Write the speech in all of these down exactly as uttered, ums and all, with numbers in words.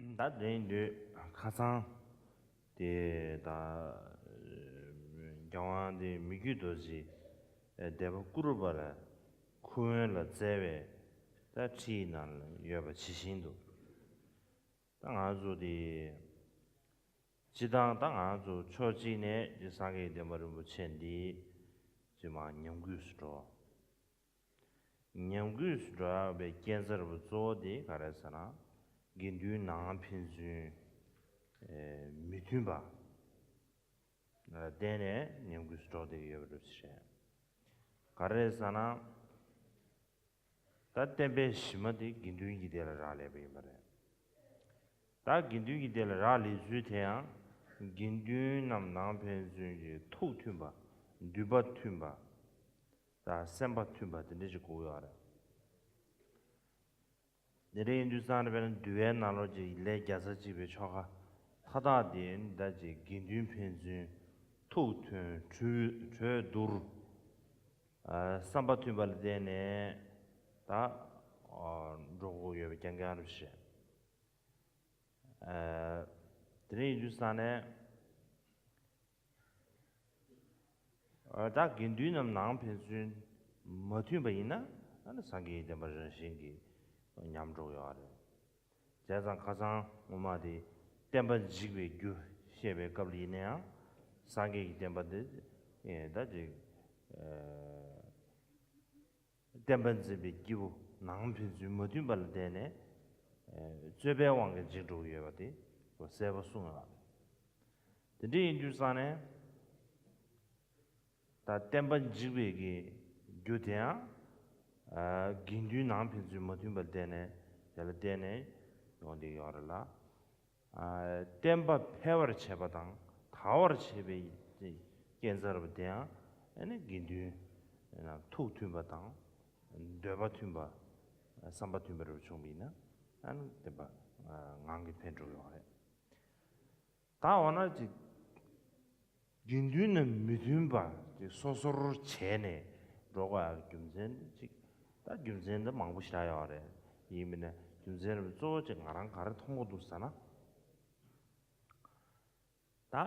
ད་དེ་ཡིན་དུས་ཁ་སང་དེ་ད་རྒྱལ་དབང་དེ་མི་བསྐྱོད་རྡོ་རྗེ་སྡེ་པ་བཀུར་པ་ལ་ཁུ་དབོན་ལ་བསྩལ་བའི་ད་ཁྲིད་ནང་ལ་ཡོད་པ་ཇི་བཞིན་དུ། ད་ང་ཚོ་དེ་སྤྱི་བཏང་ད་ང་ཚོ་ཕྱོགས་གཅིག་ནས་དེ་སངས་རྒྱས་བསྟན་པ་རིན་པོ་ཆེ་འདི་ཅི་མ་ཉམས་རྒུད་སུ་འགྲོ། ཉམས་རྒུད་སུ་འགྲོ་བའི་རྐྱེན་རྩ་རུ་གཙོ་བོ་དེ་ག་རེ་ཟེར་ན། དགེ་འདུན་ནང་ཕན་ཚུན་མི་མཐུན་པ་བརྟེན་ནས་ཉམས་རྒུད་སུ་འགྲོ་བསྡད་ཀྱི་ཡོད་པ་རེད། ག་རེ་ཟེར་ན། ད་བསྟན་པའི་གཞི་མ་དེ་དགེ་འདུན་གྱི་སྡེ་ལ་རག་ལས་པ་ཡིན་པ་རེད། ད་དགེ་འདུན་གྱི་སྡེ་ལ་རག་ལས་ཚུལ་དེ་ཡང་དགེ་འདུན་རྣམས་ནང་ཕན་ཚུན་གྱི་ཐུགས་མཐུན་པ། འདུན་པ་མཐུན་པ། ད་སེམས་པ་མཐུན་པ་དེ་འདྲ་ཞིག་དགོས་ཡོད་རེད། དེ་འདྲ་ཡིན་དུས་ཙང་ནས་དཔེར་ན་འདུལ་བའི་ནང་ལོགས་ཀྱི་ལས་བརྒྱ་རྩ་གཅིག་པའི་ཆོ་ག་མཐའ་དག་དེ་ད་ཅིག་དགེ་འདུན་ཕན་ཚུན་ཐུགས་མཐུན་གྲོས་གྲོས་བསྡུར། བསམ་པ་མཐུན་པ་ལ་བརྟེན་ནས་ད་འགྲོ་དགོས་ཡོད་པའི་རྐྱང་རྐྱང་རེད་ཤག་དེ་འདྲ་ཡིན་དུས་ཙང་ནས། ད་དགེ་འདུན་རྣམས་ནང་ཕན་ཚུན་མ་མཐུན་པ་ཡིན་ན་ཨ་ནི་སངས་རྒྱས་ཀྱི་བསྟན་པ་རང་བཞིན་གྱིས་ཉམས་འགྲོ་ཡོད་རེད། བྱས་ཙང་ཁ་སང་སྔོན་མ་དེ་བསྟན་པ་འཇིག་པའི་རྒྱུ་བཤད་པའི་སྐབས་ལ་ཡིན་ན་ཡང་སངས་རྒྱས་ཀྱི་བསྟན་པ་འདི་ད་ཅིག་བསྟན་པ་འཛིན་པའི་སྐྱེས་བུ་ནང་ཕན་ཚུན་མ་མཐུན་པ་ལ་བརྟེན་ནས་རྩོད་པའི་དབང་གིས་འཇིག་འགྲོ་གི་ཡོད་པ་དེ་གསལ་པོ་གསུངས་ཡོད་པ་རེད། དེ་འདྲ་ཡིན་དུས་ཙང་ནས། ད་བསྟན་པ་འཇིག་པའི་གི་རྒྱུ་དེ་ཡང་། དགེ་འདུན་ནང་ཕན་ཚུན་མ་མཐུན་པར་བརྟེན་ནས་དེ་ལ་བརྟེན་ནས་ཡོང་བསྡད་ཡོད་རེད་ལ། བསྟན་པ་འཕེལ་བར་བྱེད་པ་དང་དར་བར་བྱེད་པའི་རྐྱེན་རྩ་རུ་དེ་ཡང་ཨ་ནི་དགེ་འདུན་ཐུགས་མཐུན་པ་དང་འདོད་པ་མཐུན་པ། བསམ་པ་མཐུན་པ་རུ་བྱུང་བ་ཡིན་ན་ཨ་ནི་བསྟན་པ་ངང་གིས་འཕེལ་འགྲོ་གི་ཡོད་རེད། ད་འོ་ན་ཅིག་དགེ་འདུན་ནི་མི་མཐུན་པ་ཅིག་སོ་སོར་བྱས་ནས་འགྲོ་དགོས་ཡག་རྒྱུ་མཚན་ཅིག་ད་རྒྱུ་མཚན་འདི་མང་པོ་ཞིག་ཡོད་རེད། ཡིན་མིན་ན་རྒྱུ་མཚན་རེད་པས་གཙོ་བོ་ཅིག་ང་རང་ག་རེ་མཐོང་གི་འདུག་ཟེར་ན། ད་ཨ་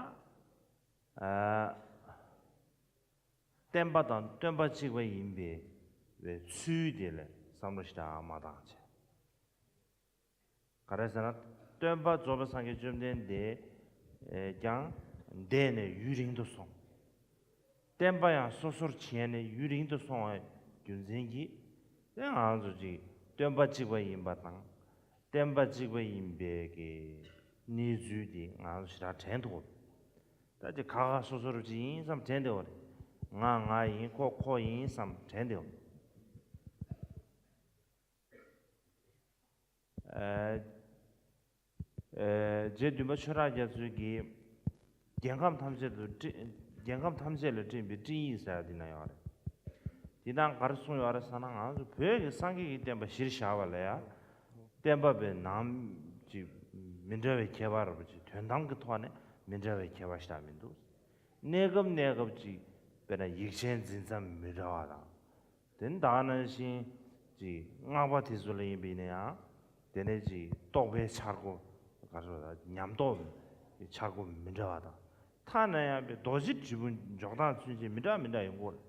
བསྟན་པ་དང་སྟོན་པ་གཅིག་པ་ཡིན་པའི་བའི་ཚུལ་དེ་ལ་བསམ་བློ་ཞིག་ད་མ་བཏང་བྱས། ག་རེ་ཟེར་ན། སྟོན་པ་རྫོགས་པའི་སངས་རྒྱས་བཅོམ་ལྡན་འདས་ཀྱང་འདས་ནས་ཡུན་རིང་དུ་སོང་། བསྟན་པ་ཡང་སོ་སོར་བྱས་ནས་ཡུན་རིང་དུ་སོང་བའི་རྒྱུ་མཚན་གྱིས་དེ་ང་ཚོ་ཅིག་སྟོན་པ་གཅིག་པ་ཡིན་པ་དང་། བསྟན་པ་གཅིག་པ་ཡིན་པའི་གི་གནས་ཚུལ་དེ་ང་ཚོ་ཞེ་དྲག་དྲན་ཐུབ། ད་ཅིག་ཁ་ཁ་སོ་སོར་ཅིག་ཡིན་བསམ་དྲན་བསྡད་པ་རེད། ང་ང་ཡིན་ཁོ་ཁོ་ཡིན་བསམ་དྲན་བསྡད་པ། རྗེ་བདུན་པ་ཆོས་གྲགས་རྒྱ་མཚོས་ཀྱིས་རྒྱལ་ཁམས་ཐམས་ཅད་དུ་སྤྲིན། རྒྱལ་ཁམས་ཐམས་ཅད་ལ་སྤྲིན་པའི་སྤྲིངས་ཡིག་ཟེར་ཡ་འདི་ན་ཡོད་རེད། འདི་ནང་ག་རེ་གསུངས་ཡོད་རེད་ཟེར་ན། ང་ཚོ་བོད་ཀྱི་སངས་རྒྱས་ཀྱི་བསྟན་པ་གཞིར་བཞག་པ་ལ་ཡ། བསྟན་པ་པའི་ནང་ཅིག་མི་འདྲ་བའི་ཁྱད་པར་རེད་པ་ཅིག་དོན་དམ་གྱི་ཐོག་ནས་མི་འདྲ་བའི་ཁྱད་པར་ཞིག་མི་འདུག་གནས་སྐབས་གནས་སྐབས་ཅིག་དཔེར་ན་ཡིག་ཆའི་འཛིན་མཚམས་མི་འདྲ་བ་དང་། དེ་ད་ག་ནང་བཞིན་ཅིག་སྔགས་པ་དེ་ཚོ་ལ་ཡིན་པ་ཡིན་ན་ཡང་། དེ་ནས་ཅིག་རྟོགས་པའི་འཆར་སྒོ། ག་རེ་ཟེར། ཉམས་རྟོགས་ཀྱི་འཆར་སྒོ་མི་འདྲ་བ་དང་། ཐ་ན་ཡང་པའི་རྡོ་རྗེ་དྲིལ་བུ་འཇོག་སྟངས་ཚུན་ཆད་མི་འདྲ་མི་འདྲ་ཡོང་གི་ཡོད་རེད།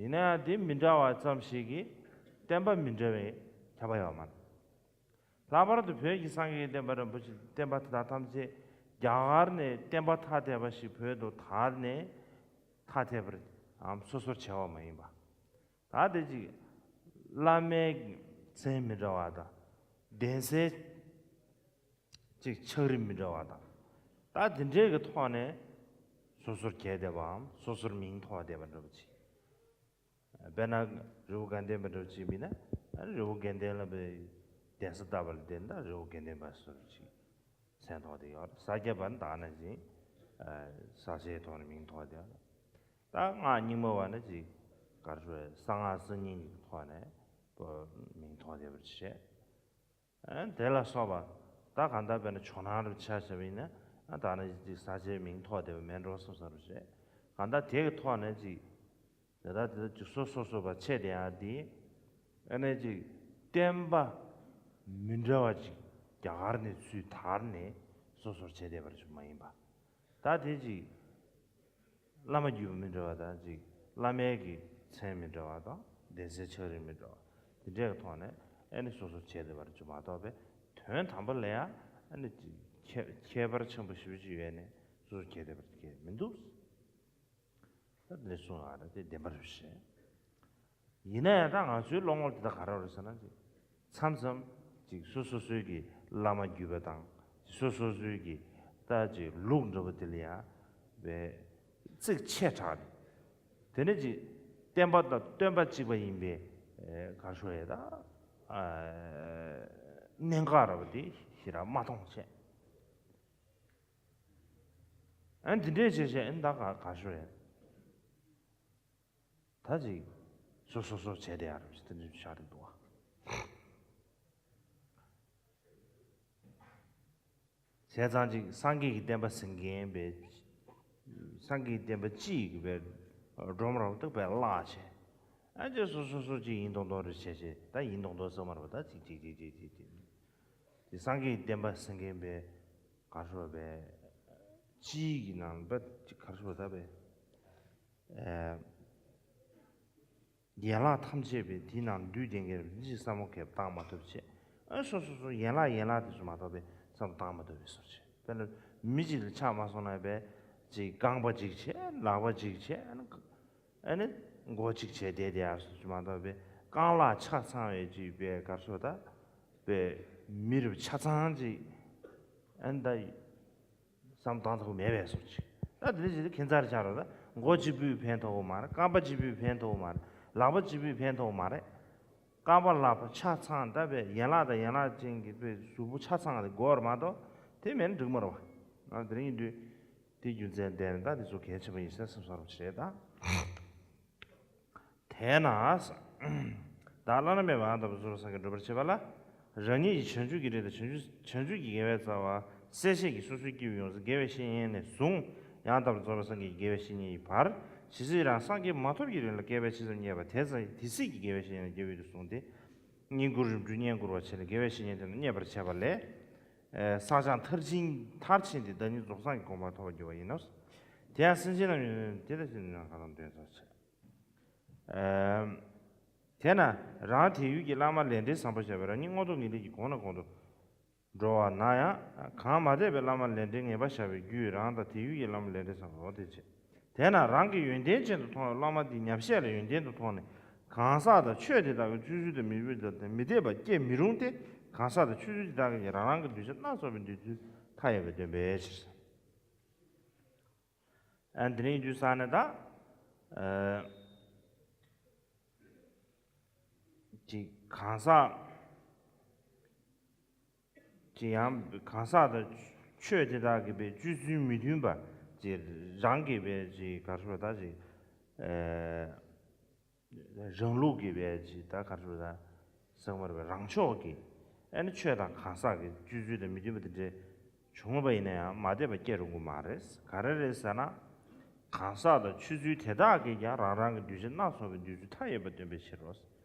ཡིན་ན་ཡང་དེ་མི་འདྲ་བ་ཙམ་ཞིག་གིས་བསྟན་པ་མི་འདྲ་བའི་ཁྱབ་པ་ཡོད་མ་རེད། ལྷག་པར་དུ་བོད་ཀྱི་སངས་རྒྱས་ཀྱི་བསྟན་པ་རིན་པོ་ཆེ། བསྟན་པ་དེ་དག་ཐམས་ཅད་རྒྱ་གར་ནས་བསྟན་པ་ཐ་དད་པ་ཞིག་བོད་དུ་དར་ནས་ཐ་དད་པར་འམ་སོ་སོར་བྱས་པ་མ་ཡིན་པ། ད་དེ་ཅིག་བླ་མའི་མཚན་མི་འདྲ་བ་དང་། གདན་སའི་ཅིག་ཕྱག་རིས་མི་འདྲ་བ་དང་། ད་དེ་འདྲའི་གི་ཐོག་ནས་སོ་སོར་གྱེས་བསྡད་པའམ་སོ་སོར་མིང་ཐོགས་བསྡད་པ་འདྲ་པོ་ཅིག་དཔེར་ན་རི་བོ་དགའ་ལྡན་པ་འདྲ་པོ་ཅིག་མིན་ན། རི་བོ་དགེ་ལྡན་ལ་བའི་གདན་ས་བཏབ་པ་ལ་བརྟེན་ད་རི་བོ་དགེ་ལྡན་པ་སོ་སོར་ཅིག་མཚན་ཐོགས་བསྡད་ཡོད་རེད། ས་སྐྱ་པ་ནི་ད་ག་ནང་བཞིན་ས་ཆའི་ཐོག་ནས་མིང་ཐོགས་བསྡད་ཡོད་རེད། ད་སྔགས་རྙིང་མ་བ་ནི་ཅིག་ག་རེ་ཟེར། གསང་སྔགས་གསར་རྙིང་གི་ཐོག་ནས་མིང་ཐོགས་བསྡད་པ་རེད། ཨ་དེ་ལ་སོགས་པ། ད་གང་ལྟར་དཔེར་ན་ཇོ་ནང་རུ་ཆ་བཞག་པ་ཡིན་ན། ཨ་ད་ནི་ཅིག་ས་ཆའི་མིང་ཐོགས་བསྡད་པ་མེད་འགྲོ་བསམ་བསམ་རུ་བྱས། གང་ལྟར་དེ་གི་ཐོག་ནས་ཅིག་དེ་ལྟར་དེ་ལྟར་ཅིག་སོ་སོ་སོ་བ་ཆད་དེ་ཡང་དེ། ཨ་ནི་ཅིག་བསྟན་པ་མི་འདྲ་བ་ཅིག་ རྒྱ་གར་ནས་ཚུར་དར་ནས་སོ་སོར་བྱས་བསྡད་པ་རེད་ཅིག་མ་ཡིན་པ། ད་དེ་ཅིག་བླ་མ་བརྒྱུད་པ་མི་འདྲ་བ་དང་ཅིག་བླ་མའི་གི་མཚན་མི་འདྲ་བ་དང་གདན་སའི་ཕྱག་རིས་མི་འདྲ་བ་དེ་འདྲའི་གི་ཐོག་ནས་ཨ་ནི་སོ་སོར་བྱས་བསྡད་པ་རེད་ཅིག་མ་གཏོགས་པའི་དོན་དམ་པ་ལ་ཡང་ཨ་ནི་ཅིག་ཁྱད་ཁྱད་པར་ཆེན་པོ་ཞེ་པོ་ཅིག་ཡོད་ནས་སོ་སོར་བྱས་བསྡད་པ་རེད་མི་འདུག་ད་འདི་གསུངས་ཡོད་རེད་དེ་བདེན་པ་རེད་ཤེས། ཡིན་ན་ཡང་ད་ང་ཚོའི་བློ་ངོར་དེ་ད་ག་རེ་རེད་ཟེར་ན་ཅིག་མཚམས་མཚམས་ཅིག་སོ་སོ་སོའི་གི་བླ་མ་བརྒྱུད་པ་དང་སོ་སོ་སོའི་གི་ད་ཅིག་ལུགས་འདྲ་པོ་དེ་ལ་ཡང་བའི་རྩིག་ཆེ་དྲགས་ནས་དེ་ནས་ཅིག་བསྟན་པ་དང་སྟོན་པ་གཅིག་པ་ཡིན་པའི་ག་རེ་ཞུ་ཡས་ད་གནད་འགག་འདྲ་པོ་དེ་ཞེ་དྲག་མ་མཐོང་བྱས། ཨ་འདི་འདྲས་བྱས་བྱས་ཨ་ད་ག་ག་ཞུ་རེད། ད་ཅིག་སོ་སོ་སོ་བྱས་དེ་ཡ་རེད་ཟེར་དེ་འདྲས་ཤར་དུ་འདུག་བ། བྱས་ཙང་ཅིག་སངས་རྒྱས་ཀྱི་བསྟན་པ་ཟིན་མཁན་པའི་སངས་རྒྱས་ཀྱི་བསྟན་པ་སྤྱི་ཡི་གི་པའི་སྒྲོམ་ར་བ་དག་པའི་བརླག་བྱས། ཨ་ཅེ་སོ་སོ་སོ་ཅིག་ཡིན་མདོག་མདོག་རེ་བྱས་བྱས་ད་ཡིན་མདོག་མདོག་ཟེར་མ་རེད་པ་ད་ཅིག་ཅིག་ཅིག་ཅིག་ཅིག་ཅིག་དེ་སངས་རྒྱས་ཀྱི་བསྟན་པ་ཟིན་མཁན་པའི་ག་རེ་ཞུ་བའི་སྤྱིའི་གི་ནང་པ་ག་རེ་ཞུ་བ་ད་པའི་ཡན་ལག་ཐམས་ཅད་པའི་དེའི་ནང་འདུས་བསྡད་མཁན་རེད་ཅེས་བསམ་བློ་གས་བཏང་མ་ཐུབ་བྱས། ཨ་སོ་སོ་སོ་ཡན་ལག་ཡན་ལག་དེ་ཚོ་མ་གཏོགས་པའི་བསམ་བློ་བཏང་མ་ཐུབ་པའི་བཟོ་བྱས། དཔེར་ན་མི་གཅིག་ལ་ཆགས་མ་སོང་ན་པའི་ཅིག་རྐང་པ་གཅིག་བྱས་ལག་པ་གཅིག་བྱས། ཨ་ནི་མགོ་གཅིག་བྱས་བསྡད་དེ་ཡར་སོང་ཅིག་མ་གཏོགས་པའི་རྐང་ལག་ཆ་ཚང་བའི་ཅིག་པའི་ག་རེ་ཞུ་ད་པའི་མི་རབས་ཆ་ཚང་ཅིག་ཨ་ནི་ད་བསམ་བཏང་ཐུབ་མེད་པའི་བཟོ་ཅིག་ད་དེ་འདྲ་ཅིག་ད་ཁྱད་མཚར་ཆགས་རོགས་ད་མགོ་གཅིག་པུས་ཕན་ཐོགས་མ་རེད། རྐང་པ་གཅིག་པུས་ཕན་ཐོགས་མ་རེད། ལག་པ་གཅིག་པུས་ཕན་ཐོགས་མ་རེད། རྐང་པ་ལག་པ་ཆ་ཚང་ད་པའི་ཡན་ལག་དང་ཡན་ལག་ཅན་གྱི་པའི་གཟུགས་པོ་ཆ་ཚང་དེ་དགོས་རེད་མ་གཏོགས་དེ་མེད་ན་འགྲིག་མ་རེད་བ། ང་དེ་རིང་ཡིན་དུས་དེ་རྒྱུ་མཚན་བསྟན་ནས་ད་དེ་ཚོ་གལ་ཆེན་པོ་ཡིན་ཟེར་སེམས་གསོ་རོགས་བྱེད་ད། དེས་ན། ད་བླ་ན་མེད་པ་ཡང་དག་པར་རྫོགས་པའི་སངས་རྒྱས་འགྲུབ་པར་བྱེད་པ་ལ། རང་ཉིད་ཀྱི་བྱང་ཆུབ་ཀྱི་རིགས་དང་བྱང་ཆུབ་བྱང་ཆུབ་ཀྱི་དགེ་བའི་རྩ་བ་སེལ་བྱེད་ཀྱི་སོ་སོའི་སྐྱེ་བོའི་ཡོངས་སུ་དགེ་བའི་བཤེས་གཉེན་ནས་བཟུང་། ཡང་དག་པར་རྫོགས་པའི་སངས་རྒྱས་ཀྱི་དགེ་བའི་བཤེས་གཉེན་ཡི་བར། ཇི་སྲིད་རང་སངས་རྒྱས་མ་ཐོབ་ཀྱི་རིང་ལ་བསྐལ་པའི་ཕྱི་མཚམས་བསྙེན་པ་དེ་ཙམ་དེ་སྲིད་ཀྱི་དགེ་བའི་བཤེས་གཉེན་ལ་སྐྱེ་བོའི་དུས་བཟུང་སྟེ། བསྙེན་བཀུར་རིམ་གྲོ་བསྙེན་བཀུར་བ་བྱས་ནས་དགེ་བའི་བཤེས་གཉེན་དེ་ལ་མཉེས་པར་བྱས་པ་ལས། བསགས་སྦྱང་མཐར་ཕྱིན་མཐར་ཕྱིན་ཏེ་བདག་ཉིད་རྫོགས་སངས་ཀྱི་གོ་འཕང་ཐོབ་པར་འགྱུར་བ་ཡིན་ནོ། དེ་ཡང་སེམས་ཅན་རྣམས་ཡོད་དེ་ལ་ཕྱིན་ནས་ཁ་དང་དོན་ཚོགས་བྱེད། དེས་ན་རང་དེ་ཡུལ་གྱི་བླ་མ་ལས་འབྲེལ་བཟང་པོ་བྱས་པས་རང་ཉིད་མངོན་རྟོགས་ངེས་ལེགས་ཀྱི་གོང་ནས་གོང་དུ་འགྲོ་བ་ན་ཡང་། གང་མ་དད་པའི་བླ་མ་ལས་འབྲེལ་ངེས་པར་བཞག་པའི་རྒྱུས་རང་དང་དེ་ཡུལ་གྱི་བླ་མ་ལས་འབྲེལ་བཟང་པོ་འོ་དེ་བྱེད། དེས་ན་རང་གིས་ཡོན་ཏན་ཅན་དུ་མཐོང་བའི་བླ་མ་དེའི་ཉམས་བཞེས་ལ་ཡོན་ཏན་དུ་མཐོང་ནས་གང་ཟག་དང་ཆོས་དེ་དག་གི་སྤྱོད་ཚུལ་དང་མི་སྤྱོད་དང་མི་འཐད་པ་སྐྱེ་མི་རུང་སྟེ། གང་ཟག་དང་ཆོས་ཚུལ་དེ་དག་གིས་རང་རང་གི་གདུལ་བྱ་སྣ་ཚོགས་པའི་འདོད་ཚུལ་མཐའ་ཡས་པ་སྟོན་པའི་ཕྱིར། ཨ་འདི་ནས་རྒྱུ་ས་ནས་ད། ཨ་ཅིག་གང་ཟག་ཅིག་ཡང་གང་ཟག་དང་ཆོས་དེ་དག་གི་པའི་སྤྱོད་ཚུལ་མི་མཐུན་པ་ཅིག་རང་གི་པའི་ཅིག་ག་རེ་ཞུ་ད་ཅིག་ཨ་རང་ལུགས་ཀྱི་པའི་ཅིག་ད་ག་རེ་ཞུ་ད་ཟེར་མ་རེད་པའི་རང་ཕྱོགས་ཀྱི་ཨ་ནི་ཆོས་དང་གང་ཟག་གི་སྤྱོད་ཚུལ་དང་མི་མཐུན་པ་དེ་འདྲའི་བྱུང་བ་ཡིན་ན་ཡང་མ་དད་པ་སྐྱེ་རུང་གི་མ་རེད། ག་རེ་རེད་ཟེར་ན། གང་ཟག་དང་ཆོས་ཚུལ་དེ་དག་གིས་ཀྱང་རང་རང་གི་གདུལ་བྱ་སྣ་ཚོགས་པའི་འདོད་ཚུལ་མཐའ་ཡས་པ་སྟོན་པའི་ཕྱིར་རོ།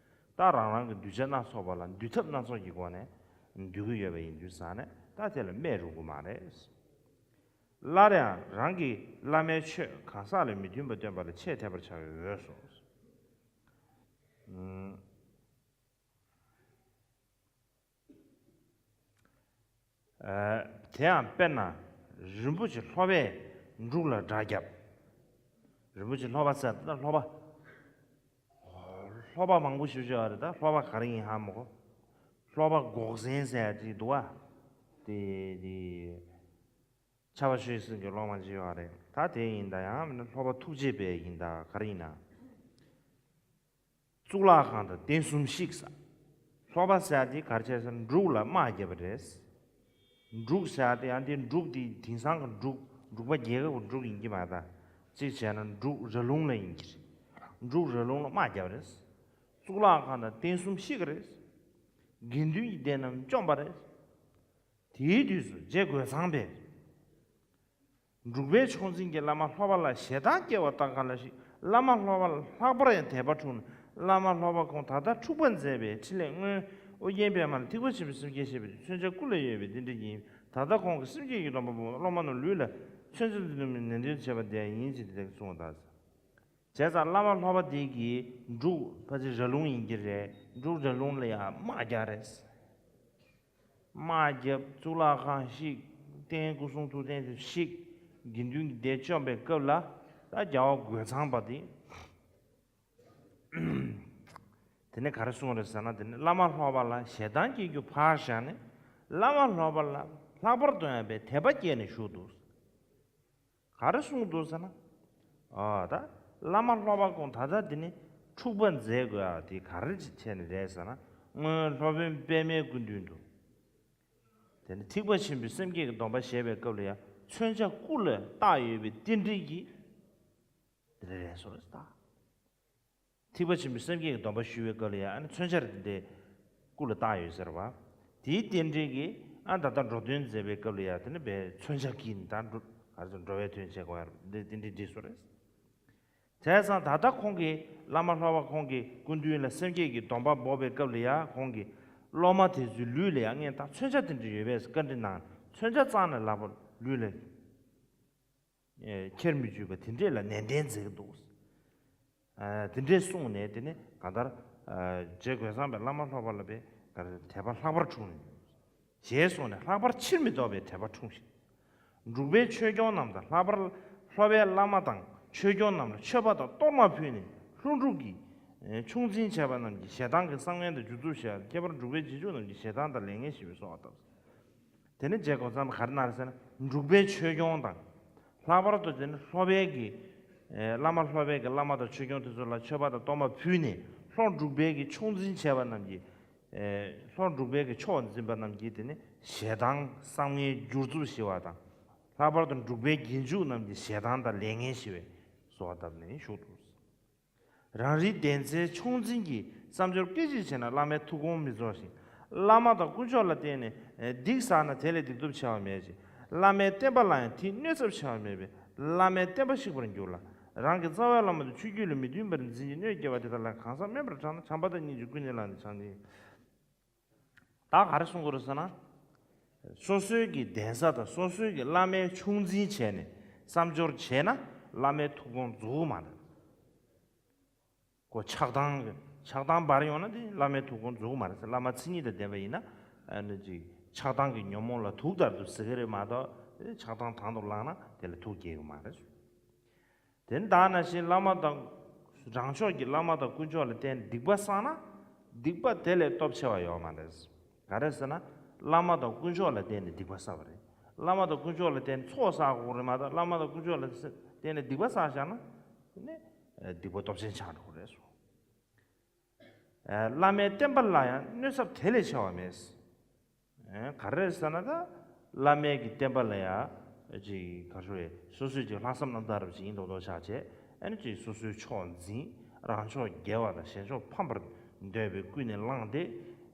ད་རང་རང་གི་གདུལ་བྱ་སྣ་ཚོགས་པ་ལ་འདུལ་ཐབས་སྣ་ཚོགས་ཀྱི་སྒོ་ནས་འདུལ་གྱི་ཡོད་པ་ཡིན་དུས་ཙང་ནས་ད་དེ་ལ་སྨད་རུང་གི་མ་རེད། སླར་ཡང་རང་གི་བླ་མའི་ཆོས་གང་ཟག་ལ་མི་མཐུན་པ་སྟོན་པ་ལ་ཆེས་འཐད་པར་བྱ་བའི་འོས་སོ། དེ་ཡང་དཔེར་ན་རིན་པོ་ཆེ་ལྷོ་པས་འབྲུག་ལ་དགྲ་བརྒྱབ། རིན་པོ་ཆེ་ལྷོ་པ་ཟེར་ད་ལྷོ་པ། ལྷོ་པ་མང་པོ་ཞིག་ཡོད་རེད། ད་ལྷོ་པ་ག་རེ་ཡིན་ཧ་མ་གོ། ལྷོ་པ་འགོག་བཟན་ཟེར་ཡ་ཅིག་འདུག་བ། དེ་དེ། ཕྱྭ་པ་ཆོས་སྲིད་ཀྱི་སློབ་མ་ཅིག་ཡོད་རེད། ད་དེ་ཡིན་ད་ཡང་མིན་ན་ལྷོ་པ་ཐུགས་རྗེ་དཔལ་ཡིན་ད་ག་རེ་ཡིན་ན། གཙུག་ལག་ཁང་དང་རྟེན་གསུམ་བཤིག་ས། ལྷོ་པ་ཟེར་ཡ་དེ་ག་རེ་བྱས་ཟེར་ན་འབྲུག་ལ་དམག་བརྒྱབ་པ་རེད། འབྲུག་ཟེར་ཡ་དེ་ཡང་དེ་འབྲུག་དེ་དེང་སང་གི་འབྲུག་འབྲུག་པ་རྒྱལ་ཁབ་ཀྱི་འབྲུག་ཡིན་གྱི་མ་རེད་ད། གཅིག་བྱས་ན་འབྲུག་ར་ལུང་ལ་ཡིན་གྱི་རེད། འབྲུག་ར་ལུང་ལ་དམག་བརྒྱབ་པ་རེད། གཙུག་ལག་ཁང་དང་རྟེན་གསུམ་བཤིག་གི་རེད། དགེ་འདུན་གྱི་སྡེ་རྣམས་བཅོམ་པ་རེད། དེའི་དུས་སུ་རྗེ་རྒོད་ཚང་པས། འབྲུག་པའི་ཕྱོགས་འཛིན་གྱི་བླ་མ་ལྷོ་པ་ལ་ཞེ་སྡང་སྐྱེ་བ་ལྟ་ག་ལ་ཞིག་བླ་མ་ལྷོ་པ་ལ་ལྷག་པར་ཡང་དད་པ་འཁྲུགས་ནས་བླ་མ་ལྷོ་པ་ཁོང་ད་ལྟ་འཁྲུགས་པ་མཛད་པའི་འཕྲིན་ལས་སྔོན་ ཨོ་རྒྱན་པདྨ་ལ་ཐེག་པ་ཆེན་པོའི་སེམས་བསྐྱེད་བཤད་པའི་མཚོན་བྱ་སྐུ་ལ་ཡོད་པའི་རྟེན་འབྲེལ་ཡིན། ད་ལྟ་ཁོང་གིས་སེམས་བསྐྱེད་ཀྱི་སྡོམ་པ་སྦོམ་སློབ་མ་རྣམས་ལུས་ལ་མཚོན་བྱ་འདི་ནི་ནན་ཏན་བྱེད་པ་དེ་ཡིན་ཞེས་དེ་ལྟར་གསུངས་པ་དང་། བྱས་ཙང་བླ་མ་ལྷོ་པ་དེ་གིས་འབྲུག་ཕལ་ཆེར་ར་ལུང་ཡིན་གྱི་རེད། འབྲུག་ར་ལུང་ལ་ཡང་དམག་རྒྱག་རེད། དམག་རྒྱབ། གཙུག་ལག་ཁང་བཤིག། རྟེན་སྐུ་གསུང་ཐུགས་རྟེན་དེ་བཤིག། དགེ་འདུན་གྱི་སྡེ་བཅོམ་པའི་སྐབས་ལ་ད་རྒྱལ་བ་རྒོད་ཚང་པ་དེ། དེ་ནས་ག་རེ་གསུངས་རེད་ཟེར་ན། དེ་ནས་བླ་མ་ལྷོ་པ་ལ་ཞེ་སྡང་སྐྱེ་རྒྱུ་ཕར་བཞག་ནས། བླ་མ་ལྷོ་པ་ལ་ལྷག་པར་དུ་ཡང་པའི་དད་པ་སྐྱེས་ནས་བཞུགས་འདུག། ག་རེ་གསུངས་འདུག་ཟེར་ན། ཨ་ད་བླ་མ་ལྷོ་པ་ཁོང་ད་ལྟ་འདི་ནི་འཁྲུག་པ་མཛད་དགོས་ཡ་དེ་ག་རེ་བྱས་ནས་རེད་ཟེར་ན། སྔོན་སློབ་དཔོན་པདྨའི་སྐུ་མདུན་དུ། དེ་ནི་ཐེག་པ་ཆེན་པོའི་སེམས་བསྐྱེད་ཀྱི་སྡོམ་པ་བཞེས་པའི་སྐབས་ལ་ཡང་མཚོན་བྱ་སྐུ་ལ་བཏགས་ཡོད་པའི་རྟེན་འབྲེལ་གྱིས་དེ་རེད་སོ་རེད་ད། ཐེག་པ་ཆེན་པོའི་སེམས་བསྐྱེད་ཀྱི་སྡོམ་པ་ཞུ་བའི་སྐབས་ལ་ཡང་ཨ་ནི་མཚོན་བྱ་རེད་དེ་འདྲའི་སྐུ་ལ་བཏགས་ཡོད་ཟེར་བ། དེའི་རྟེན་འབྲེལ་གྱིས་ཨ་ད་ལྟ་འགྲོ་དོན་མཛད་པའི་སྐབས་ལ་ཡང་དེ་ནི་བའི་མཚོན་བྱ་གིས་ནི་ད་འགྲོ་ག་རེ་ཟེར་འགྲོ་བའི་དོན་བྱེད་དགོས་ཡ་རེད་དེ་རྟེན་འབྲེལ་འགྲིག་སོ་རེད། བྱས་ཙང་ད་ལྟ་ཁོང་གིས་བླ་མ་ལྷོ་པ་ཁོང་གི་སྐུ་མདུན་ལ་སེམས་བསྐྱེད་ཀྱི་སྡོམ་པ་འབོགས་པའི་སྐབས་ལ་ཡང་ཁོང་གིས་སློབ་མ་དེ་ཚོའི་ལུས་ལ་ཡང་ངས་ད་མཚོན་བྱ་དེ་འདྲ་ཡོད་པས་བཀའ་འདྲི་གནང་། མཚོན་བྱ་གཙང་ནས་ལྷག་པར་ལུས་ལ་ཨེ་ཁྱེར་མི་འཇུག་པ་དེ་འདྲས་ལ་ནན་ཏན་མཛད་ཀྱི་འདུག། ཨ་དེ་འདྲས་གསུངས་ནས་དེ་ནས་གང་ལྟར་ཨ་རྗེ་རྒོད་ཚང་པས་བླ་མ་ལྷོ་པ་ལ་པའི་ག་རེ་དད་པ་ལྷག་པར་འཁྲུངས་ནས་ཞེས་གསུངས་ནས་ལྷག་པར་ཕྱིར་མི་ལྡོག་པའི་དད་པ་འཁྲུངས་ཤིང་། འབྲུག་པའི་ཆོས་སྐྱོང་རྣམས་དང་ལྷག་པར་ལྷོ་པའི་བླ་མ་དང་ཆོས་སྐྱོང་རྣམས་ལ་མཆོད་པ་དང་གཏོར་མ་ཕུལ་ནས་ལྷོ་འབྲུག་གི་ཨེ་ཆུང་འཛིན་བྱས་པ་རྣམས་ཀྱི་ཞེ་སྡང་གི་བསམ་ངན་དང་སྒྱུ་རྩུབ་ཞི་བ། ཁྱད་པར་འབྲུག་པའི་རྗེས་འཇུག་རྣམས་ཀྱི་ཞེ་སྡང་དང་ལས་ངན་ཞི་བའི་གསོལ་བ་བཏབ། དེ་ནས་རྗེ་རྒོད་ཚང་པས་ག་རེ་གནང་རེད་ཟེར་ན། འབྲུག་པའི་ཆོས་སྐྱོང་དང་། ལྷག་པར་དུ་དེ་ནི་ལྷོ་པའི་གི་ཨེ་བླ་མ་ལྷོ་པའི་གི་བླ་མ་དང་ཆོས་སྐྱོང་དེ་ཚོ་ལ་མཆོད་པ་དང་གཏོར་མ་ཕུལ་ནས་ལྷོ་འབྲུག་པའི་གི་ཆུང་འཛིན་བྱས་པ་རྣམས་ཀྱི་ཨེ་ལྷོ་འབྲུག་པའི་གི་ཕྱོགས་འཛིན་པ་རྣམས་ཀྱི་དེ་ནི་ཞེ་སྡང་བསམ་ངན་སྒྱུ་རྩུབ་ཞི་བ་དང་། ལྷག་པར་དུ་འབྲུག་པའི་རྗེས་འཇུག་རྣམས་ཀྱི་ཞེ་སྡང་དང་ལས་ངན་ཞི་བའི་གསོལ་བ་བཏབ་ནས་བཞུགས་འདུག། རང་རིག་ལྡན་ཚེ་ཆུང་འཛིན་གྱིས། བསམ་སྦྱོར་སྐད་ཅིག་བྱས་ན་བླ་མའི་ཐུགས་དགོངས་མི་རྫོགས་ཤིང་། བླ་མ་དང་དཀོན་མཆོག་ལ་བརྟེན་ནས་སྡིག་བསགས་ན་དེ་ལས་སྡིག་སྟོབས་ཆེ་བ་མེད་ཅིང་། བླ་མའི་བསྟན་པ་ལ་ཡང་དེའི་གནོད་ཚབས་ཆེ་བ་མེད་པས་བླ་མའི་བསྟན་པ་བཤིག་པར་འགྱུར་ལ། རང་གི་རྩ་བའི་བླ་མ་དང་ཆོས་བརྒྱུད་ལ་མི་མཐུན་པར་འཛིན་ཅིང་གནོད་སྐྱེལ་བ་དེ་དག་ལ་གང་ཟག་དམན་པར་གྲགས་ན་བྱམས་པ་དང་སྙིང་རྗེས་ཀུན་ནས་བསླངས་ཏེ་བྱང་ནས། ད་ག་རེ་གསུང་གི་རེད་ཟེར་ན། སོ་སོའི་གི་གདན་ས་དང་སོ་སོའི་གི་བླ་མའི་ཆུང་འཛིན་བྱས་ནས་བསམ་སྦྱོར་བྱས་ན་བླ་མའི་ཐུགས་དགོངས་རྫོགས་མ་རེད། ཁོ་ཆགས་སྡང་གི་ཆགས་སྡང་འབར་ཡོང་ན་དེ་བླ་མའི་ཐུགས་དགོངས་རྫོགས་མ་རེད་ཟེར། བླ་མ་མཚན་ཉིད་དང་ལྡན་པ་ཡིན་ན་ཨ་ནི་ཅིག་ཆགས་སྡང་གི་ཉོན་མོངས་ལ་དུག་ལྟར་དུ་ཟེར་གི་རེད་མ་གཏོགས་ཆགས་སྡང་དང་དུ་བླངས་ན་དེ་ལ་དུག་སྐྱེ་གི་མ་རེད། དེ་ནི་ད་ནང་བཞིན་བླ་མ་དང་། རང་ཕྱོགས་ཀྱི་བླ་མ་དང་དཀོན་མཆོག་ལ་བརྟེན་སྡིག་པ་བསགས་ན། སྡིག་པ་དེ་ལས་སྟོབས་ཆེ་བ་ཡོད་མ་རེད། ག་རེ་ཟེར་ན། བླ་མ་དང་དཀོན་མཆོག་ལ་བརྟེན་ནས་སྡིག་པ་བསགས་པ་རེད། བླ་མ་དང་དཀོན་མཆོག་ལ་བརྟེན་ནས་ཚོགས་བསགས་དགོས་རེད་མ་གཏོགས་བླ་མ་དང་དཀོན་མཆོག་ལ་བརྟེན་ནས་སྡིག་པ་བསགས་བཞག་ན། དེ་ནི་སྡིག་པ་སྟོབས་ཆེན་ཆགས་འགྲོ་གི་རེད་གསུངས། བླ་མའི་བསྟན་པ་ལ་ཡང་གནོད་ཚབས་དེ་ལས་ཆེ་བ་མེད། ག་རེ་ཟེར་ན་ད། བླ་མའི་གི་བསྟན་པ་ལ་ཡང་ཅིག་ག་རེ་ཟེར་སོ་སོས་ཅིག་ལྷག་བསམ་རྣམ་དག་རབ་ཅིག་ཡིན་མདོག་མདོག་ཆགས་བྱས་ཨ་ནི་ཅིག་སོ་སོའི་ཕྱོགས་འཛིན། རང་ཕྱོགས་རྒྱལ་བ་དང་གཞན་ཕྱོགས་ཕམ་པར་འདོད་པའི་ཀུན་ནས་བསླངས་ཏེ་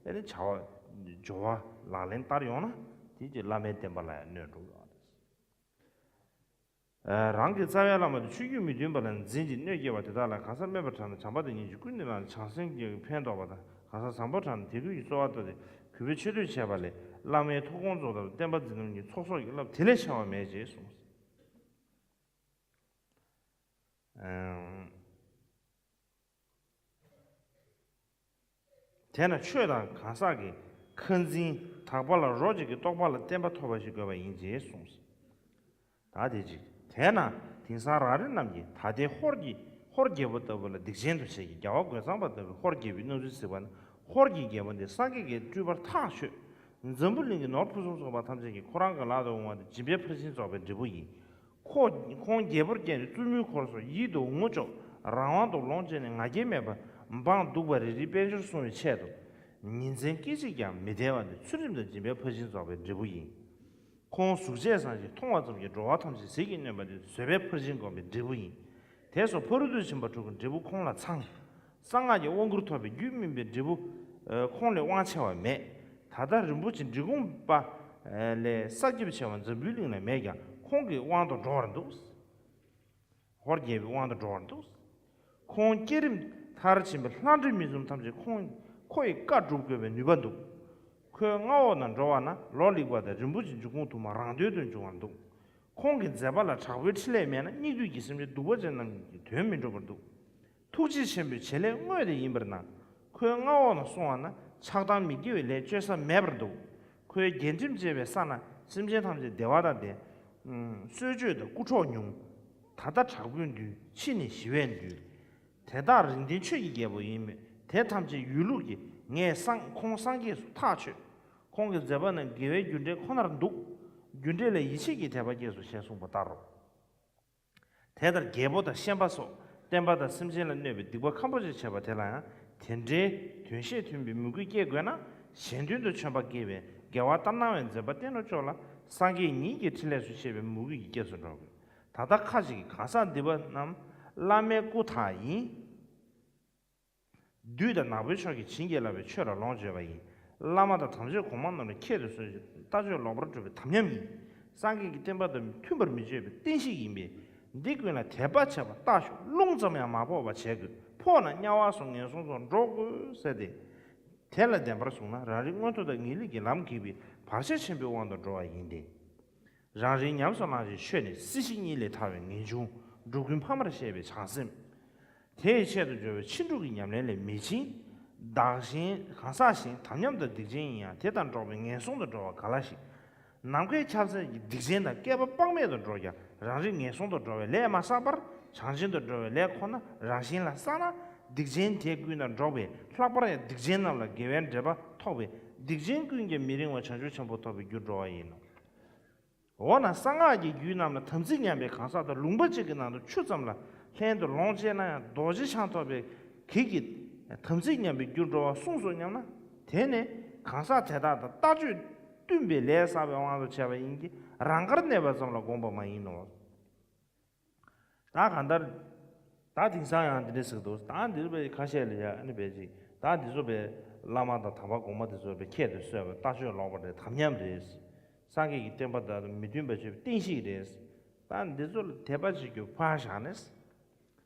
ཨ་ནི་བྱ་བ་སྦྱོར་བ་ལག་ལེན་བསྟར་ཡོང་ན་དེ་ཅིག་བླ་མའི་བསྟན་པ་ལ་ཡང་གནོད་འགྲོ་གི་ཡོད་རེད། རང་གི་རྩ་བའི་བླ་མ་དང་ཆོས་བརྒྱུད་མི་མཐུན་པ་ལ་འཛིན་ཅིང་གནོད་སྐྱེལ་བ་དེ་དག་ལ་གང་ཟག་དམན་པར་གྲགས་ན་བྱམས་པ་དང་སྙིང་རྗེ་ཀུན་ནས་བསླངས་ཏེ་བྱང་སེམས་ཀྱིས་ཕན་འདོགས་པ་དང་། གང་ཟག་བཟང་པོར་གྲགས་ན་དད་གུས་ཀྱིས་གསོལ་བ་བཏབ་སྟེ་གུས་པས་མཆོད་བསྟོད་བྱས་པ་ལས་བླ་མའི་ཐུགས་དགོངས་རྫོགས་དང་བསྟན་པ་འཛིན་རྣམས་ཀྱི་ཚོགས་གསོག་གི་རླབས་དེ་ལས་ཆེ་བ་མེད་ཅེས་གསུངས། དེས་ན་ཆོས་དང་གང་ཟག་གི་ཁ་འཛིན་དག་པ་ལ་རོ་གཅིག་གི་རྟོགས་པ་ལ་བརྟན་པ་ཐོབ་པ་ཞིག་དགོས་པ་ཡིན་ཅེས་གསུངས། ད་དེ་གཅིག། དེས་ན་དེང་སང་རང་རེ་རྣམས་ཀྱིས་ད་ལྟའི་ཧོར་གྱི་ཧོར་རྒྱལ་པོ་ལྟ་བུ་ལ་སྡིག་ཅན་དུ་བྱེད་ཀྱི་རྒྱལ་བ་རྒོད་ཚང་པ་ལྟ་བུའི་ཧོར་རྒྱལ་པོའི་རྣམ་ཚུལ་གཟིགས་པ་ན་ཧོར་གྱི་རྒྱལ་པོ་འདི་སངས་རྒྱས་ཀྱི་སྤྲུལ་པར་ཐག་ཆོད། འཛམ་བུ་གླིང་གི་ནོར་ཕུན་སུམ་ཚོགས་པ་ཐམས་ཅད་ཀྱིས་ཁོ་རང་གི་ལག་ཏུ་འོང་བ་དེ་སྦྱིན་པའི་ཕར་ཕྱིན་རྫོགས་པའི་འབྲས་བུ་ཡིན། ཁོ་ཁོང་རྒྱལ་པོར་བསྐྱངས་ཏེ་བཙུན་མོའི་འཁོར་སོགས་ཡིད་དུ་འོང་ངོ་ཅོག་རང་དབང་དུ་ལོངས་སྤྱད་ནས་ང་རྒྱལ་མེད་པར་འབངས་སྡུག་པ་རེ་རེའི་དཔལ་འབྱོར་སྲུང་བའི་ཆེད་དུ། ཉིན་མཚན་སྐད་ཅིག་ཀྱང་མི་བདེ་བ་ནི་ཚུལ་ཁྲིམས་དང་སྦྱིན་པའི་ཕར་ཕྱིན་རྫོགས་པའི་འབྲས་བུ་ཡིན། ཁོང་གཟུགས་བྱད་བཟང་ཞིང་མཐོང་བ་ཙམ་གྱིས་འགྲོ་བ་ཐམས་ཅད་ཟིལ་གྱིས་གནོན་པ་ནི་བཟོད་པའི་ཕར་ཕྱིན་བསྒོམ་པའི་འབྲས་བུ་ཡིན། དེ་སོགས་ཕ་རོལ་ཏུ་ཕྱིན་པ་དྲུག་གི་འབྲས་བུ་ཁོང་ལ་ཚང་། གསང་སྔགས་ཀྱི་དབང་བསྐུར་ཐོབ་པའི་རྒྱུད་སྨིན་པའི་འབྲས་བུ་ཁོང་ལས་དབང་ཆེ་བ་མེད། ད་ལྟ་རིན་པོ་ཆེ་འབྲི་གུང་པ་ལས་ས་སྐྱིབས་ཆེ་བ་འཛམ་བུའི་གླིང་ན་མེད་ཀྱང་ཁོང་གི་དབང་དུ་འགྲོ་བར་འདུག། ཧོར་རྒྱལ་པོའི་དབང་དུ་འགྲོ་བར་འདུག། ཁོང་བསྐྱེད་རིམ་མཐར་ཕྱིན་པའི་ལྷ་འདྲེ་མི་འཛོམས་ཐམས་ཅད་ཁོང་ ཁོ་ཡི་བཀའ་སྒྲུབ་དགོས་པའི་ནུས་པ་འདུག་ཁོའི་མངའ་འོག་ན་འགྲོ་བ་ན་ལོ་ལེགས་པ་དང་རིན་པོ་ཆེ་འབྱུང་ཁུངས་དུ་མ་རང་དོན་དུ་འབྱུང་བར་འདུག་ཁོང་གི་མཛད་པ་ལ་དྲག་པོའི་འཕྲིན་ལས་མེད་ན་སྙིགས་དུས་ཀྱི་སེམས་ཅན་གདུག་པ་ཅན་རྣམས་ཀྱི་དོན་མི་འགྲུབ་པར་འདུག་ཐུགས་རྗེ་ཆེན་པོའི་བྱེད་ལས་དངོས་དེ་ཡིན་པར་སྣང་། ཁོའི་མངའ་འོག་ན་སོང་བ་ན་ཆགས་སྡང་མི་དགེ་བའི་ལས་བཅོ་ས་མེད་པར་འདུག་ཁོའི་རྒྱལ་ཁྲིམས་བཅས་པའི་ས་ན་སེམས་ཅན་ཐམས་ཅད་བདེ་བ་དང་ལྡན། གསོལ་མཆོད་དང་རྐུ་འཕྲོག་ཉུང་། ད་ལྟ་དྲག་པོས་འདུལ། ཕྱི་ནས་ཞི་བས་འདུལ། དེ་དག་རིགས་ལྡན་ཆོས་ཀྱི་རྒྱལ་པོ་ཡིན་མོད། དེ་ཐམས་ཅད་ཡོད་ལུགས་ཀྱིས་ངས་སངས་ཁོང་སངས་རྒྱས་སུ་ཐག་ཆོད། ཁོང་གི་མཛད་པ་རྣམས་དགེ་བའི་རྒྱུ་འབྲས་ཁོ་ནར་འདུག་རྒྱུ་འབྲས་ལ་ཡིད་ཆེས་ཀྱི་དད་པ་སྐྱེས་སོ་ཞེས་གསུངས་པ་ལྟར་རོ། དེ་ལྟར་རྒྱལ་པོ་དང་ཤན་པ་སོགས་བསྟན་པ་དང་སེམས་ཅན་ལ་གནོད་པའི་སྡིག་པ་ཁམ་པོ་ཞིག་བྱས་པ་དེ་ལ་ཡང་དེ་འདྲའི་དོན་ཤེས་མཐུན་པའི་མོས་གུས་སྐྱེ་དགོས་ན། གཞན་དོན་དུ་བྱོན་པ་དགེ་བའི་དགེ་བ་ལྟར་སྣང་བའི་མཛད་པ་བསྟན་འགྲོ་ཕྱོགས་ལ་སངས་རྒྱས་ཉིད་ཀྱི་ཕྲིན་ལས་སུ་ཤེས་པའི་མོས་གུས་ཀྱིས་སྐྱེས་སུ་འགྲོ་དགོས། ད་ལྟ་ཁ་ཅིག་གིས་གང་ཟག་འདི་པ་རྣམས་བླ་མའི་སྐུ་དག་ཡིན། བདུད་དང་ནག་པོའི་ཕྱོགས་ཀྱི་བྱིན་གྱིས་བརླབས་པའི་ཆོས་ལ་ལོངས་སྤྱོད་པ་ཡིན། བླ་མ་དང་དམ་ཆོས་གོང་མ་རྣམས་ལ་ཁྱད་དུ་གསོད་ཅིང་ལྟ་སྤྱོད་ལོག་པར་སྒྲུབ་པའི་དམ་ཉམས་ཡིན། སངས་རྒྱས་ཀྱི་བསྟན་པ་དང་མཐུན་པར་མི་སྤྱོད་པའི་བསྟན་བཤིག་ཡིན་པས། འདི་ཀུན་ལ་དད་པ་བྱས་པ་ལྟ་ཞོག་རླུང་ཙམ་ཡང་མ་ཕོག་པར་བྱས་དགོས། ཕོག་ན་དམྱལ་བ་སོགས་ངན་སོང་དུ་འགྲོ་དགོས་ཟེར་ཏེ། དེ་ལ་བདེན་པར་བཟུང་ན་རང་རིག་མངོན་མཐོ་དང་ངེས་ལེགས་ཀྱི་ལམ་གྱིས་པའི་བར་ཆད་ཆེན་པོའི་དབང་དུ་འགྲོ་བ་ཡིན་ཏེ། རང་རིག་ཉམས་སུ་བླང་ཞིང་ཆོས་ནི་སྲིད་ཞི་གཉིས་ལས་ཐར་བའི་ངེས་འབྱུང་འགྲོ་ཀུན་ཕ་མར་བཤད་པའི་བྱང་སེམས། དེ་ཡི་ཆེད་དུ་སྦྱོར་བའི་ཕྱིན་དྲུག་གི་ཉམས་ལེན་ལས་མི་འབྱིན། བདག་གཞན་གང་ཟག་གཞན་དམ་ཉམས་དང་སྡིག་ཅན་ཡིན་ཡང་དེ་དང་འགྲོགས་པའི་ངན་སོང་དུ་འགྲོ་བ་ག་ལ་ཞིག་ནམ་མཁའི་ཁྱབ་ཚད་ཀྱི་སྡིག་ཅན་དང་བསྐལ་པ་དཔག་མེད་དུ་འགྲོ་ཀྱང་རང་རིག་ངན་སོང་དུ་འགྲོ་བའི་ལས་མ་བསགས་པར་བྱང་ཆེན་དུ་འགྲོ་བའི་ལས་ཁོ་ན་རང་བཞིན་ལ་བསགས་ན་སྡིག་ཅན་དེ་ཀུན་དང་འགྲོགས་པས་ལྷག་པར་ཡང་སྡིག་ཅན་རྣམས་ལ་དགེ་བའི་འབྲེལ་པ་ཐོགས་པས་སྡིག་ཅན་ཀུན་ཀྱང་མི་རིང་བར་བྱང་ཆུབ་ཆེན་པོ་ཐོབ་པའི་རྒྱུར་འགྲོ་བ་ཡིན་ནོ། འོ་ན་གསང་སྔགས་ཀྱི་རྒྱུད་རྣམས་ལ་དམ་ཚིག་ཉམས་པའི་གང་ཟག་དང་ལུང་པ་གཅིག་གི་ནང་དུ་ཆུ་ཙམ་ལ་ལྷན་དུ་ལོངས་སྤྱད་ན་ཡང་རྡོ་རྗེ་འཆང་ཐོབ་པའི་གེགས་ཀྱིས་དམ་ཚིག་ཉམས་པའི་རྒྱུར་འགྲོ་བ་གསུངས་སོ་སྙམ་ན། དེ་ནི་གང་ཟག་དེ་དག་དང་ལྟ་སྤྱོད་བསྟུན་པའི་ལས་བསགས་པའི་དབང་དུ་བྱས་པ་ཡིན་གྱི་རང་དགར་གནས་པ་ཙམ་ལ་དགོངས་པ་མ་ཡིན་ནོ། ད་གང་ལྟར། ད་དེང་སང་ཡང་འདི་འདྲ་ཟེར་འདུག་ད་འདིར་བས་ཁ་ཤས་ལ་ཡ་ཨ་ནི་བས་ཅིག་ད་འདི་ཚོ་བས་བླ་མ་དང་དམ་པ་གོང་མ་འདི་ཚོ་བས་ཁྱད་དུ་གསོད་པ་ལྟ་སྤྱོད་ལོག་པ་རེད། དམ་ཉམས་རེད། སངས་རྒྱས་ཀྱི་བསྟན་པ་དང་མི་མཐུན་པ་བྱེད་པའི་བསྟན་བཤིག་རེད། ད་འདི་ཚོ་ལ་དད་པ་བྱེད་རྒྱུ་ཕར་བཞག་ནས།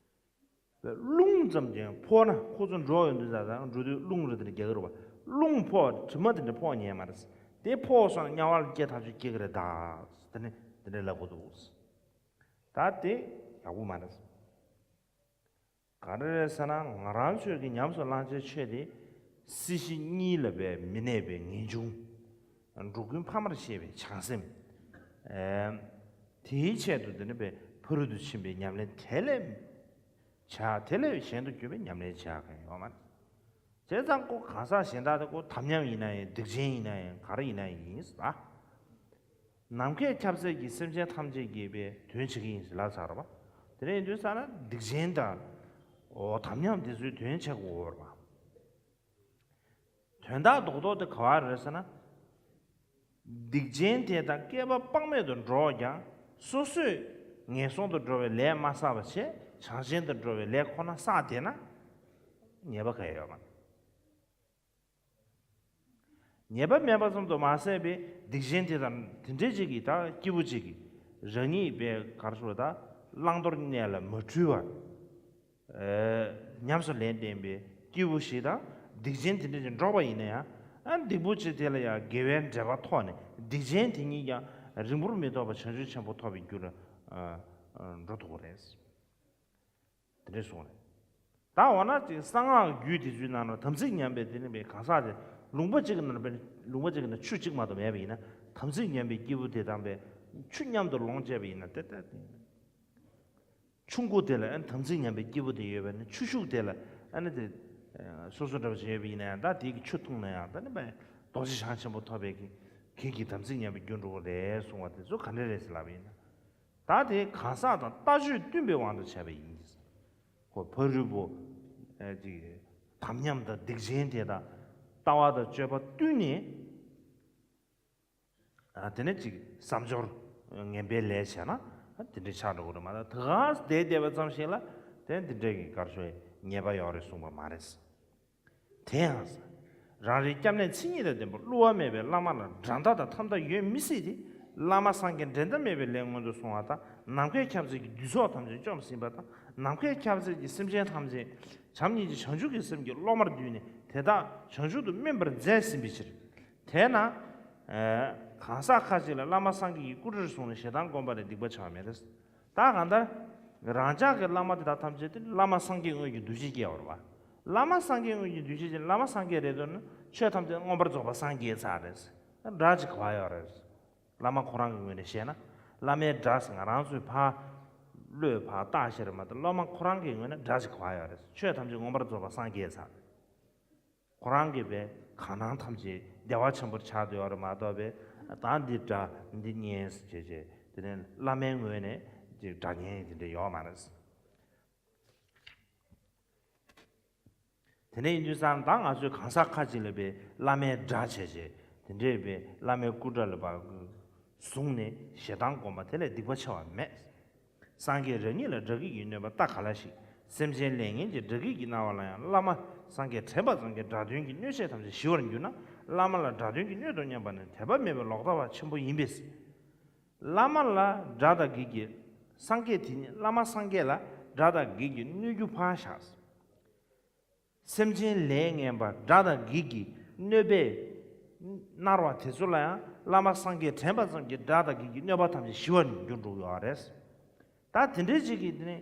རླུང་ཙམ་ཀྱང་ཕོག་ན་ཁོ་ཚོ་འགྲོ་ཡོང་དུས་ཙང་འགྲོ་དུས་རླུང་རེ་དེ་འདྲ་རྒྱག་གི་རེད་བ། རླུང་ཕོག་དྲི་མ་དེ་འདྲ་ཕོག་ཉན་མ་རེད། དེ་ཕོག་སོང་ན་དམྱལ་བ་ལ་སྐྱེ་ཐག་ཆོད་སྐྱེ་གི་རེད་ད། དེ་ནི་དེ་འདྲ་ལབ་དགོས་འདུག་ད་དེ་ཡག་པོ་མ་རེད། ག་རེ་རེད་ཟེར་ན་ང་རང་ཚོས་ཀྱི་ཉམས་སུ་བླང་བྱའི་ཆོས་དེ་སྲིད་ཞི་གཉིས་ལ་བས་མི་གནས་པའི་ངེས་འབྱུང་། འགྲོ་ཀུན་ཕ་མར་བཤད་པའི་བྱང་སེམས། དེའི་ཆེད་དུ་དེ་ནི་བས་ཕ་རོལ་ཏུ་ཕྱིན་པའི་ཉམས་ལེན་དེ་ལས་བྱ་དེ་ལས་གཞན་དུ་གྱུར་པའི་ཉམས་ལེན་བྱ་མཁན་ཡོད་མ་རེད། བྱས་ཙང་ཁོ་གང་ཟག་གཞན་དག་དེ་ཁོ་དམ་ཉམས་ཡིན་ན་ཡང་སྡིག་ཅན་ཡིན་ན་ཡང་ག་རེ་ཡིན་ན་ཡིན་ཟེར། ནམ་མཁའི་ཁྱབ་ཚད་ཀྱི་སེམས་ཅན་ཐམས་ཅད་ཀྱི་པའི་དོན་བྱེད་ཀྱི་ཡིན་ཟེར་ལབ་ཚར་བ། དེ་ནས་ཡིན་དུས་ཙ་ན་སྡིག་ཅན་དང་། འོ་དམ་ཉམས་དེ་ཚོའི་དོན་བྱེད་དགོས་པ། དོན་དག་རྡོག་རྡོག་དེ་ག་བ་རེད་ཟེར་ན། སྡིག་ཅན་དེ་དང་བསྐལ་པ་དཔག་མེད་དུ་འགྲོགས་ཀྱང་སོ་སོས་ངན་སོང་དུ་འགྲོ་བའི་ལས་མ་བསགས་པ་བྱས་བྱང་ཆེན་དུ་འགྲོ་བའི་ལས་ཁོ་ན་བསགས་བསྡད་ན། ཉེས་པ་ག་ཡང་ཡོད་མ་རེད། ཉེས་པ་མེད་པ་ཙམ་དུ་མ་ཟད་པའི་སྡིག་ཅན་དེ་དང་དེ་འདྲའི་ཅིག་གིས་ད་སྐྱེས་བུ་ཅིག་གིས་རང་ཉིད་པའི་གར་སོང་ད་བླང་དོར་གནས་ལ་མ་འཁྲུལ་བར། ཉམས་སུ་ལེན་བསྟན་པའི་སྐྱེས་བུ་ཞིག་དང་སྡིག་ཅན་དེ་འདྲ་ཅིག་འགྲོགས་པ་ཡིན་ན་ཡང་ཨ་སྡིག་པོ་ཅིག་དེ་ལ་ཡང་དགེ་བའི་འབྲེལ་བ་ཐོགས་ནས་སྡིག་ཅན་དེ་ཉིད་ཀྱང་རིང་པོར་མི་ཐོགས་པར་བྱང་ཆུབ་ཆེན་པོ་ཐོབ་པའི་རྒྱུ་ལ་འགྲོ་ཐུབ་ཀྱི་རེད། དེ་འདྲ་གསུངས་རེད། ད་འོ་ན་ཅིག་གསང་སྔགས་རྒྱུད་དེ་ཚོའི་ནང་ན་དམ་ཚིག་ཉམས་པའི་དེ་ནི་པའི་གང་ཟག་དེ་ལུང་པ་གཅིག་གི་ནང་ན་པའི་ལུང་པ་གཅིག་གི་ནང་ཆུ་གཅིག་མ་གཏོགས་མེད་པ་ཡིན་ན་དམ་ཚིག་ཉམས་པའི་སྐྱེས་བུ་དེ་དང་པའི་ཆུ་མཉམ་དུ་ལོངས་སྤྱད་པ་ཡིན་ན་ཏེ་ཏེ་ཏེ། ཆུ་མགོ་དེ་ལ་ཨ་ནི་དམ་ཚིག་ཉམས་པའི་སྐྱེས་བུ་དེ་ཡོད་པ་ནི་ཆུ་ཤུགས་དེ་ལ་ཨ་ནི་དེ་སོ་སོ་འདྲ་བ་ཞིག་ཡོད་པ་ཡིན་ན་ཡང་ད་དེ་གི་ཆུ་འཐུང་ན་ཡང་ད་ནི་པའི་རྡོ་རྗེ་འཆང་ཆེན་པོ་ཐོབ་པའི་གི་གེགས་ཀྱི་དམ་ཚིག་ཉམས་པའི་རྒྱུ་འགྲོ་གི་རེད་གསུང་བ་དེ་ཚོ་ག་འདྲ་རེད་ཟེར་ལབ་པ་ཡིན་ན། ད་དེ་གང་ཟག་དང་ལྟ་སྤྱོད་བསྟུན་པའི་དབང་དུ་བྱས་པ་ཡིན། ཁོ་ཕ་རོལ་པོ། ཨེ་ཅིག་དམ་ཉམས་དང་སྡིག་ཅན་དེ་དག་ལྟ་བ་དང་སྤྱོད་པ་བསྟུན་ནས། ཨ་དེ་ནས་ཅིག་བསམ་སྦྱོར་ངན་པའི་ལས་བྱས་ན་དེ་འདྲའི་ཆགས་འགྲོ་གི་རེད་མ་གཏོགས་ད་ག་བསྡད་བསྡད་པ་ཙམ་ཞིག་ལ་དེ་འདི་འདྲའི་གི་གར་ཤོར་ཉེས་པ་ཡོད་རེད་གསུངས་པ་མ་རེད། དེ་ཡང་། རང་རེའི་སྐྱབས་གནས་མཚན་ཉིད་དང་ལྡན་པ་བསླུ་བ་མེད་པའི་བླ་མ་ལ་དགྲ་ཟླ་དང་ཐབས་མཐའ་ཡོད་མི་སྲིད་དེ། བླ་མ་སངས་རྒྱས་འགྲན་ཟླ་མེད་པའི་ལས་མངོན་དུ་སོང་བ་དང་ ནམ་མཁའི་ཁྱབ་ཚད་ཀྱིས་བདུད་ཚོགས་ཐམས་ཅད་བཅོམ་ཟིན་པ་དང་། ནམ་མཁའི་ཁྱབ་ཚད་ཀྱིས་སེམས་ཅན་ཐམས་ཅད་བྱམས་སྙིང་རྗེ་བྱང་ཆུབ་ཀྱི་སེམས་ཀྱི་སློབ་མར་བསྡུས་ནས་དེ་དག་བྱང་ཆུབ་ཏུ་སྨིན་པར་མཛད་ཟིན་པའི་ཕྱིར། དེས་ན། ཨ། གང་ཟག་ཁ་ཅིག་ལ་བླ་མ་སངས་རྒྱས་ཀྱི་སྐུ་དྲིན་བསྲུངས་ནས་ཞེ་སྡང་བསྒོམས་པ་ལས་སྡིག་པ་བྱ་བ་མེད་དེ། ད་གང་ལྟར། རང་ཅག་གི་བླ་མ་དེ་དག་ཐམས་ཅད་དེ་བླ་མ་སངས་རྒྱས་དངོས་ཀྱི་འདུ་ཤེས་སྐྱེ་བ་རེད་བ། བླ་མ་སངས་རྒྱས་དངོས་ཀྱི་འདུ་ཤེས་ཅན་བླ་མ་སངས་རྒྱས་རེད་འདོད་ན་ཆོས་ཐམས་ཅད་མངོན་པར་རྫོགས་པ་སངས་རྒྱས་ཚར་རེད། སྒྲ་ཅིག་གོ་བ་ཡོད་རེད། བླ་མ་ཁོ་རང་གི་ངོས་ནས་བཤད་ན། བླ་མའི་སྒྲ་ཟེར་ང་རང་ཚོས་ཕར་བློས་ཕར་བཏགས་ཤེས་རེད་མ་གཏོགས། བླ་མ་ཁོ་རང་གི་ངོས་ནས་སྒྲ་ཅིག་གོ་བ་ཡོད་རེད། ཆོས་ཐམས་ཅད་མངོན་པར་རྫོགས་པ་སངས་རྒྱས་ཚར། ཁོ་རང་གིས་པའི་གང་སྣང་ཐམས་ཅད་བདེ་བ་ཆེན་པོར་ཆགས་བསྡད་ཡོད་རེད་མ་གཏོགས་པའི། ད་འདི་སྒྲ་འདི་སྙན་ཟེར་བྱས་བྱས་དེ་ནས་བླ་མའི་ངོས་ནས་ཅིག་སྒྲ་སྙན་དེ་འདྲ་ཡོད་མ་རེད། དེ་འདྲ་ཡིན་དུས་ཙང་ད་ང་ཚོས་གང་ཟག་ཁ་ཅིག་ལ་པའི་བླ་མའི་སྒྲ་བྱས་བྱས་དེ་འདྲའི་པའི་བླ་མའི་སྐུ་སྒྲ་ལ་བ་བཟུང་ནས་ཞེ་སྡང་བསྒོམ་པ་དེ་ལས་སྡིག་པ་ཆེ་བ་མེད། སངས་རྒྱས་རང་ཉིད་ལ་སྒྲ་སྐད་ཀྱིས་གནོད་པ་ལྟ་ག་ལ་ཞིག་སེམས་ཅན་ལས་ངན་གྱི་སྒྲ་སྐད་ཀྱིས་མནར་བ་ལ་ཡང་བླ་མ་སངས་རྒྱས་དྲན་པ་ཙམ་གྱིས་སྒྲ་དོན་གྱི་གནོད་བྱེད་ཐམས་ཅད་ཞི་བར་འགྱུར་ན། བླ་མ་ལ་སྒྲ་དོན་གྱི་གནོད་དོ་སྙམ་པ་ནི་དད་པ་མེད་པའི་ལོག་ལྟ་བ་ཆེན་པོ་ཡིན་པས། བླ་མ་ལ་སྒྲ་དང་བགེགས་ཀྱི། སངས་རྒྱས་དེ་ཉིད་བླ་མ་སངས་རྒྱས་ལ་སྒྲ་དང་བགེགས་ཀྱི་གནོད་རྒྱུ་ཕར་བཞག་སེམས་ཅན་ལས་ངན་པ་སྒྲ་དང་བགེགས་ཀྱི་གནོད་པས་མནར་བ་དེ་ཚོ་ལ་ཡང་བླ་མ་སངས་རྒྱས་དྲན་པ་ཙམ་གྱིས་སྒྲ་དང་བགེགས་ཀྱི་གནོད་པ་ཐམས་ཅད་ཞི་བར་འགྱུར་འགྲོ་གི་ཡོད་རེད། ད་དེ་འདྲའི་ཅིག་གིས་དེ་ནི་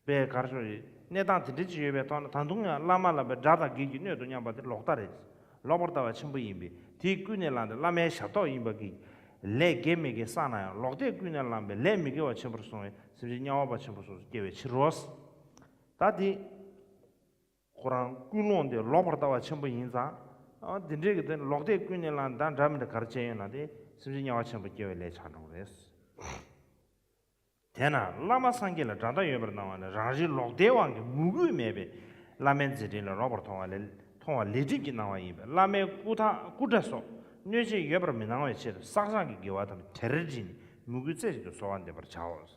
པའི་གར་ཤོར་རེད། གནས་སྟངས་དེ་འདྲའི་ཅིག་ཡོད་པའི་ཐོག་ན་ད་དུང་ཡང་བླ་མ་ལ་པའི་སྒྲ་དང་བགེགས་ཀྱི་གནོད་དོ་སྙམ་པ་དེ་ལོག་ལྟ་རེད། ལོག་པར་ལྟ་བ་ཆེན་པོ་ཡིན་པས་དེས་ཀུན་ནས་བསླངས་ཏེ་བླ་མའི་ཞབས་ཏོག་ཡིན་པ་གི་ལས་དགེ་མི་དགེ་བསགས་ན་ཡང་ལོག་ལྟས་ཀུན་ནས་བསླངས་པའི་ལས་མི་དགེ་བ་ཆེན་པོར་སོང་བས་སེམས་ཅན་དམྱལ་བ་པ་ཆེན་པོ་སོགས་སུ་སྐྱེ་བའི་ཕྱིར་རོ། ད་དེ། ཁོ་རང་ཀུན་སློང་དེ་ལོག་པར་ལྟ་བ་ཆེན་པོ་ཡིན་ཙང་། ཨ། འདི་འདྲའི་གི་དེ་ལོག་ལྟས་ཀུན་ནས་བསླངས་ད་འདྲ་མི་འདྲ་ག་རེ་བྱས་ཡོད་ན་དེ་སེམས་ཅན་དམྱལ་བ་ཆེན་པོ་སྐྱེ་བའི་ལས་ཆགས་འགྲོ་གི་རེད། དེས་ན་བླ་མ་སངས་རྒྱས་ལ་དགྲ་ཟླ་ཡོད་པར་སྣང་བ་ནི་རང་རིག་ལོག་ལྟའི་དབང་གིས་མོས་གུས་མེད་པས་བླ་མའི་མཛད་འཕྲིན་ལ་ལོག་པར་མཐོང་བ་ལས་མཐོང་བ་ལས་སྒྲིབ་ཀྱིས་སྣང་བ་ཡིན་པས། བླ་མའི་སྐུ་ཐང་སྐུ་འདྲ་སོགས་གནོད་བྱེད་ཡོད་པར་མི་སྣང་བའི་ཆེད་དུ་བསགས་སྦྱང་གི་དགེ་བ་ཐམས་ཅད་གྲལ་སྒྲིག་ནས་མོས་གུས་རྩེ་གཅིག་ཏུ་གསོལ་བ་འདེབས་པར་བྱའོ།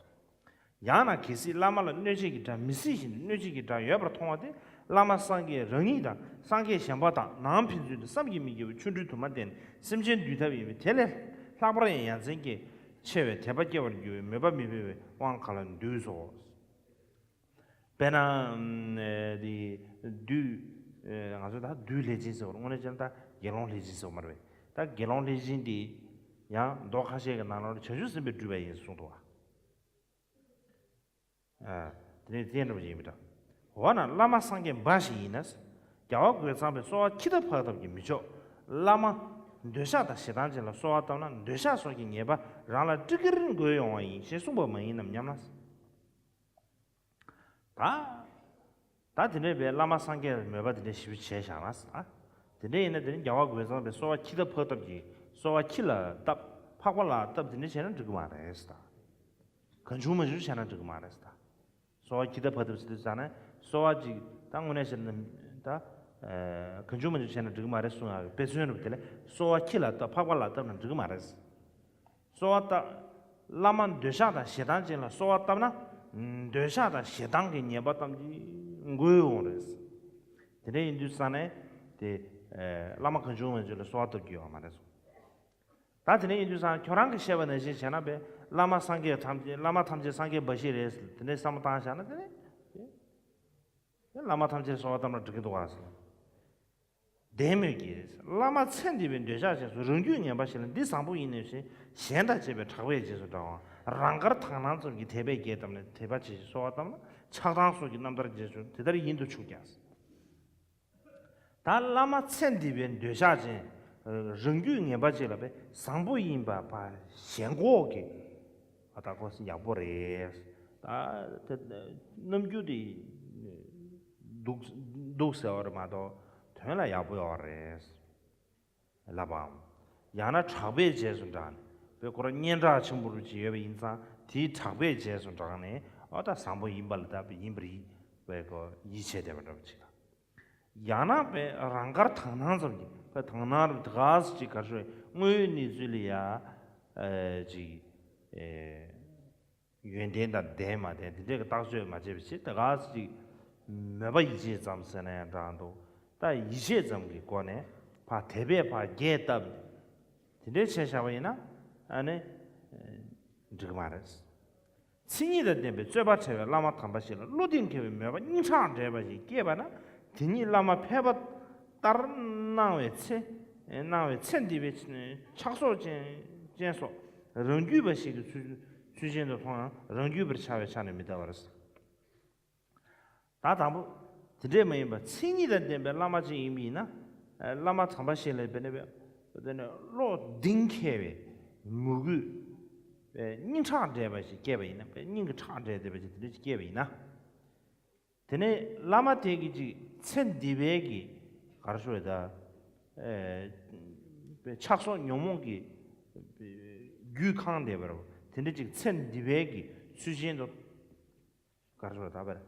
ཡང་ན་གལ་སྲིད་བླ་མ་ལ་གནོད་བྱེད་ཀྱི་དགྲ་མི་སྲིད་བཞིན་དུ་གནོད་བྱེད་ཀྱི་དགྲ་ཡོད་པར་མཐོང་བ་དེ་བླ་མ་སངས་རྒྱས་རང་ཉིད་དང་སངས་རྒྱས་གཞན་པ་དག་ནང་ཕན་ཚུན་དུ་བསམ་གྱིས་མི་ཁྱབ་པའི་ཆོ་འཕྲུལ་དུ་མ་བསྟན་ནས་སེམས་ཅན་འདུལ་ཐབས་ཡིན་པས་དེ་ལས་ལྷག་པར་ཡང་ཡ་མཚན་སྐྱེ་ཆེ་བའི་དད་པ་སྐྱེ་བར་འགྱུར་བའི་མོས་པ་མི་འཕེལ་བའི་དབང་ག་ལ་འདུས་སོ། དཔེར་ན། འདི་བདུད། ང་ཚོ་ད་བདུད་ལྷས་བྱིན་ཟེར་བ་དངོས་གནས་བྱས་ན་ད་དགེ་སློང་ལྷས་བྱིན་ཟེར་བ་མ་རེད་པས། ད་དགེ་སློང་ལྷས་བྱིན་འདི་ཡང་མདོ་ཁ་ཤས་ཀྱི་ནང་ལོགས་ལ་བྱང་ཆུབ་སེམས་དཔས་སྤྲུལ་པ་ཡིན་གསུངས་འདུག་བ། ཨ། དེ་ནས་བསྟན་འགྲོ་བ་ཡིན་པ་འདྲ། འོ་ན་བླ་མ་སངས་རྒྱས་འབའ་ཞིག་ཡིན་ན། རྒྱལ་བ་རྒོད་ཚང་པས་གསོལ་བ་ཁྱི་ལྟར་འཕག་ཐབས་ཀྱིས་མི་ཆོག་བླ་མ་འདོད་ཆགས་དང་ཞེ་སྡང་ཅན་ལ་གསོལ་བ་བཏབ་ན་འདོད་ཆགས་སོགས་ཀྱི་ཉེས་པ་རང་ལ་ཀྲིག་ཀིར་འགོས་ཡོང་བ་ཡིན་ཞེས་གསུངས་པ་མ་ཡིན་ནམ་སྙམ་ན། ད། ད་དེ་འདྲའི་བའི་བླ་མ་སངས་རྒྱས་ལ་མོས་པ་དེ་འདྲའི་ཞིབ་བྱས་བཞག་ན། ཨ། དེ་འདྲ་ཡིན་ན་དེ་ནི་རྒྱལ་བ་རྒོད་ཚང་པས་གསོལ་བ་ཁྱི་ལྟར་འཕག་ཐབས་ཀྱིས་གསོལ་བ་ཁྱི་ལ་བཏབ་འཕགས་པ་ལ་བཏབ་དེ་འདྲ་བྱས་ན་འགྲིག་གི་མ་རེད་ཟེར་ད། གང་བྱུང་མང་བྱུང་བྱས་ན་འགྲིག་གི་མ་རེད་ཟེར་ད། གསོལ་བ་ཁྱི་ལྟར་འཕག་ཐབས་ཟེར་དུས་ཙང་ནས་གསོལ་བ་ཅིག་ད་དངོས་གནས་བྱས་ན་ད། ཨ། གང་བྱུང་མང་བྱུང་བྱས་ན་འགྲིག་གི་མ་རེད་གསུང་ཡག་གི་དཔེ་མཚོན་རེད་པ། དེ་ལས་གསོལ་བ་ཁྱི་ལ་བཏབ་འཕགས་པ་ལ་བཏབ་ན་འགྲིག་གི་མ་རེད། གསོལ་བ་བཏབ། བླ་མ་འདོད་ཆགས་དང་ཞེ་སྡང་ཅན་ལ་གསོལ་བ་བཏབ་ན། འདོད་ཆགས་དང་ཞེ་སྡང་གི་ཉེས་པ་ཐམས་ཅད་འགོས་ཡོང་རེད། དེ་འདྲ་ཡིན་དུས་ཙང་ནས་དེ། ཨ། བླ་མ་གང་བྱུང་མང་བྱུང་ལ་གསོལ་བ་བཏབ་རྒྱུ་ཡོད་མ་རེད་གསུངས། ད་དེ་འདྲ་ཡིན་དུས་ཙང་ཁྱོད་རང་གིས་བཤད་པ་ནང་བཞིན་བྱས་ན་པས་བླ་མ་སངས་རྒྱས་ཐམས་ཅད་བླ་མ་ཐམས་ཅད་སངས་རྒྱས་འབའ་ཞིག་རེད་ཟེར་དེ་འདྲའི་བསམ་བློ་བཏང་བཞག་ན་དེ་ནི། བླ་མ་ཐམས་ཅད་གསོལ་བ་བཏབ་ན་འགྲིག་གི་འདུག་ག་ཟེར། བདེན་མོད་ཀྱི། བླ་མ་ཚེ་འདས་པའི་འདོད་ཆགས་ཅན་སོགས་རང་རྒྱུད་ངན་པ་ཞིག་ལ་འདི་བཟང་པོ་ཡིན་ནོ་ཞེས་གཞན་དང་བཅས་པའི་གྲགས་པས་རྗེས་སུ་འབྲང་བ། རང་དགར་དག་སྣང་ཙམ་གྱིས་དད་པས་རྒྱས་བཏབ་ནས་དད་པ་ཆེ་ཞིང་གསོལ་བ་བཏབ་ན་ཆགས་སྡང་སོགས་ཀྱི་རྣམ་ཐར་རྗེས་སུ་དེ་ལྟར་ཡིན་དུ་ཆུག་ཀྱང་། ད་བླ་མ་ཚེ་འདས་པའི་འདོད་ཆགས་ཅན། རང་རྒྱུད་ངན་པ་ཅིག་ལ་བས་བཟང་པོ་ཡིན་པ་ཕར་ཞེན་ཁོག་གི། ཨ། ད་ཁོ་ཡག་པོ་རེད། ད་དེ་རྣམ་འགྱུར་དེ་སྡུག་སྡུག་ཟེར་བ་རེད་མ་གཏོགས་དོན་ལ་ཡག་པོ་ཡོད་རེད། ལབ་པའམ། ཡང་ན་གྲགས་པས་རྗེས་སུ་འབྲང་ནས་བས་ཁོ་རང་སྙན་གྲགས་ཆེན་པོ་རུ་ཅིག་ཡོད་པ་ཡིན་ཙང་དེའི་གྲགས་པས་རྗེས་སུ་འབྲང་ནས་ཨོ་ད་བཟང་པོ་ཡིན་པ་ལ་ད་ཡིན་པར་ཡིད་བས་ཁོ་ཡིད་ཆེས་བསྡད་པ་འདྲ་པོ་ཅིག་དང་། ཡང་ན་བས་རང་དགར་དག་སྣང་ཙམ་གྱིས་བས་དག་སྣང་རུ་དེ་ག་ས་ཅིག་གར་ཤོར་དངོས་ཡོད་གནས་ཚུལ་ལ་ཡ། ཨ། ཅིག་ཨེ། ཡོན་ཏན་དང་ལྡན་མ་ལྡན་དེ་འདྲའི་གི་བརྟག་དཔྱད་མ་བྱས་པའི་ཕྱིར་དེ་ག་ས་ཅིག་མོས་པ་ཡིད་ཆེས་ཙམ་ཟེར་ན་ཡང་འདྲ་འདུག་ད་ཡིད་ཆེས་ཙམ་གྱི་སྒོ་ནས་ཕར་དད་པས་ཕར་རྒྱས་བཏབ་ནས་དེ་འདྲའི་བྱས་བཞག་པ་ཡིན་ན་ཨ་ནི། འགྲིག་མ་རེད། མཚན་ཉིད་དང་ལྡན་པའི་རྩོད་པ་བྲལ་བའི་བླ་མ་དམ་པ་ཞིག་ལ་བློ་གཏིང་འཁེལ་བའི་མོས་པ་སྙིང་ཁྲག་འདྲེས་པ་ཞིག་སྐྱེས་པ་ན། དེ་ཉིད་བླ་མ་ཕལ་པ་ལྟར་སྣང་བའི་ཚེ། སྣང་བའི་ཚེ་འདི་པའི་ཆགས་སོགས་ཅན་ཅན་སོགས་རང་རྒྱུད་པ་ཞིག་གི་ཚུལ་ཚུལ་ཅན་དུ་མཐོང་ཡང་རང་རྒྱུད་པར་འཆར་བའི་ཆ་ནས་མི་འདའ་བར། ད་དང་པོ། དེ་འདྲས་མ་ཡིན་པར་མཚན་ཉིད་དང་ལྡན་པའི་བླ་མ་ཅིག་ཡིན་པ་ཡིན་ན། བླ་མ་དམ་པ་ཞིག་ལ་དཔེར་ན་དཔེར་ན་བློ་གཏིང་འཁེལ་བའི་མོས་གུས་པའི་སྙིང་ཁྲག་འདྲེས་པ་ཞིག་སྐྱེས་པ་ཡིན་ན། དཔེ་སྙིང་གི་ཁྲག་འདྲེས་བསྡད་པ་ཞིག་དེ་འདྲས་ཅིག་སྐྱེས་པ་ཡིན་ན། དེ་ནས་བླ་མ་དེ་གིས་ཅིག་ཚེ་འདི་པའི་གི་ག་རེ་ཞུ་དགོས་རེད་ད། ཨེ། ཆགས་སོགས་ཉོན་མོངས་ཀྱི་རྒྱུད་གང་བསྡད་པ་རེད་པ། དེ་འདྲ་ཅིག་ཚེ་འདི་པའི་གི་ཚུལ་ཅན་དུ། ག་རེ་ཞུ་དགོས་རེད་ད།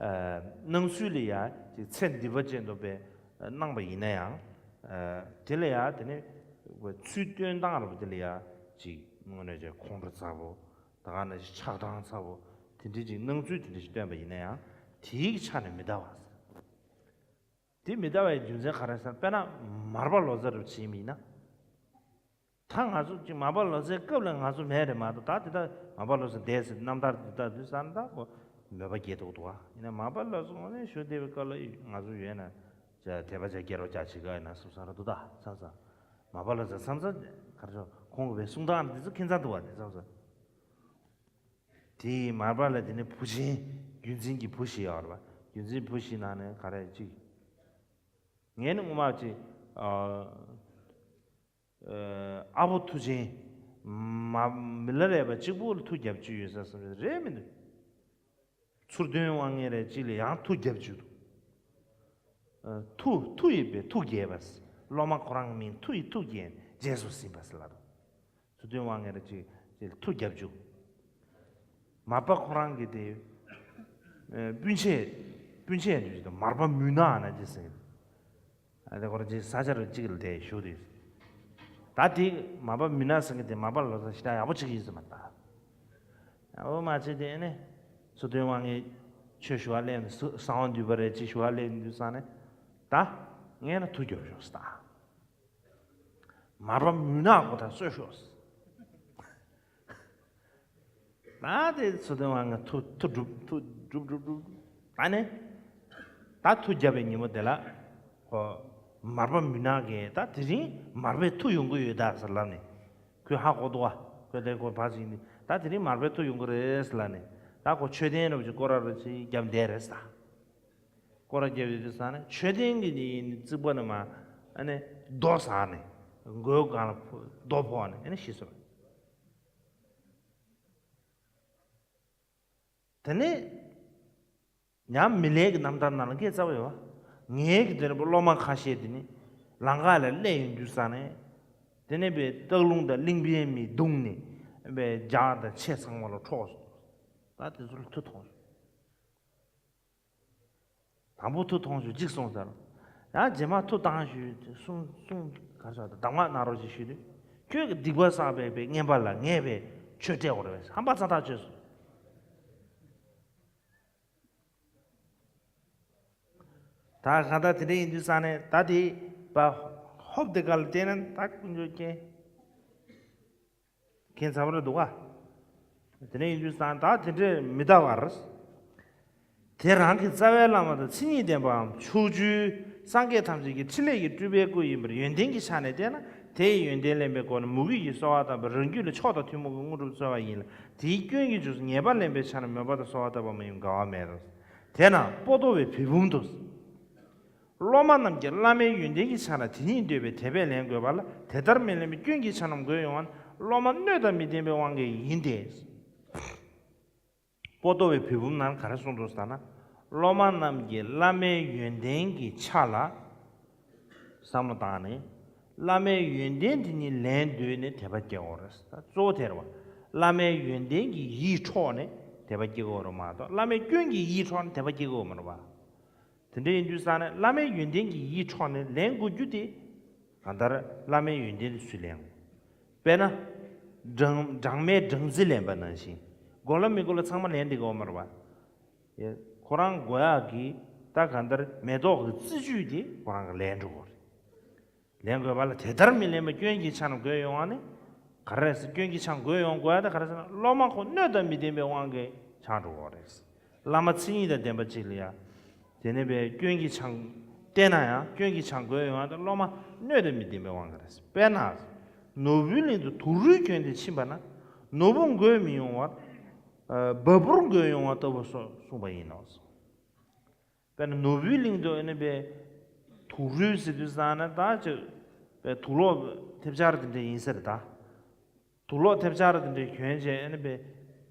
ཨེ། སྣང་ཚུལ་ལ་ཡ་ཅིག་ཚེ་འདི་པ་ཅན་དུ་དཔེ་སྣང་བ་ཡིན་ན་ཡང་། ཨེ། དེ་ལ་ཡ་དེ་ནས་ཚུལ་སྟོན་སྟངས་རེད་པ། དེ་ལ་ཡ་ཅིག་དངོས་གནས་ཅིག་ཁོང་ཁྲོ་ཚ་པོ། ད་ག་ནང་བཞིན་ཆགས་སྡང་ཚ་པོ། དེ་འདྲའི་ཅིག་སྣང་ཚུལ་དེ་འདྲ་ཞིག་སྟོན་པ་ཡིན་ན་ཡང་དེའི་ཆ་ནས་མི་འདའ་བ་ཟེར། དེ་མི་འདའ་བའི་རྒྱུ་མཚན་ག་རེ་ཟེར་ན། དཔེར་ན་མར་པ་ལོ་ཙཱ་རུ་ཕྱིན་པ་ཡིན་ན། ད་ང་ཚོ་ཅིག་མར་པ་ལོ་ཙཱའི་སྐབས་ལ་ང་ཚོ་མེད་རེད་མ་གཏོགས། ད་དེ་ད་མར་པ་ལོ་ཙཱ་འདས་ཟེར་རྣམ་ཐར་འདི་ལྟ་དུས་ཙང་ད་ཁོ་མོས་པ་སྐྱེ་ཐུབ་འདུག་ག་ཡིན་ན་མར་པ་ལོ་ཙཱ་དངོས་གནས་ཞུ་བདེ་བའི་སྐབས་ལ་ང་ཚོ་ཡོད་ན་ཇ་དད་པ་ཇ་སྐྱེ་རོགས་ཇ་ཆི་ག་ཡིན་ན་བསམ་བསམ་ར་འདུག་ད་བསམ་བསམ། མར་པ་ལོ་ཙཱ་བསམ་བསམ་ག་རེ་ཞུ། ཁོང་གི་བའི་གསུང་སྟངས་འདི་ཚོ་ཁྱད་མཚར་འདུག་བ། དེ་བསམ་བསམ། དེ་ཡི་མར་པ་ལ་དེ་ནས་བུ་ཆེན་བརྒྱུད་འཛིན་གྱི་བུ་ཞིག་ཡོད་རེད་པ། བརྒྱུད་འཛིན་བུ་ཞིག་ནང་ནས་ག་རེ་ཅིག་ངས་ནི་སྔོན་མ་ཅིག་ཨ། ཨ་ཕོ་མཐུ་ཆེན་མ་མི་ལ་རས་པ་གཅིག་པུ་ལ་མཐུ་རྒྱབ་བཅུག་ཡོད་ས་བསམ་རེད་མི་འདུག་ཚུར་སྟོན་དབང་ངེ་རེ་གཅིག་ལ་ཡང་མཐུ་རྒྱབ་བཅུག་འདུག་ཨ། མཐུ་མཐུ་ཡིས་པའི་མཐུ་རྒྱས་པ། སློབ་མ་ཁོ་རང་གི་མིང་མཐུ་ཡིས་མཐུ་རྒྱས་རྗེས་སུ་ཟིན་པ་ཟེར་ལབ་འདུག་ཚུར་སྟོན་དབང་ངེ་རེ་གཅིག་གཅིག་ལ་མཐུ་རྒྱབ་བཅུག་མར་པ་ཁོ་རང་གི་དེ་ཨ་སྤུན་མཆེད་སྤུན་མཆེད་འདུག་ཅིག་དང་མར་པ་མུན་ནག་ན་ཅི་ཟེར། ཨ་དེ་ཁོ་རང་ཅིག་ས་ཆ་རུ་གཅིག་ལ་དེ་བཞུགས་དུས། ད་དེ་མར་པ་མུན་ནག་ཟེར་མཁན་དེ་མར་པ་ལོ་ཙཱ་ཞེ་དྲག་ཡག་པོ་གཅིག་ཡིན་ཟེར་མ་ད། འོ་མ་ཚད་དེ་ནས་ཚུར་སྟོན་དབང་ངེ་ཆོས་ཞུ་བ་སླེབས་ནས་གསང་བ་འདུས་པ་རེད་ཅིག་ཞུ་བ་སླེབས་ནས་དུས་ཙང་ནས་ད་ངས་ན་མཐུ་རྒྱོབ་ཤོག་ཟེར་ད། མར་པ་མུན་ནག་ཁོ་ད་གསོད་ཤོག་ཟེར། ད་དེ་ཚུར་སྟོན་དབང་ངེ་མཐུ་མཐུ་སྒྲུབ་མཐུ་སྒྲུབ་སྒྲུབ་སྒྲུབ། ད་ནི་ད་མཐུ་རྒྱབ་པའི་ཉིན་མོ་དེ་ལ་ཁོ་མར་པ་མུན་ནག་གིས་ད་དེ་རིང་མར་པའི་མཐུ་ཡོང་གི་ཡོད་ད་ཟེར་ལབ་ནས། ཁོས་ཧ་གོ་འདུག་བ། ཁོས་དེ་ཁོ་ཕར་ཕྱིན་ནས་ད་དེ་རིང་མར་པའི་མཐུ་ཡོང་གི་རེད་ཟེར་ལབ་ནས། ད་ཁོ་མཆོད་རྟེན་རུ་ཅིག་སྐོར་ར་རུ་ཅིག་བརྒྱབ་བསྡད་རེད་ཟེར། སྐོར་ར་བརྒྱབ་ཡོད་དུས་ཙང་ནས་མཆོད་རྟེན་གྱི་ནི་རྩིག་པ་ནས་མར་ཨ་ནི་རྡོ་ཟག་ནས་མགོའི་སྒང་ལ་རྡོ་ཕོག་ནས་ཨ་ནི་ཤི་སོང་། དེ་ནས་ཡང་མི་ལའི་གི་རྣམ་ཐར་ནང་ལ་སྐད་རྩ་བ་ཡོད་བ། ངའི་གི་དེ་ནས་སློབ་མ་ཁ་ཤས་དེ་ནི་ལམ་ཁ་ལ་སླེབས་ཡོང་དུས་ཙང་ནས་དེ་ནས་པའི་སྟག་ལུང་དང་གླིང་པའི་མི་བརྡུངས་ནས་པའི་ཇག་དང་ཆས་ཚང་མ་ལ་འཕྲོག་སོང་། ད་དེ་ཚོ་ལ་མཐུ་ཐོངས་སོང་། དང་པོ་མཐུ་ཐོངས་ཞུ་གཅིག་སོང་ཟེར། ཡང་རྗེས་མ་མཐུ་བཏང་ཞུ་གསུང་གསུང་ག་རེ་ཟེར་གདམས་ངག་གནང་རོགས་ཞེས་ཞུས་དུས། ཁྱོད་ཀྱི་སྡིག་པ་བསགས་པའི་པའི་རྔན་པ་ལ་ངས་པའི་ཆོས་སྤྲད་དགོས་རེད་པས་ཧམ་པ་ཚ་ཐག་ཆོད་སོང་། ད་གང་ལྟར་དེ་འདྲ་ཡིན་དུས་ཙང་ནས་ད་དེ་པ་ཧོབ་དེ་ག་ལ་བལྟས་ན་ད་ཀུན་སྤྱོད་ཀྱི་ཁྱད་མཚར་པོ་རེད་འདུག་ག་དེ་འདྲ་ཡིན་དུས་ཙང་ད་དེ་འདྲས་མི་ལྟ་བར། དེ་རང་གི་རྩ་བའི་བླ་མ་དང་མཚན་ཉིད་ལྡན་པའམ་ཕྱོགས་བཅུའི་སངས་རྒྱས་ཐམས་ཅད་ཀྱི་ཕྲིན་ལས་ཀྱི་སྤྲུལ་པའི་སྐུ་ཡིན་པར་ཡོན་ཏན་གྱི་ཆ་ནས་བལྟས་ན་དེ་ཡི་ཡོན་ཏན་ལེན་པའི་སྒོ་ནས་མོས་གུས་ཀྱི་གསོལ་བ་བཏབ་པའི་རང་རྒྱུད་ལ་མཆོག་དང་ཐུན་མོང་གི་དངོས་གྲུབ་སྩོལ་བ་ཡིན་ལ། དེའི་སྐྱོན་གྱི་རྗེས་སུ་ཉེས་པ་ལེན་པའི་ཆ་ནས་མོས་པ་དང་གསོལ་བ་བཏབ་པ་མ་ཡིན་འགལ་བ་མེད་དོ། དེས་ན་པོ་ཏོ་བའི་བེ་བུམ་དུ། སློབ་མ་རྣམས་ཀྱིས་བླ་མའི་ཡོན་ཏན་གྱི་ཆ་ལ་དེ་ཉིད་འདོད་པས་དད་པས་ལེན་དགོས་པ་ལ་དེ་ལྟར་མི་ལེན་པའི་སྐྱོན་གྱི་ཆ་རྣམས་འགོས་ཡོང་བ་ནི་སློབ་མ་སྣོད་དང་མི་ལྡན་པའི་དབང་གིས་ཡིན་ཏེ། པོ་ཏོ་བའི་བེ་བུམ་ནང་ག་རེ་གསུངས་འདུག་ཟེར་ན། སློབ་མ་རྣམས་ཀྱིས་བླ་མའི་ཡོན་ཏན་གྱི་ཆ་ལ་བསམ་བློ་བཏང་ནས། བླ་མའི་ཡོན་ཏན་དེ་ཉིད་ལེན་འདོད་ནས་དད་པ་སྐྱེ་དགོས་རེད། ད་གཙོ་བོ་དེ་རེད་བ། བླ་མའི་ཡོན་ཏན་གྱི་ཡིད་འཕྲོག་ནས་དད་པ་སྐྱེ་དགོས་རེད་མ་གཏོགས་བླ་མའི་སྐྱོན་གྱི་ཡིད་འཕྲོག་ནས་དད་པ་སྐྱེ་དགོས་མ་རེད་བ། དེ་འདྲ་ཡིན་དུས་ཙང་ནས་བླ་མའི་ཡོན་ཏན་གྱི་ཡིད་འཕྲོག་ནས་ལེན་དགོས་རྒྱུ་དེ། གང་ལྟར་བླ་མའི་ཡོན་ཏན་དེ་སུས་ལེན་དགོས། དཔེར་ན། སྦྲང་སྦྲང་མས་སྦྲང་རྩི་ལེན་པ་ནང་བཞིན། དགོས་ལ་མི་དགོས་ལ་ཚང་མ་ལེན་བསྡད་དགོས་མ་རེད་བ། ཡ། ཁོ་རང་དགོས་ཡག་གི་ད་གང་ལྟར་མེ་ཏོག་གི་རྩི་བཅུད་དེ་ཁོ་རང་གིས་ལེན་འགྲོ་དགོས་རེད། ལེན་དགོས་པ་ལ་དེ་ལྟར་མི་ལེན་པ་སྐྱོན་གྱི་ཆ་རྣམས་འགོས་ཡོང་བ་ནི། ག་རེ་རེད་ཟེར། སྐྱོན་གྱིས་ཆང་འགོས་ཡོང་དགོས་ཡ་དེ་ག་རེ་ཟེར་ན། སློབ་མ་ཁོ་སྣོད་དང་མི་ལྡན་པའི་དབང་གིས་ཆགས་འགྲོ་གི་རེད། བླ་མ་མཚན་ཉིད་དང་ལྡན་པ་ཅིག་ལ་ཡ། དེ་ནས་པའི་སྐྱོན་གྱིས་ཆང་བསྟན་ན་ཡང་སྐྱོན་གྱིས་ཆང་འགོས་ཡོང་ཡ་དེ་སློབ་མ་སྣོད་དང་མི་ལྡན་པའི་དབང་གིས་རེད། དཔེར་ན། ནོར་བུའི་གླིང་དུ་དུག་རོའི་སྐྱོན་དེ་ཕྱིན་པ་ན། ནོར་བུ་འགོས་མི་ཡོང་བར། ཨ། འབའ་འབུར་འགོས་ཡོང་བ་ལྟ་བུ་སོགས་གསུངས་པ་ཡིན་ནོ། དཔེར་ན་ནོར་བུའི་གླིང་དུ་ཨ་ནི་པའི་དུག་རོའི་ཟེར་དུས་ཙང་ན་ད་ཅིག་པའི་དུག་ལོག་ཐེབས་ཆག་དེ་འདྲ་ཡིན་ཟེར་ད། དུག་ལོག་ཐེབས་ཆག་དེ་འདྲའི་གྱོན་བྱས་ཨ་ནི་པའི་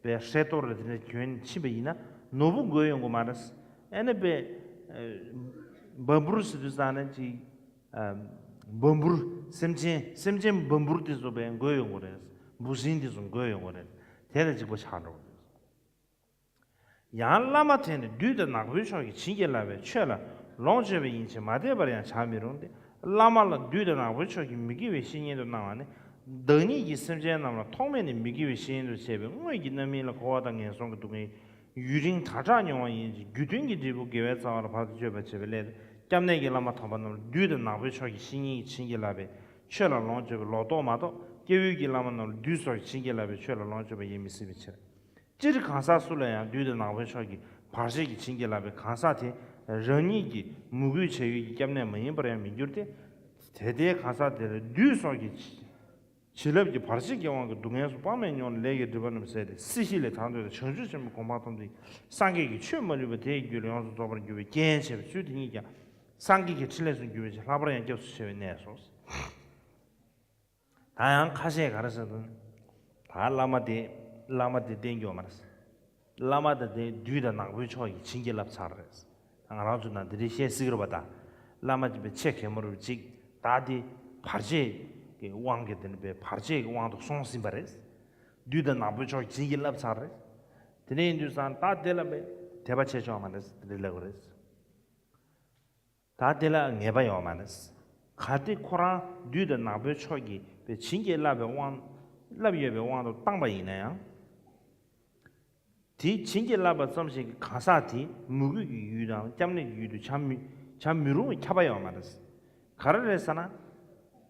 པའི་ཧྲེ་ཏོག་རེ་དེ་འདྲ་གྱོན་ཕྱིན་པ་ཡིན་ན་ནོར་བུ་འགོས་ཡོང་གི་མ་རེད། ཨ་ནི་པའི་ཨ་འབའ་འབུར་ཟེར་དུས་ཙང་ན་ཅིག་ཨ་འབའ་འབུར་སེམས་ཅན་སེམས་ཅན་འབའ་འབུར་དེ་ཚོ་པའི་འགོས་ཡོང་གི་རེད། འབུ་སྲིན་དེ་ཚོ་འགོས་ཡོང་གི་རེད། དེ་ལ་གཅིག་པ་ཆགས་འགྲོ་གི་རེད། ཡང་བླ་མ་དེ་ནི་བདུད་དང་ནག་པོའི་ཕྱོགས་ཀྱི་བྱིན་གྱིས་བརླབས་པའི་ཆོས་ལ་ལོངས་སྤྱོད་པ་ཡིན་ཕྱིར་མ་དད་པར་ཡང་བྱར་མི་རུང་སྟེ། བླ་མ་ལ་བདུད་དང་ནག་པོའི་ཕྱོགས་ཀྱི་མི་དགེ་བའི་བཤེས་གཉེན་དུ་སྣང་བ་ནི། བདག་ཉིད་ཀྱིས་སེམས་ཅན་རྣམས་ལ་ཐོག་མེད་ནས་མི་དགེ་བའི་བཤེས་གཉེན་དུ་བྱས་པའི་དངོས་ཀྱི་རྣམ་སྨིན་ལ་འཁོར་བ་དང་ངན་སོང་གི་སྡུག་བསྔལ་ཡུན་རིང་ད་དྲག་མྱོང་བ་ཡིན་ཕྱིར། རྒྱུ་མཐུན་གྱི་འབྲས་བུ་དགེ་བའི་རྩ་བ་ལ་བར་དུ་གཅོད་པར་བྱེད་པའི་སླད་དུ། སྐྱབས་གནས་ཀྱི་བླ་མ་དམ་པ་རྣམས་ལ་བདུད་དང་ནག་པོའི་ཕྱོགས་ཀྱི་བཤེས་གཉེན་གྱི་བྱིན་གྱིས་བརླབས་པའི་ཆོས་ལ་ལོངས་སྤྱོད་པའི་ལོག་རྟོག་མ་གཏོགས། སྐྱེ་བོའི་གི་བླ་མ་རྣམས་ལ་བདུད་སོགས་ཀྱི་བྱིན་གྱིས་བརླབས་པའི་ཆོས་ལ་ལོངས་སྤྱོད་པ་ཡིན་མི་སྲིད་པའི་ཕྱིར། སྤྱིར་གང་ཟག་སུ་ལ་ཡང་བདུད་དང་ནག་པོའི་ཕྱོགས་ཀྱི་བར་ཆད་ཀྱི་བྱིན་གྱིས་བརླབས་པའི་གང་ཟག་དེ་རང་ཉིད་ཀྱིས་མོས་གུས་བྱ་ཡུལ་གྱི་སྐྱབས་གནས་མ་ཡིན་པར་ཡང་མི་འགྱུར་ཏེ། དེ་ལྟའི་གང་ཟག་དེ་ལ་བདུད་སོགས་ཀྱི་བྱིན་རླབས་ཀྱི་བར་ཆད་ཀྱི་དབང་གིས་སྡུག་བསྔལ་སོགས་དཔག་མེད་མྱོང་ནས་ལས་ཀྱི་སྒྲིབ་པ་རྣམས་ཟད་དེ་སྲིད་ཞི་ལས་ཐར་འདོད་དང་བྱང་ཆུབ་ཆེན་པོའི་གོ་འཕང་ཐོབ་སྟེ། སངས་རྒྱས་ཀྱི་ཆོས་མ་ལུས་པ་དེ་ཡི་རྒྱུད་ལ་ཡོངས་སུ་རྫོགས་པར་འགྱུར་བའི་རྐྱེན་བྱས་པའི་ཚུལ་དེ་ཉིད་ཀྱང་། སངས་རྒྱས་ཀྱི་ཕྲིན་ལས་སུ་འགྱུར་བའི་ཕྱིར་ལྷག་པར་ཡང་སྐྱབས་སུ་མཆི་བའི་གནས་སོ། ད་ཡང་ཁ་ཤས་ག་རེ་ཟེར་དུས། ད་བླ་མ་དེ་བླ་མ་དེ་བསྟེན་རྒྱུ་ཡོད་མ་རེད། བླ་མ་དེ་དེ་བདུད་དང་ནག་པོའི་ཕྱོགས་ཀྱི་བྱིན་གྱིས་བརླབས་ཚར་རེད། ང་རང་ཚོ་ནང་དེ་འདྲའི་བཤད་སྲིད་ཀྱི་རེད་པ། ད་བླ་མ་དེ་པའི་ཆེ་གེ་མོ་རུ་ཅིག་ད་དེ་བར་ཆད་ཀྱི་དབང་གིས་དེ་ནི་པའི་བར་ཆད་ཀྱི་དབང་དུ་སོང་ཟིན་པ་རེད། བདུད་དང་ནག་པོའི་ཕྱོགས་ཀྱི་བྱིན་གྱིས་བརླབས་ཚར་རེད། དེ་འདྲ་ཡིན་དུས་ཙང་ད་དེ་ལ་པའི་དད་པ་བྱེད་ཆོག་མ་རེད་དེ་འདྲ་ལབ་ཀྱི་རེད། ད་དེ་ལ་ངེས་པ་ཡོད་མ་རེད། གལ་ཏེ་ཁོ་རང་བདུད་དང་ནག་པོའི་ཕྱོགས་ཀྱིས་པའི་བྱིན་གྱིས་བརླབས་པའི་དབང་བརླབས་ཡོད་པའི་དབང་དུ་བཏང་པ་ཡིན་ན་ཡང་། དེའི་བྱིན་གྱིས་བརླབས་པ་ཙམ་ཞིག་གིས་གང་ཟག་དེ་མོས་གུས་ཀྱི་ཡུལ་དང་སྐྱབས་གནས་ཀྱི་ཡུལ་དུ་བྱ་མི་བྱ་མི་རུང་བའི་ཁྱབ་པ་ཡོད་མ་རེད། ག་རེ་རེད་ཟེར་ན།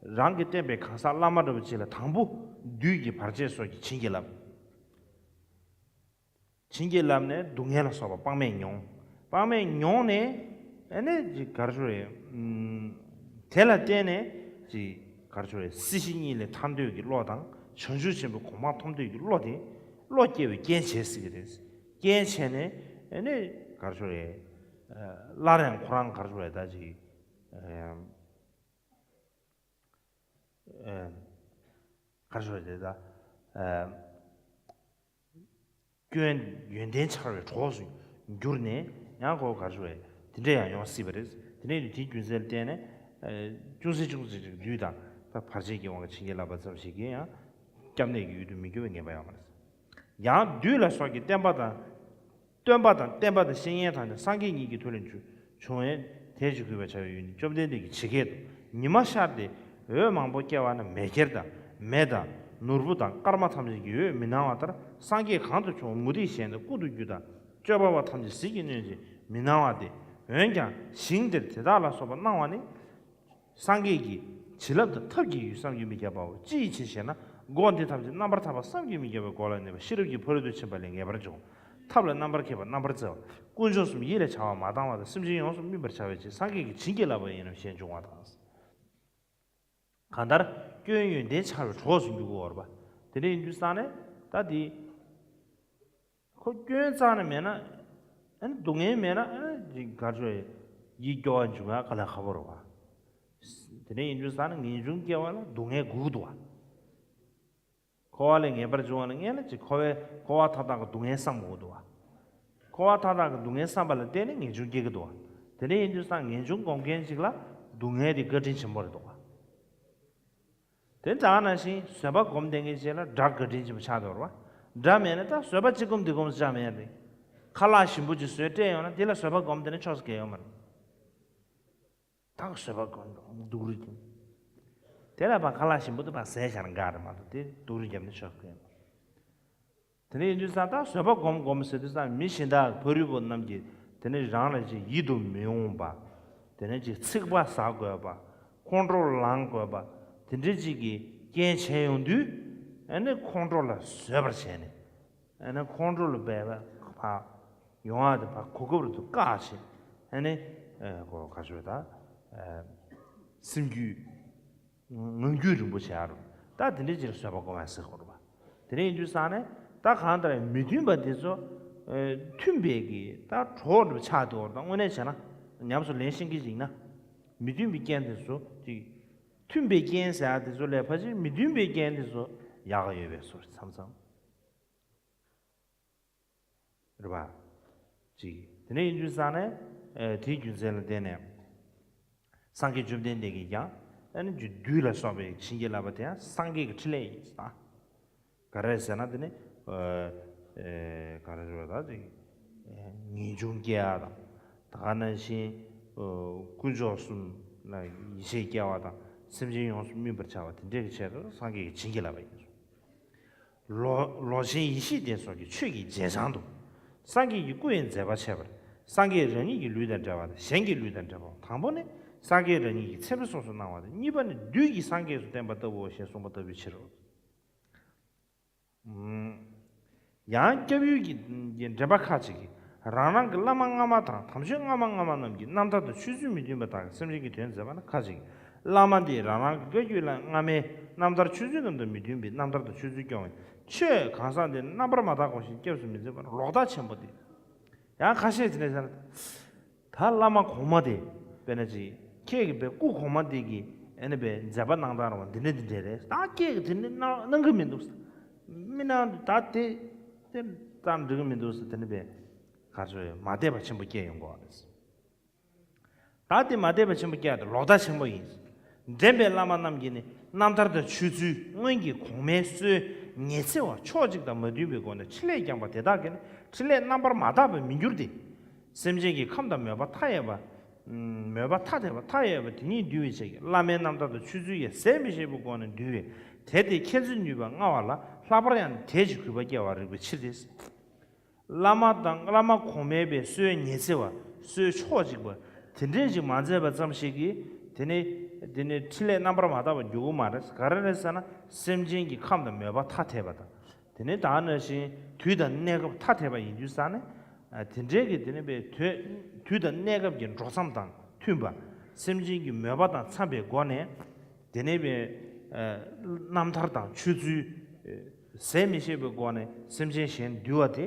རང་གིས་བསྟེན་པའི་གང་ཟག་བླ་མ་འདྲ་བོ་ཅིག་ལ་དང་པོ་བདུད་ཀྱི་བར་ཆད་སོགས་ཀྱི་བྱིན་གྱིས་བརླབས། བྱིན་གྱིས་བརླབས་ནས་སྡུག་བསྔལ་ལ་སོགས་པ་དཔག་མེད་མྱོང་། དཔག་མེད་མྱོང་ནས་ཨ་ནི་ཅིག་ག་རེ་ཞུ་རེད། ཨུམ། དེ་ལ་བརྟེན་ནས་ཅིག་ག་རེ་ཞུ་རེད། སྲིད་ཞི་གཉིས་ལས་ཐར་འདོད་ཀྱི་བློ་དང་བྱང་ཆུབ་ཆེན་པོའི་གོ་འཕང་ཐོབ་འདོད་ཀྱི་བློ་དེ་བློ་སྐྱེ་བའི་རྐྱེན་བྱེད་སྲིད་ཀྱི་རེད། རྐྱེན་བྱས་ནས་ཨ་ནི་ག་རེ་ཞུ་རེད། ཨ། སླར་ཡང་ཁོ་རང་ག་རེ་ཞུ་རེད། ད་ཅིག་ཨ། ཨ། ག་རེ་ཞུ་རེད་ད། ཨ། སྐྱོན་ཡོན་ཏན་འཆར་བའི་གྲོགས་སུ་གྱུར་ནས་ཡང་ཁོ་ག་རེ་ཞུ་རེད། དེ་འདྲ་ཡང་ཡོང་སྲིད་པ་རེད། དེ་འདྲ་ཡིན་དུས་དེའི་རྒྱུ་མཚན་བརྟེན་ནས། ཨ། ཅུང་ཟད་ཅུང་ཟད་ཅིག་བདུད་དང་བར་ཆད་ཀྱི་དབང་གིས་བྱིན་གྱིས་བརླབས་པ་ཙམ་ཞིག་གིས་ཡང་སྐྱབས་གནས་ཀྱི་ཡུལ་དུ་མི་འགྱུར་བའི་ངེས་པ་ཡོད་མ་རེད། ཡང་བདུད་ལ་སོགས་ཀྱི་བསྟན་པ་དང་། སྟོན་པ་དང་བསྟན་པ་དང་བཤེས་གཉེན་དང་ནི་སངས་རྒྱས་ཉིད་ཀྱི་ཐུགས་ལས་བྱུང་བྱུང་བས་དེ་ཅིག་གུས་པར་བྱ་བའི་ཡུལ་ནི་བཅོམ་ལྡན་འདས་ཀྱིས་ཇི་སྐད་དུ། ཉི་མ་ཤར་ཏེ་འོད་མང་པོ་བཀྱེ་བ་ན་མེ་ཁྱེར་དང་མེ་དང་ནོར་བུ་དང་སྐར་མ་ཐམས་ཅད་ཀྱི་འོད་མི་སྣང་བ་ལྟར། སངས་རྒྱས་གང་དུ་བྱུང་བ་མུ་སྟེགས་གཞན་དང་ཀུན་ཏུ་རྒྱུ་དང་སྤྱོད་པ་པོ་ཐམས་ཅད་ཟིལ་གྱིས་གནོན་ཅིང་མི་སྣང་བ་སྟེ། འོན་ཀྱང་ཞིང་འདིར་དེ་དག་ལ་སོགས་པ་སྣང་བ་ནི། སངས་རྒྱས་ཀྱི་བྱིན་རླབས་དང་ཐབས་ཀྱི་ཡུལ་བསམ་གྱིས་མི་ཁྱབ་པའོ། ཅི་ཡི་ཕྱིར་ཞེ་ན། སྒོ་འདི་ཐམས་ཅད་རྣམ་པར་ཐར་པ་བསམ་གྱིས་མི་ཁྱབ་པའི་སྒོ་ལ་གནས་པ་ཤེས་རབ་ཀྱི་ཕ་རོལ་ཏུ་ཕྱིན་པ་ལས་ངེས་པར་འབྱུང་། ཐབས་ལ་རྣམ་པར་མཁས་པ་རྣམ་པར་རྩེ་བ། དཀོན་མཆོག་གསུམ་ཡིད་ལ་བྱ་བ་མ་བཏང་བ་དང་སེམས་ཅན་ཡོངས་སུ་སྨིན་པར་བྱ་བའི་ཕྱིར་སངས་རྒྱས་ཀྱི་བྱིན་གྱིས་བརླབས་པ་ཡིན་ནོ་ཞེས་འབྱུང་བ་དང་། གང་ལྟར་སྐྱོན་ཡོན་ཏན་འཆར་བའི་གྲོགས་སུ་འགྱུར་དགོས་པ། དེ་འདྲ་ཡིན་དུས་ཙང་ནས་ད་འདི། ཁོ་སྐྱོན་རྩ་ནས་མེད་ན། ཨ་ནི་སྡུག་བསྔལ་མེད་ན་ཨ་ནི་ག་རེ་ཞུ་རེད། ཡིད་སྐྱོ་བ་འབྱུང་ཡ་དཀའ་ལས་ཁག་པོ་རེད་བ། དེ་འདྲ་ཡིན་དུས་ཙང་ནས་ངེས་འབྱུང་སྐྱེ་བ་ལ་སྡུག་བསྔལ་དགོས་འདུག་བ། འཁོར་བ་ལས་ངེས་པར་འབྱུང་བ་ལ་སྔོན་ལ་ཅིག་འཁོར་བའི་འཁོར་བ་མཐའ་དག་གི་སྡུག་བསྔལ་བསམ་དགོས་འདུག་བ། འཁོར་བ་མཐའ་དག་གི་སྡུག་བསྔལ་བསམ་པ་ལ་བརྟེན་ནས་ངེས་འབྱུང་སྐྱེ་གི་འདུག་བ། དེ་འདྲ་ཡིན་དུས་ཙང་ངེས་འབྱུང་སྒོམ་མཁན་ཅིག་ལ་སྡུག་བསྔལ་དེ་བཀའ་དྲིན་ཆེན་པོ་རེད་འདུག་བ། དེ་ཙང་ནང་བཞིན་བཟོད་པ་སྒོམ་བསྡད་མཁན་ཅིག་ལ་དགྲ་བཀའ་དྲིན་ཆེན་པོ་ཆགས་འདུག་རེད་བ། དགྲ་མེད་ན་ད་བཟོད་པ་གཅིག་སྒོམ་འདི་སྒོམ་ཟེར་ཆགས་མེད་རེད། ཁ་ལག་ཞིམ་པོ་ཅིག་བཟོས་སྤྲད་ཡོང་ན་དེ་ལ་བཟོད་པ་སྒོམ་བསྡད་ན་ཆོག་ས་གང་ཡོད་མ་རེད། ད་བཟོད་པ་སྒོམ་སྡུག་རུས་ཀྱིས། དེ་ལ་ཕར་ཁ་ལག་ཞིམ་པོ་དེ་ཕར་ཟས་བཞག་ན་དགའ་རེད་མ་གཏོགས་དེ་སྡུག་རུས་བརྒྱབ་ན་ཆོག་ས་གང་ཡོད་མ་རེད། དེ་འདྲ་ཡིན་དུས་ཙང་ད་བཟོད་པ་སྒོམ་སྒོམ་ཟེར་དུས་ཙང་མི་གཞན་དག་ཕ་རོལ་པོ་རྣམས་ཀྱིས་དེ་ནས་རང་ལ་ཅིག་ཡིད་དུ་མི་འོང་བ། དེ་ནས་ཅིག་ཚིག་པ་ཟ་དགོས་པ། ཁོང་ཁྲོ་ལངས་དགོས་པ། དེ་འདྲ་ཅིག་གི་རྐྱེན་བྱས་ཡོང་དུས། ཨ་ནི་ཁོང་ཁྲོ་ལ་བཟོད་པར་བྱས་ནས། ཨ་ནི་ཁོང་ཁྲོ་ལ་འབད་པ་ཕར་ཡོང་བ་དེ་ཕར་གོ་སྐབས་རུ་དུ་བཀག་བྱས། ཨ་ནི་ཨ་ཁོ་ག་ཞུ་ད། ཨ་སེམས་རྒྱུད་ངང་རྒྱུད་རིང་པོ་བྱེད་ཡ་རུ། ད་དེ་འདྲའི་ཅིག་བཟོད་པ་སྒོམ་ཡ་ཟེར་དགོས་རེད་པ། དེ་འདྲ་ཡིན་དུས་ཙང་ནས་ད་གང་ལྟར་མི་མཐུན་པ་དེ་ཚོ་ཨ་མཐུན་པའི་གི་ད་གྲོགས་རུ་ཆགས་འདུག་ད་དངོས་གནས་བྱས་ན་ཉམས་སུ་ལེན་ཤེས་ཀྱི་ཡིན་ན། མི་མཐུན་པའི་རྐྱེན་དེ་ཚོ་ཅིག་མཐུན་པའི་རྐྱེན་ཟེར་ཡ་དེ་ཚོ་ལས་ཕལ་ཆེར་མི་མཐུན་པའི་རྐྱེན་དེ་ཚོ་ཡག་ག་ཡོད་པའི་བཟོ་མཚམས་མཚམས་རེད་པ། ཅིག་དེ་ནས་ཡིན་དུས་ཙང་ནས་ཨ་དེའི་རྒྱུ་མཚན་ལ་བརྟེན་ནས་སངས་རྒྱས་བཅོམ་ལྡན་འདས་ཀྱིས་ཀྱང་ཨ་ནི་བདུད་ལ་སོགས་པའི་བྱིན་གྱིས་བརླབས་པ་དེ་ཡང་སངས་རྒྱས་ཀྱི་ཕྲིན་ལས་ཡིན་ཟེར། ག་རེ་ཟེར་ན་དེ་ནི་ཨ་ཨ་ག་རེ་ཟེར་བ་ད་ཅིག་ངེས་འབྱུང་སྐྱེ་བ་དང་། ད་ག་ནང་བཞིན་ཨ་དཀོན་མཆོག་གསུམ་ལ་ཡིད་ཆེས་སྐྱེ་བ་དང་། སེམས་ཅན་ཡོངས་སུ་སྨིན་པར་བྱ་བ་དེ་འདྲའི་གི་ཆེད་དུ་སངས་རྒྱས་ཀྱིས་བྱིན་གྱིས་བརླབས་པ་ཡིན། ལོ་ལོ་ཆེན་ཡེ་ཤེས་ལྡན་སོགས་ཀྱི་ཆོས་ཀྱི་རྗེས་འབྲང་དུ། སངས་རྒྱས་ཀྱི་སྐུ་ཡི་མཛད་པ་འཆད་པར། སངས་རྒྱས་རང་ཉིད་ཀྱི་ལུས་དང་འབྲེལ་བ་དང་། གཞན་གྱི་ལུས་དང་འབྲེལ་བ། དང་པོ་ནི་སངས་རྒྱས་རང་ཉིད་ཀྱི་མཚན་དཔེ་སོགས་སུ་སྣང་བ་དང་། གཉིས་པ་ནི་བདུད་ཀྱིས་སངས་རྒྱས་སུ་བསྟན་པ་ལྟ་བུའོ་ཞེས་གསུངས་པ་ལྟ་བུའི་ཕྱིར་རོ། ཡང་སྐྱབས་ཡུལ་གྱི་འདྲེན་པ་ཁ་ཅིག་གིས་རང་རང་གི་བླ་མ་སྔ་མ་དང་། དམ་ཆོས་སྔ་མ་སྔ་མ་རྣམས་ཀྱི་རྣམ་ཐར་དང་ཆོས་ཚུལ་མི་མཐུན་པ་དག་གིས་སེམས་ཅན་གྱི་དོན་མཛད་པ་ན། ཁ་ཅིག་གིས་བླ་མ་འདིས་རང་རང་གི་བཀའ་བརྒྱུད་ལ་སྔ་མའི་རྣམ་ཐར་ཆོས་ཚུལ་རྣམས་དང་མི་མཐུན་པའི་རྣམ་ཐར་དང་ཆོས་ཚུལ་སྐྱོང་བའི་ཆོས་གང་ཟག་འདི་རྣམ་པར་མ་དག་གོ་ཞིང་སྐྱབས་སུ་མི་འཛིན་པ་ལོག་ལྟ་ཆེན་པོ་སྟེ། ཡང་ཁ་ཤས་ཀྱིས་ནི་ཟེར་ན། ད་བླ་མ་གོང་མ་དེ་དཔེར་ན་ཅིག་ཁྱེད་ཀྱི་བའི་སྐུ་གོང་མ་དེ་གིས་ཨ་ནི་བའི་མཛད་པ་གནང་སྟངས་རང་འདི་འདྲ་འདི་འདྲ་རེད། ད་ཁྱེད་ཀྱིས་དེ་འདྲ་གནང་གནང་གི་མི་འདུག་མི་གནང་དུས་ད་དེ་དེ་ཙམ་འགྲིག་གི་མི་འདུག་དེ་འདྲ་བའི་ག་ཚོད་མ་བདེ་བ་ཆེན་པོ་སྐྱེ་ཡོང་གི་རེད། ད་དེ་མ་བདེ་བ་ཆེན་པོ་སྐྱེ་ཡ་དེ་ལོག་ལྟ་ཆེན་པོ་ཡིན། འདྲེན་པའི་བླ་མ་རྣམས་ཀྱིས་ནི་རྣམ་ཐར་དང་ཆོས་ཚུལ་སྔོན་གྱི་གོང་མའི་སྲོལ་ཉི་ཚེ་བ་ཕྱོགས་གཅིག་དང་མ་མཐུན་པའི་སྒོ་ནས་ཕྲིན་ལས་བསྐྱངས་པ་དེ་དག་གིས་ནི་ཕྲིན་ལས་རྣམ་པར་མ་དག་པར་མི་འགྱུར་ཏེ། སེམས་ཅན་གྱི་ཁམས་དང་མོས་པ་མཐའ་ཡས་པ། མོས་པ་ཐ་དད་པ་མཐའ་ཡས་པ་དེ་ཉིད་འདུལ་བའི་ཆེད་ཀྱི་བླ་མའི་རྣམ་ཐར་དང་ཆོས་ཚུལ་ཡང་ཟད་མི་ཤེས་པའི་སྒོ་ནས་འདུལ་བས། དེ་སྟེ་མཁྱེན་བརྩེ་ནུས་པ་མངའ་བ་ལ་ལྷག་པར་ཡང་དད་ཅིང་གུས་པ་སྐྱེ་བར་རིགས་པའི་ཕྱིར་ཏེ། བླ་མ་དང་བླ་མ་གོང་མའི་པའི་སྲོལ་ཉི་ཚེ་བ། སྲོལ་ཕྱོགས་གཅིག་པ། དེ་འདྲའི་ཞིག་མ་མཛད་པ་ཙམ་ཞིག་གིས་དེ་ནི་དེ་ནི་ཕྲིན་ལས་རྣམ་པར་མ་དག་པར་འགྱུར་གྱི་མ་རེད། ག་རེ་རེད་ཟེར་ན་སེམས་ཅན་གྱི་ཁམས་དང་མོས་པ་ཐ་དད་པ་དང་། དེ་ནི་ད་ནང་བཞིན་དུས་དང་གནས་སྐབས་ཐ་དད་པ་ཡིན་དུས་ཙང་ནས། ཨ་དེ་འདྲའི་གི་དེ་ནི་པའི་དུས་དུས་དང་གནས་སྐབས་ཀྱི་འགྲོ་མཚམས་དང་མཐུན་པ། སེམས་ཅན་གྱི་མོས་པ་དང་འཚམས་པའི་སྒོ་ནས། དེ་ནས་པའི་ཨ་རྣམ་ཐར་དང་ཆོས་ཚུལ་ཨ་ཟད་མི་ཤེས་པའི་སྒོ་ནས་སེམས་ཅན་གཞན་འདུལ་བ་དེ།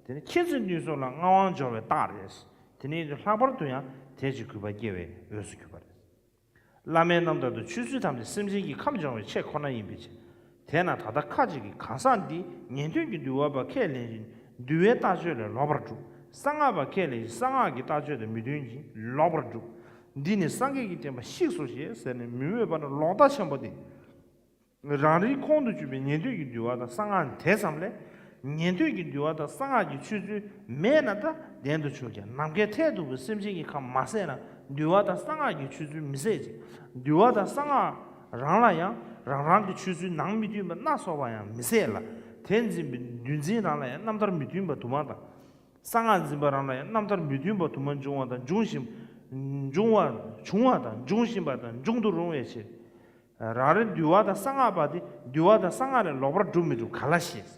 དེ་ནི་མཁྱེན་བརྩེ་ནུས་གསུམ་ལ་མངའ་དབང་འབྱོར་བའི་རྟགས་རེད། དེ་ནི་ལྷག་པར་དུ་ཡང་དད་ཅིང་གུས་པ་སྐྱེ་བའི་འོས་སུ་གྱུར་པ་རེད། བླ་མའི་རྣམ་ཐར་དང་ཆོས་ཚུལ་ཐམས་ཅད་སེམས་ཅན་གྱི་ཁམས་སྦྱོང་བའི་ཆེད་ཁོ་ན་ཡིན་པའི་ཕྱིར། དེས་ན་ད་ལྟ་ཁ་ཅིག་གིས་གང་ཟག་འདི་ཉན་ཐོས་ཀྱི་འདུལ་བ་པ་ཁས་ལེན་ཅིང་འདུལ་བའི་ལྟ་སྤྱོད་ལས་ལོག་པར་གྲུབ། གསང་སྔགས་པ་ཁས་ལེན་ཅིང་གསང་སྔགས་ཀྱི་ལྟ་སྤྱོད་དང་མི་མཐུན་ཅིང་ལོག་པར་གྲུབ། འདི་ནི་སངས་རྒྱས་ཀྱི་བསྟན་པ་བཤིགས་སོ་ཞེས་ཟེར་ནས་མི་མོས་པ་ནི་ལོག་ལྟ་ཆེན་པོ་སྟེ། རང་རིག་ཁོང་དུ་ཆུད་པའི་ཉན་ཐོས་ཀྱི་འདུལ་བ་དང་གསང་སྔགས་དེ་ཙམ་ལས། ཉན་ཐོས་ཀྱི་འདུལ་བ་དང་གསང་སྔགས་ཀྱི་ཆོས་ཚུལ་མེད་ན་ད་ལྡན་དུ་ཆུག་ཀྱང་། ནམ་མཁའི་མཐས་གཏུགས་པའི་སེམས་ཅན་གྱི་ཁམས་མ་ཟད་ན་འདུལ་བ་དང་གསང་སྔགས་ཀྱི་ཆོས་ཚུལ་མི་ཟད་ཅིང་། འདུལ་བ་དང་གསང་སྔགས་རང་ལ་ཡང་རང་རང་གི་ཆོས་ཚུལ་ནང་མི་མཐུན་པ་སྣ་ཚོགས་པ་ཡང་མི་ཟད་ལ། དེ་འཛིན་པའི་འདུལ་འཛིན་རང་ལ་ཡང་རྣམ་ཐར་མི་མཐུན་པ་དུ་མ་དང་། གསང་སྔགས་འཛིན་པ་རང་ལ་ཡང་རྣམ་ཐར་མི་མཐུན་པ་དུ་མ་འབྱུང་བ་དང་འབྱུང་བཞིན། འབྱུང་བ་བྱུང་བ་དང་འབྱུང་བཞིན་པ་དང་འབྱུང་དུ་རུང་བའི་ཕྱིར། རང་རེ་འདུལ་བ་དང་གསང་སྔགས་པ་དེ་འདུལ་བ་དང་གསང་སྔགས་ལས་ལོག་པར་སྒྲུབ་མི་སྒྲུབ་ག་ལ་ཤེས།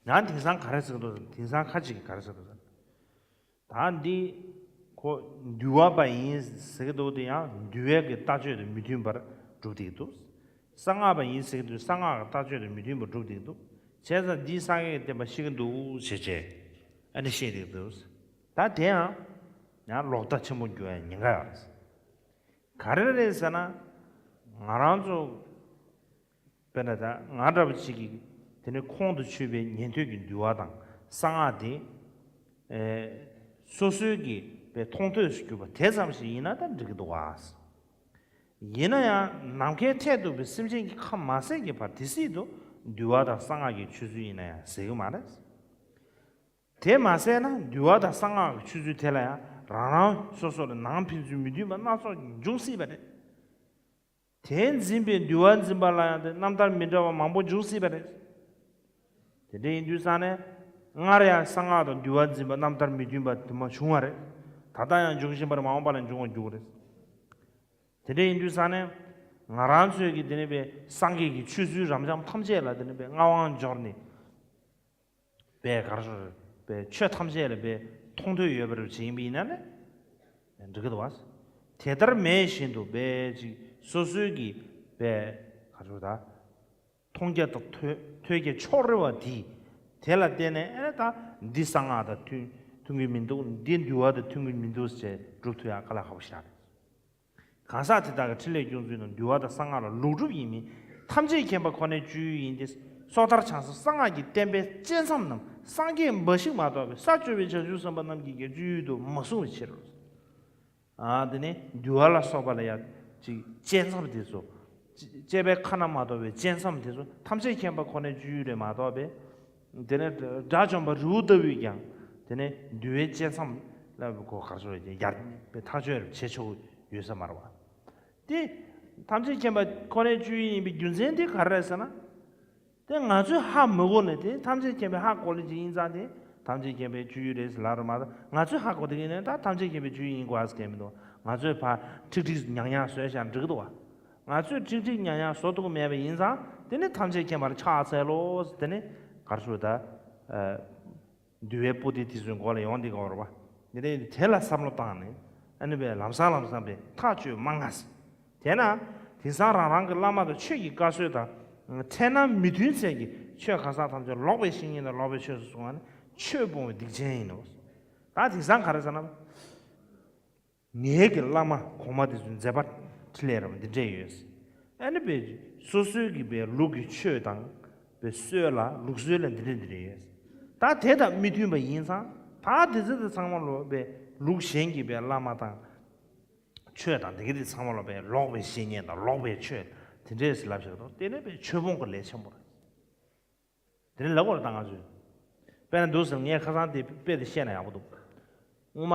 ཡང་དེང་སང་ག་རེ་ཟེར་གི་འདུག་དེང་སང་ཁ་ཅིག་གིས་ག་རེ་ཟེར་འདུག་ད་འདི་ཁོ་འདུལ་བ་པ་ཡིན་ཟེར་གི་འདུག་དེ་ཡང་འདུལ་བའི་གི་ལྟ་སྤྱོད་དང་མི་མཐུན་པར་སྒྲུབ་བསྡད་ཀྱི་འདུག་གསང་སྔགས་པ་ཡིན་ཟེར་གི་འདུག་གསང་སྔགས་ཀྱི་ལྟ་སྤྱོད་དང་མི་མཐུན་པར་སྒྲུབ་བསྡད་ཀྱི་འདུག་བྱས་ཙང་འདིས་སངས་རྒྱས་ཀྱི་བསྟན་པ་བཤིག་གི་འདུག་ཞེས་བྱས་ཨ་ནི་བཤད་བསྡད་ཀྱི་འདུག་ད་དེ་ཡང་ཡང་ལོག་ལྟ་ཆེན་པོ་འགྱུར་བའི་ཉེན་ཁ་ཡོད་རེད། ག་རེ་རེད་ཟེར་ན། ང་རང་ཚོ་དཔེར་ན་ད་ང་འདྲ་པོ་ཅིག་གིས་དེ་ནི་ཁོང་དུ་ཆུད་པའི་ཉན་ཐོས་ཀྱི་འདུལ་བ་དང་གསང་སྔགས་དེ་ཨེ་སོ་སོའི་གི་པའི་མཐོང་ཐོས་སུ་གྱུར་པ་དེ་ཙམ་ཞིག་ཡིན་ན་ད་འགྲིག་གི་འདུག་ག་ཡིན་ན་ཡང་ནམ་མཁའི་མཐས་གཏུགས་པའི་སེམས་ཅན་གྱི་ཁམས་མ་ཟད་ཀྱི་བར་དེ་སྲིད་དུ་འདུལ་བ་དང་གསང་སྔགས་ཀྱི་ཆོས་ཚུལ་ཡིན་ན་ཡང་ཟད་ཀྱི་མ་རེད། དེ་མ་ཟད་ན་འདུལ་བ་དང་གསང་སྔགས་ཀྱི་ཆོས་ཚུལ་དེ་ལ་ཡང་རང་རང་སོ་སོ་ལ་ནང་ཕན་ཚུན་མི་མཐུན་པ་སྣ་ཚོགས་འབྱུང་སྲིད་པ་རེད། དེ་འཛིན་པའི་འདུལ་བ་འཛིན་པ་ལ་ཡང་དེ་རྣམ་ཐར་མི་འདྲ་བ་མང་པོ་འབྱུང་སྲིད་པ་རེད། དེ་འདྲ་ཡིན་དུས་ཙང་ནས་སྔར་ཡང་གསང་སྔགས་དང་འདུལ་བ་འཛིན་པ་རྣམ་ཐར་མི་མཐུན་པ་དུ་མ་བྱུང་བ་རེད། ད་ལྟ་ཡང་འབྱུང་བཞིན་པ་རེད། མ་འོངས་པ་ལ་འབྱུང་བར་འགྱུར་བ་རེད། དེ་འདྲ་ཡིན་དུས་ཙང་ནས་ ང་རང་ཚོས་ཀྱི་དེ་ནི་པའི་སངས་རྒྱས་ཀྱི་ཆོས་ཚུལ་རབ་འབྱམས་ཐམས་ཅད་ལ་དེ་ནི་པའི་མངའ་དབང་འབྱོར་ནས། པའི་གར་སོང་པའི་ཆོས་ཐམས་ཅད་ལ་པའི་མཐོང་ཐོས་ཡོད་པར་བྱེད་ཡིན་པ་ཡིན་ན་ནི་འགྲིག་གི་འདུག་བ། དེ་ལྟར་མེད་བཞིན་དུ་པའི་ཅིག་སོ་སོའི་གི་པའི་གར་སོང་ད་མཐོང་རྒྱ་དང་ཐོས་ཐོས་རྒྱ་ཕྱོགས་རེ་བ་དེས་དེ་ལ་བརྟེན་ནས་ཨེ་ད་འདི་གསང་སྔགས་དང་མཐུན་མཐུན་གྱི་མི་འདུག་འདི་འདུལ་བ་དང་མཐུན་གྱི་མི་འདུག་ཅེས་སྒྲུབ་ཐུབ་ཡག་དཀའ་ལས་ཁག་པོ་ཞིག་རེད། གང་ཟག་དེ་དག་གི་འཕྲིན་ལས་སྐྱོང་ཚུལ་ནི་འདུལ་བ་དང་གསང་སྔགས་ལ་ལོག་སྒྲུབ་ཡིན་མིན་ཐམས་ཅད་མཁྱེན་པ་ཁོ་ནའི་སྤྱོད་ཡུལ་ཡིན་ཏེ། སོ་ཐར་བྱང་སེམས་གསང་སྔགས་ཀྱི་བསྟན་པའི་བཅད་མཚམས་རྣམས་སངས་རྒྱས་འབའ་ཞིག་མ་གཏོགས་པའི་ས་བཅུ་པའི་བྱང་ཆུབ་སེམས་དཔའ་རྣམས་ཀྱིས་ཀྱང་སྤྱོད་ཡུལ་དུ་མ་གསུངས་པའི་ཕྱིར་རོ། ཨ་དེ་ནས་འདུལ་བ་ལ་སོགས་པ་ལ་ཡང་ཅིག་བཅད་མཚམས་དེ་ཚོ། བཅད་པའི་ཁ་ན་མ་ཐོ་བའི་བཅད་མཚམས་དེ་ཚོ་ཐམས་ཅད་མཁྱེན་པ་ཁོ་ནའི་སྤྱོད་ཡུལ་རེད་མ་གཏོགས་པའི། དེ་ནས་དགྲ་བཅོམ་པ་རི་བོ་ལྟ་བུས་ཀྱང་དེ་ནས་འདུལ་བའི་བཅད་མཚམས་ལ་གོ་གར་སོང་ཡར་པའི་ཐག་གཅོད་བྱེད་ཆོག་ཡོད་ས་མ་རེད་བ། དེ་ཐམས་ཅད་མཁྱེན་པ་ཁོ་ནའི་སྤྱོད་ཡུལ་ཡིན་པའི་རྒྱུ་མཚན་དེ་ག་རེ་རེད་ཟེར་ན། དེ་ང་ཚོས་ཧ་མི་གོ་ནས་དེ་ཐམས་ཅད་མཁྱེན་པའི་ཧ་གོ་ལེ་ཅིག་ཡིན་ཙང་དེ་ཐམས་ཅད་མཁྱེན་པའི་སྤྱོད་ཡུལ་རེད་ཟེར་ལབ་རེད་མ་གཏོགས་ང་ཚོས་ཧ་གོ་དེ་གི་ནས་ད་ཐམས་ཅད་མཁྱེན་པའི་སྤྱོད་ཡུལ་ཡིན་དགོས་ཟེར་མཁན་མི་འདུག་ང་ཚོས་ཕར་ཁྲིག་ཁྲིག་ཉག་ཉག་བཟོས་བཞག་འགྲིག་གི་འདུག་བ། ང་ཚོས་ཁྲིག་ཁྲིག་ཉག་ཉག་བཟོ་ཐུབ་ཀྱི་མེད་པ་ཡིན་ཙང་དེ་ནི་ཐམས་ཅད་མཁྱེན་པར་ཕྱག་འཚལ་ལོ་ཟེར་དེ་ནི་གར་སོང་ད། འདུལ་བའི་པོ་ཏི་དེ་ཚོའི་མགོ་ལ་ཡོང་དེ་ག་བར་བ། ངས་དེ་དེ་ལ་བསམ་བློ་བཏང་ནས་ཨ་ནི་བས་ལམ་སང་ལམ་སང་བས་ཐག་གཅོད་མ་ང་ཟེར། དེས་ན་དེང་སང་རང་རང་གི་བླ་མ་དང་ཆོས་ཀྱི་བཀའ་སྲོལ་དང་འཕྲད་སྣང་མི་མཐུན་ཚད་ཀྱི་ཆོས་ཁ་སང་ཐམས་ཅད་ལོག་པའི་བཤེས་གཉེན་དང་ལོག་པའི་ཆོས་སུ་སོང་བ་ནི་ཆོས་སྤོང་བའི་སྡིག་ཅན་ཡིན་ནོ། ད་དེང་སང་ག་རེ་ཟེར་ན། ངའི་གི་བླ་མ་གོང་མ་དེ་ཚོའི་མཛད་པ་འཕྲིན་ལས་རབ་འདི་འདྲས་ཡོད། ཨ་ནི་པའི་སོ་སོའི་གི་པའི་ལུགས་ཀྱི་ཆོས་དང་པའི་སྲོལ་ལ་ལུགས་སྲོལ་ལ་འདི་འདྲས་འདི་འདྲས་ཡོད། ད་དེ་དང་མི་མཐུན་པ་ཡིན་ཙང་ད་དེ་ཚོ་དེ་ཚང་མ་ལོ་པའི་ལུགས་གཞན་གྱི་པའི་བླ་མ་དང་ཆོས་དང་དེ་གི་དེ་ཚང་མ་ལོ་པའི་ལོག་པའི་བཤེས་གཉེན་དང་ལོག་པའི་ཆོས་དེ་འདྲས་ལབ་བཞག་དང་དེ་ནས་པའི་ཆོས་སྤོང་གི་ལས་ཆེན་པོ་རེད། དེ་ནི་ལབ་དགོས་རེད་ད་ང་ཚོས། དཔེར་ན་འདུག་ཟེར་ངས་ཁ་སང་དེ་དཔེ་དེ་བཤད་ན་ཡག་པོ་འདུག་སྔོན་མ་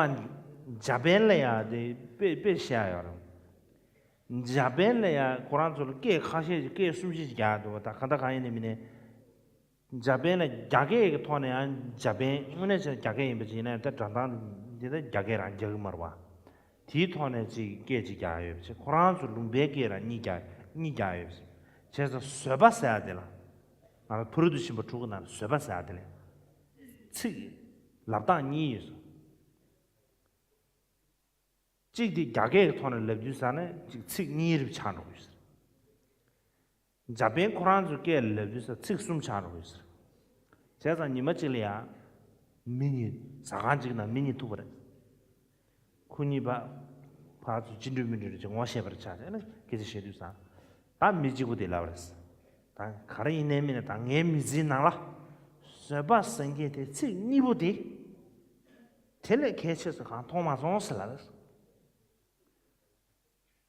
འཇར་པན་ལ་ཡ་དེ་དཔེ་དཔེ་བཤད་ཡ་ཡོད་རེད། འཇར་པན་ལ་ཡ་ཁོ་རང་ཚོ་ལ་སྐད་ཁ་ཤས་ཀྱི་སྐད་གསུམ་བཞི་ཞིག་རྒྱག་འདུག་ད་གང་ལྟར་གང་ཡིན་ནའི་མིན་ནའི། འཇར་པན་ལ་རྒྱ་སྐད་ཀྱི་ཐོག་ནས་ཡང་འཇར་པན་དངོས་གནས་བྱས་ན་རྒྱ་སྐད་ཡིན་པ་ཅིག་ཡིན་ན་ཡང་ད་སྒྲ་གདངས་འདི་ད་རྒྱ་སྐད་རང་རྒྱག་གི་མ་རེད་བ། དེའི་ཐོག་ནས་ཅིག་སྐད་ཅིག་རྒྱག་ཡོད་པ་ཅིག་ཁོ་རང་ཚོ་ལུང་པའི་སྐད་རང་གཉིས་རྒྱག་གཉིས་རྒྱག་ཡོད་པ་ཅིག་བྱས་ཙང་བཟོད་པ་ཟེར་ཡ་དེ་ལ། ང་ཚོ་ཕ་རོལ་ཏུ་ཕྱིན་པ་དྲུག་གི་ནང་ལ་བཟོད་པ་ཟེར་ཡ་དེ་ལས། ཚིག་ལབ་སྟངས་གཉིས་ཡོད་སོང་། གཅིག་དེ་རྒྱ་སྐད་ཀྱི་ཐོག་ནས་ལབ་དུས་ཙ་ན་གཅིག་ཚིག་གཉིས་རེ་ཆགས་འགྲོ་གི་ཡོད་ཟེར། འཇར་པན་ཁོ་རང་ཚོའི་སྐད་ལབ་དུས་ཙ་ཚིག་གསུམ་ཆགས་འགྲོ་གི་ཡོད་ཟེར། བྱས་ཙང་ཉི་མ་གཅིག་ལ་ཡ། མི་གཉིས་ཟ་ཁང་གཅིག་ནང་མི་གཉིས་ཐུག་པ་རེད། ཁོ་གཉིས་པ། ཕར་ཚུར་ཅི་འདྲ་མི་འདྲ་རེ་ཅིག་ངོ་ཤེས་པར་ཆགས་བྱས་ན་སྐད་ཆ་བཤད་དུས་ཙང་། ད་མི་གཅིག་པོ་དེ་ལབ་རེད། ད་ག་རེ་ཡིན་ནའི་མིན་ནའི་ད་ངའི་མི་ཚེའི་ནང་ལ། བཟོད་པ་ཟེར་མཁན་དེ་ཚིག་གཉིས་པོ་དེ། དེ་ལས་གལ་ཆེ་ས་གང་མཐོང་མ་སོང་ཟེར་ལབ་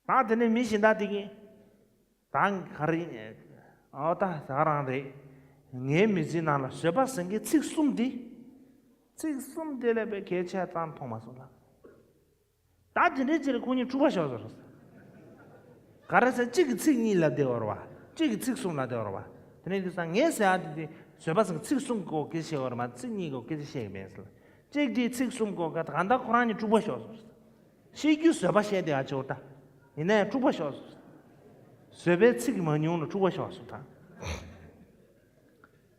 རེད། ད་དེ་ནས་མི་གཞན་དག་དེ་གིས། ད་ག་རེ་ཡིན། ཨོ་ད་ད་ག་རང་རེད། ངའི་མི་ཚེའི་ནང་ལ་བཟོད་པ་ཟེར་མཁན་ཚིག་གསུམ་དེ། ཚིག་གསུམ་དེ་ལས་པའི་གལ་ཆེ་ཙམ་མཐོང་མ་སོང་ལ། ད་དེ་འདྲའི་ཅིག་ལ་ཁོ་གཉིས་འཁྲུག་པ་ཤོར་སོང་། ག་རེ་ཟེར་གཅིག་གིས་ཚིག་གཉིས་ལབ་བསྡད་ཡོད་རེད་བ། གཅིག་གིས་ཚིག་གསུམ་ལབ་བསྡད་ཡོད་རེད་བ། དེ་ནས་དེང་སང་ངས་ཟེར་ཡ་དེ་དེ་བཟོད་པ་ཟེར་ཚིག་གསུམ་སྐོར་སྐད་ཆ་བཤད་ཡོད་རེད་མ་ཚིག་གཉིས་སྐོར་སྐད་ཆ་བཤད་ཀྱི་མེད་ཟེར། གཅིག་དེ་ཚིག་གསུམ་སྐོར་ག་གང་ལྟར་ཁོ་རང་གཉིས་འཁྲུག་པ་ཤོར་སོང་། ཤེས་རྒྱུ་བཟོད་པ་བཤད་བསྡད་ཡ་ཆོག་ད། ཡིན་ན་ཡང་འཁྲུག་པ་ཤོར་སོང་། བཟོད་པའི་ཚིག་མང་ཉུང་ལ་འཁྲུག་པ་ཤོར་སོང་ད།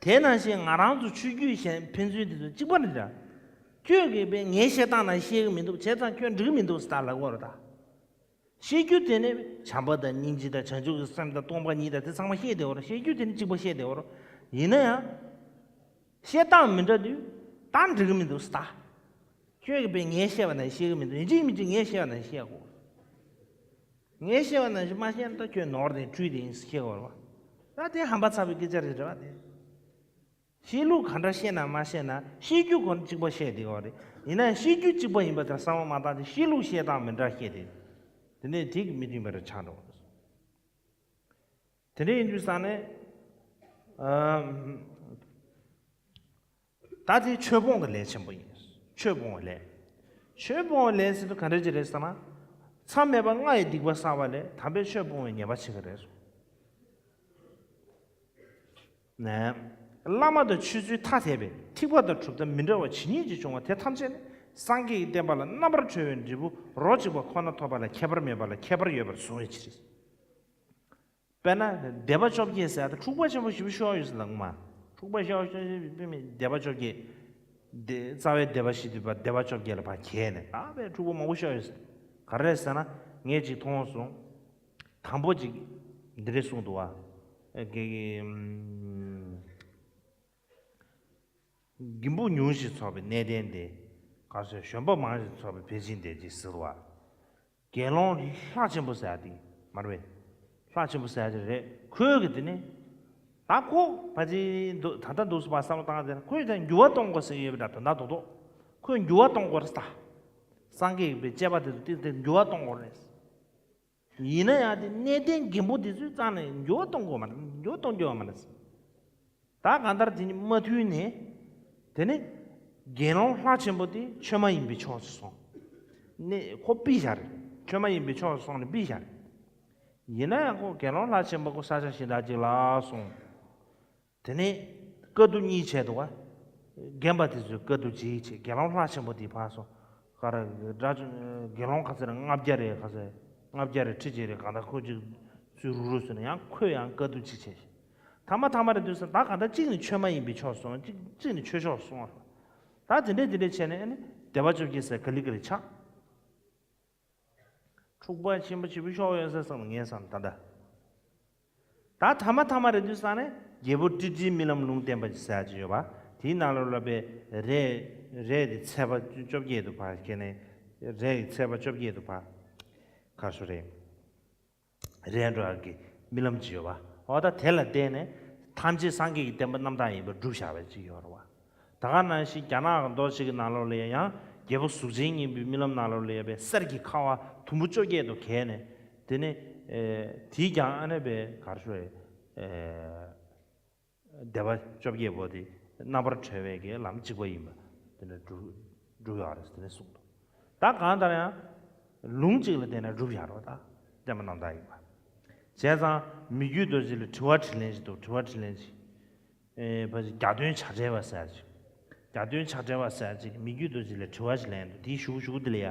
དེ་ནང་བཞིན་ང་རང་ཚོ་ཆོས་བརྒྱུད་གཞན་ཕན་ཚུན་དེ་ཚོ་གཅིག་པ་རེད་ད། ཁྱོད་ཀྱིས་པས་ངའི་བཤད་སྟངས་ནང་བཤད་གི་མི་འདུག་བྱས་ཙང་ཁྱོད་འགྲིག་གི་མི་འདུག་ཟེར་ད་ལབ་དགོས་རེད་ད། ཤེས་རྒྱུ་དེ་ནི་བྱམས་པ་དང་སྙིང་རྗེ་དང་བྱང་ཆུབ་ཀྱི་སེམས་དང་སྟོང་པ་ཉིད་དང་དེ་ཚང་མ་བཤད་བསྡད་ཡོད་རེད། ཤེས་རྒྱུ་དེ་ནི་གཅིག་པ་བཤད་བསྡད་ཡོད་རེད། ཡིན་ན་ཡང་། བཤད་སྟངས་མི་འདྲ་དུས་ད་འགྲིག་གི་མི་འདུག་ཟེར་ད། ཁྱོད་ཀྱིས་པས་ངའི་བཤད་པ་ནང་བཤད་གི་མི་འདུག་ཡིན་གཅིག་མིན་གཅིག་ངའི་བཤད་པ་ནང་བཤད་དགོས། ངའི་བཤད་པ་ནང་བཞིན་མ་བཤད་ན་ད་ཁྱོད་ནོར་དེ་འཁྲུལ་དེ་ཡིན་ཟེར་བཤད་དགོས་རེད་བ། ད་དེ་ཧམ་པ་ཚ་བའི་སྐད་ཆ་རེད་རེད་བ་དེ། བཤད་ལུགས་ག་འདྲ་བཤད་ན་མ་བཤད་ན་བཤད་རྒྱུ་ཁོ་ན་གཅིག་པ་བཤད་བསྡད་ཡོད་རེད། ཡིན་ན་བཤད་རྒྱུ་གཅིག་པ་ཡིན་པ་དེར་བསམ་བློ་མ་བཏང་སྟེ་བཤད་ལུགས་བཤད་སྟངས་མི་འདྲ་བཤད་དེ། དེ་ནས་དེ་གི་མི་མཐུན་པ་རེ་ཆགས་འགྲོ་བ་རེད། དེ་འདྲ་ཡིན་དུས་ཙང་ནས། ཨ། ད་དེ་ཆོས་སྤོང་གི་ལས་ཆེན་པོ་ཡིན། ཆོས་སྤོང་བའི་ལས། ཆོས་སྤོང་བའི་ལས་ཟེར་དུས་ག་འདྲ་ཅིག་རེད་ཟེར་ན། མཚམས་མེད་པ་ལྔ་ཡི་སྡིག་པ་བསགས་པ་ལས་དམ་པའི་ཆོས་སྤོང་བའི་ཉེས་པ་ཕྱེ་གི་རེད། ནས། བླ་མ་དང་ཆོས་ཚུལ་ཐ་དད་པའི་ཐེག་པ་དང་གྲུབ་མཐའ་མི་འདྲ་བ་ཇི་སྙེད་ཅིག་བྱུང་བ་དེ་ཐམས་ཅད་ནི་སངས་རྒྱས་ཀྱི་བསྟན་པ་ལ་རྣམ་པར་གྲོལ་བའི་འབྲས་བུ་རོ་གཅིག་པ་ཁོ་ན་ཐོབ་པ་ལ་ཁྱད་པར་མེད་པ་ལ་ཁྱད་པར་ཡོད་པར་གཟུང་བའི་ཕྱིར། དཔེར་ན་སྡེ་པ་བཅོ་བརྒྱད་ཟེར་ཡ་ད་འཁྲུག་པ་ཆེན་པོ་བཞི་བཅུ་ཞེ་བ་ཡོད་ཟེར་ལབ་མ། འཁྲུག་པ་ཞེ་བ་ཞེ་བ་ཞེ་བ་སྡེ་པ་བཅོ་བརྒྱད། སྡེ་རྩ་བའི་སྡེ་པ་བཞི་འདུས་པ་སྡེ་པ་བཅོ་བརྒྱད་ལ་ཕར་གྱེས་ནས་ད་དཔེ་འཁྲུག་པ་མང་པོ་ཞེ་བ་ཡོད་ཟེར། ག་རེ་ཟེར་ན་ངས་ཅིག་མཐོང་སོང་། དང་པོ་ཅིག་འདི་འདྲས་གསུངས་འདུག་བ། ཨེ་གི་གི་ཨམ། རྒན་པོ་ཉུང་ཞིག་ཚོགས་པའི་གནས་བརྟན་ཏེ། ག་ཟེར་གཞོན་པ་མང་ཞིག་ཚོགས་པའི་བེ་ཅིན་ཏེ་ཅེས་ཟེར་བ། དགེ་སློང་ལྷ་ཆེན་པོ་ཟེར་ཡ་དེ་མ་རེད་པས། ལྷ་ཆེན་པོ་ཟེར་ཡ་དེ་རེད། ཁོས་གི་དེ་ནི། ད་ཁོ་ཕ་ཅི་འདུག་ད་ལྟ་འདུག་སེ་བསམ་བློ་བཏང་ཡ་དེ་ན་ཁོས་ད་འགྱུར་བ་གཏོང་དགོས་ཟེར་ཡོད་པ་འདྲ་དོན་དག་རྡོག་རྡོག་ཁོས་འགྱུར་བ་གཏོང་དགོས་རེད་ད། སངས་རྒྱས་ཀྱི་པའི་བཅས་པ་དེ་ཚོ་ཏིག་ཏིག་འགྱུར་བ་གཏོང་དགོས་རེད། ཡིན་ན་ཡང་དེ་གནས་བརྟན་རྒན་པོ་དེ་ཚོའི་རྩ་ནས་འགྱུར་བ་གཏོང་དགོས་མ་རེད། འགྱུར་བ་གཏོང་རྒྱུ་ཡོད་མ་རེད། ད་གང་ལྟར་དེ་ནི་མ་ཐུལ་ནས། དེ་ནི་དགེ་སློང་ལྷ་ཆེན་པོ་དེ་ཆོས་མ་ཡིན་པའི་ཕྱོགས་སུ་སོང་། ནི་ཁོ་ཕུད་བཞག་རེད། ཆོས་མ་ཡིན་པའི་ཕྱོགས་སུ་སོང་ནས་ཕུད་བཞག་རེད། ཡིན་ན་ཡང་ཁོ་དགེ་སློང་ལྷ་ཆེན་པོ་ཁོ་ས་ཆ་གཞན་དག་ཅིག་ལ་སོང་། དེ་ནས་དཀའ་སྡུག་གཉིས་བྱས་འདུག་བ། རྒན་པ་དེ་ཚོས་དཀའ་སྡུག་ཅིག་བྱས་དགེ་སློང་ལྷ་ཆེན་པོ་དེ་ཕར་སོང་། ག་རེ་དགྲ་དགེ་སློང་ག་ཚོད་རེད་ལྔ་བརྒྱ་རེད་ག་ཚོད། ལྔ་བརྒྱ་རེད་ཁྲི་གཅིག་རེད་གང་ལྟར་ཁོ་ཅིག་ཚུར་རུག་རུག་སོང་ནས་ཡང་ཁོས་ཡང་དཀའ་སྡུག་ཅིག་བྱས། ཐ་མ་ཐ་མ་རེད་དུས་སུ་ད་གང་ལྟར་གཅིག་ནི་ཆོས་མ་ཡིན་པའི་ཕྱོགས་སོང་གཅིག་གཅིག་ནི་ཆོས་ཕྱོགས་སོང་བ། ད་དེ་འདྲས་དེ་འདྲས་བྱས་ནས་ཨ་ནི་སྡེ་པ་བཅོ་བརྒྱད་ཟེར་ག་ལེ་ག་ལེ་ཆགས། འཁྲུག་པ་ཆེན་པོ་ཆེ་བོ་ཤོར་ཡོད་ཟེར་བསམ་ངས་བསམ་ད་ལྟ། ད་ཐ་མ་ཐ་མ་རེད་དུས་ས་ནས་རྒྱལ་པོ་ཀྲི་ཀྲིའི་རྨི་ལམ་ལུང་བསྟན་པ་ཟེར་ཡ་ཅིག་ཡོད་པ། དེའི་ནང་ལོགས་ལ་པའི་རས་རས་དེ་ཚད་པ་བཅོ་བརྒྱད་དུ་ཕར་ཁྱེར་ནས་རས་ཀྱི་ཚད་པ་བཅོ་བརྒྱད་དུ་ཕར་ག་ཤོ་རེད། རས་འགྲོ་ཡག་གི་རྨི་ལམ་ཅིག་ཡོད་པ། འོ་ད་དེ་ལ་བརྟེན་ནས་ཐམས་ཅད་སངས་རྒྱས་ཀྱི་བསྟན་པ་རྣམ་དག་ཡིན་པར་སྒྲུབ་བཞག་པ་ཅིག་ཡོད་རེད་བ། ད་ག་ནང་བཞིན་རྒྱ་ནག་གི་མདོ་ཞིག་གི་ནང་ལོགས་ལ་ཡང་རྒྱལ་པོ་གཟུགས་ཅན་སྙིང་པོའི་རྨི་ལམ་ནང་ལོགས་ལ་ཡང་པའི་གསེར་གྱི་ཁ་བ་དུམ་བུ་བཅོ་བརྒྱད་དུ་གས་ནས་དེ་ནས་དེས་ཀྱང་ཨ་ནེ་པའི་གར་ཤོ་ཡི་སྡེ་པ་བཅོ་བརྒྱད་པོ་དེ་རྣམ་པར་གྲོལ་བའི་གི་ལམ་གཅིག་པ་ཡིན་པ་དེ་ནས་སྒྲུབ་སྒྲུབ་ཡོད་རེད་དེ་ནས་གསུངས་འདུག་ད་གང་ལྟར་ཡང་ལུང་གཅིག་ལ་བརྟེན་ནས་སྒྲུབ་བཞག་རོགས་ད་བསྟན་པ་རྣམ་དག་ཡིན་པ། བྱས་ཙང་མི་བསྐྱོད་རྡོ་རྗེ་ལ་དྲི་བ་དྲིས་ལན་ཞིག་འདུག་དྲི་བ་དྲིས་ལན་ཞིག་ཨེ་ཕ་གི་གྱ་སྟོན་བྱ་བྲལ་བ་ཟེར་ཅིག་གྱ་སྟོན་བྱ་བྲལ་བ་ཟེར་ཅིག་མི་བསྐྱོད་རྡོ་རྗེ་ལ་དྲི་བ་ཞིག་ལན་འདུག་དེའི་གཞུག་གཞུག་དེ་ལ་ཡ།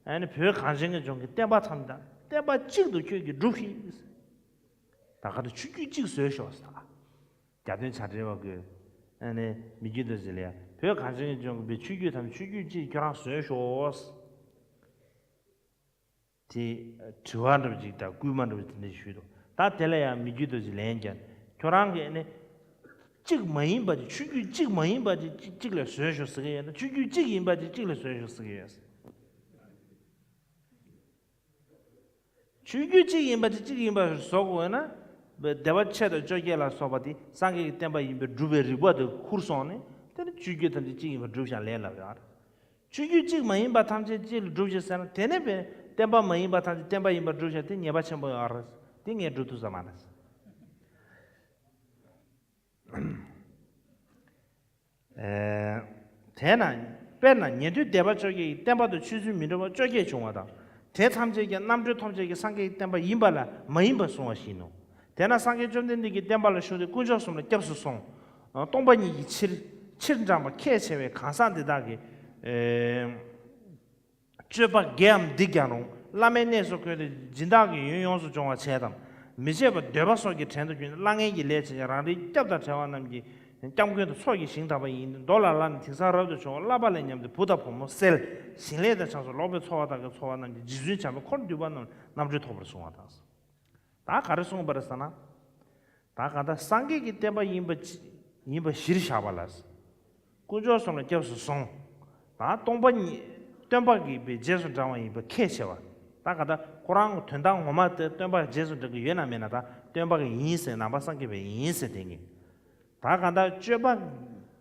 ཨ་ནི་བོད་གངས་ཅན་གྱི་ལྗོངས་ཀྱི་བསྟན་པ་ཐམས་ཅད་བསྟན་པ་གཅིག་ཏུ་ཁྱོད་ཀྱིས་སྒྲུབ་ཤིག་ད་ག་དུ་ཆོས་བརྒྱུད་གཅིག་བཟོས་ཤོག་ཟེར། གྱ་སྟོན་བྱ་བྲལ་བ་གིས་ཨ་ནི་མི་བསྐྱོད་རྡོ་རྗེ་ལ་ཡ་བོད་གངས་ཅན་གྱི་ལྗོངས་ཀྱི་བོད་ཆོས་བརྒྱུད་ཐམས་ཅད་ཆོས་བརྒྱུད་གཅིག་ཁྱོད་རང་བཟོས་ཤོག་དེ་དྲི་བ་འདྲ་བ་ཅིག་དང་སྐུལ་མ་འདྲ་བ་དེ་འདྲ་ཞུས་འདུག་ད་དེ་ལ་ཡང་མི་བསྐྱོད་རྡོ་རྗེ་ལན་བརྒྱབ་ནས་ཁྱོད་རང་གིས་ཨ་ནི་གཅིག་མ་ཡིན་པ་དེ་ཆོས་བརྒྱུད་གཅིག་མ་ཡིན་པ་དེ་གཅིག་གཅིག་ལ་བཟོས་ཤོག་ཟེར་གི་ཡོད་ན་ཆོས་བརྒྱུད་གཅིག་ཡིན་པ་དེ་གཅིག་ལ་བཟོས་ཤོག་ཟེར་གི་ཡོད། ཆོས་བརྒྱུད་གཅིག་ཡིན་པ་དེ་གཅིག་ཡིན་པ་བཟོ་དགོས་ན་སྡེ་པ་ཕྱེད་དང་བཅོ་བརྒྱད་ལ་སོགས་པ་དེ་སངས་རྒྱས་ཀྱི་བསྟན་པ་ཡིན་པའི་སྒྲུབ་པའི་རིགས་པ་དེ་ཁུར་སོང་ནས་དེ་ནི་ཆོས་བརྒྱུད་ཐམས་ཅད་གཅིག་ཡིན་པར་སྒྲུབ་ཤག་ལས་སླ་བ་ཡོད་རེད། ཆོས་བརྒྱུད་གཅིག་མ་ཡིན་པ་ཐམས་ཅད་གཅིག་ལ་སྒྲུབ་ཤིག་ཟེར་ན་དེ་ནས་པའི་བསྟན་པ་མ་ཡིན་པ་ཐམས་ཅད་བསྟན་པ་ཡིན་པར་སྒྲུབ་ཤག་དེ་ཉེས་པ་ཆེན་པོ་ཡོད་རེད། དེ་ངས་སྒྲུབ་ཐུབ་ས་མ་རེད། ཨེ། དེས་ན། དཔེར་ན་ཉན་ཐོས་སྡེ་པ་བཅོ་བརྒྱད་ཀྱི་བསྟན་པ་དང་ཆོས་ཚུལ་མི་འདྲ་བ་བཅོ་བརྒྱད་བྱུང་བ་དང་། དེ་ཐམས་ཅད་ཀྱང་རྣམ་གྲོལ་ཐོབ་བྱེད་ཀྱི་སངས་རྒྱས་ཀྱི་བསྟན་པ་ཡིན་པ་ལ་མ་ཡིན་པར་གསུངས་པ་བཞིན་ནོ། དེས་ན་སངས་རྒྱས་བཅོམ་ལྡན་འདས་ཀྱི་བསྟན་པ་ལ་ཞུགས་ཏེ་དཀོན་མཆོག་གསུམ་ལ་སྐྱབས་སུ་སོང་། སྟོང་པ་ཉིད་ཀྱི་ཕྱིར་ཕྱིར་འབྲངས་པ་ཁས་འཆེ་བའི་གང་ཟག་འདི་དག་གིས། ཨེ། སྤྱོད་པ་དགེའམ་སྡིག་ཀྱང་རུང་། བླ་མའི་གནས་སུ་འཁོད་དེ་སྦྱིན་བདག་གི་ཡོན་ཡོངས་སུ་སྦྱོང་བར་བྱེད་དམ། མི་བྱེད་པར་འདོད་པ་སོགས་ཀྱི་བྲན་དུ་གྱུར་ནས་བླ་ངན་གྱི་ལས་བྱེད་ཅིང་རང་རེའི་སྐྱབས་དང་བྲལ་བ་རྣམས་ཀྱི་སྐྱབས་མགོན་དུ་ཚོགས་ཀྱི་ཞིང་དག་པ་ཡིན་ཏེ། མདོ་ལ་བླ་ནི་དེང་སང་རབ་ཏུ་བྱུང་བ་བསླབ་པ་ལས་ཉམས་ཏེ་བུ་དང་བུ་མོ་བསད། ཞིང་ལས་དང་ཆང་སོགས་ལོག་པའི་འཚོ་བ་དག་གི་འཚོ་བ་རྣམས་ཀྱི་རྗེ་བཙུན་བྱམས་པས་འཁོར་འདུས་པ་རྣམས་ལ་རྣམ་གྲོལ་ཐོབ་པར་གསུངས་པ་དང་། ད་ག་རེ་གསུངས་པ་རེད་ཟེར་ན། ད་གང་ལྟར་སངས་རྒྱས་ཀྱི་བསྟན་པ་ཡིན་པ་ཅི་ཡིན་པ་གཞིར་བཞག་པ་ལ། དཀོན་མཆོག་གསུམ་ལ་སྐྱབས་སུ་སོང་། ད་སྟོང་པ་ཉིད་སྟོན་པ་གི་པའི་རྗེས་སུ་འབྲང་བ་ཡིན་པ་ཁས་འཆེ་བ། ད་གང་ལྟར་ཁོ་རང་གི་དོན་དག་ངོ་མ་དེ་སྟོན་པ་རྗེས་སུ་འབྲང་གི་ཡོད་ན་མེད་ན་ད་སྟོན་པ་གི་ཡིན་ཟེར་ནང་པ་སངས་རྒྱས་པའི་ཡིན་ཟེར་དེ་ངེས། ད་གང་ལྟར་སྤྱོད་པ་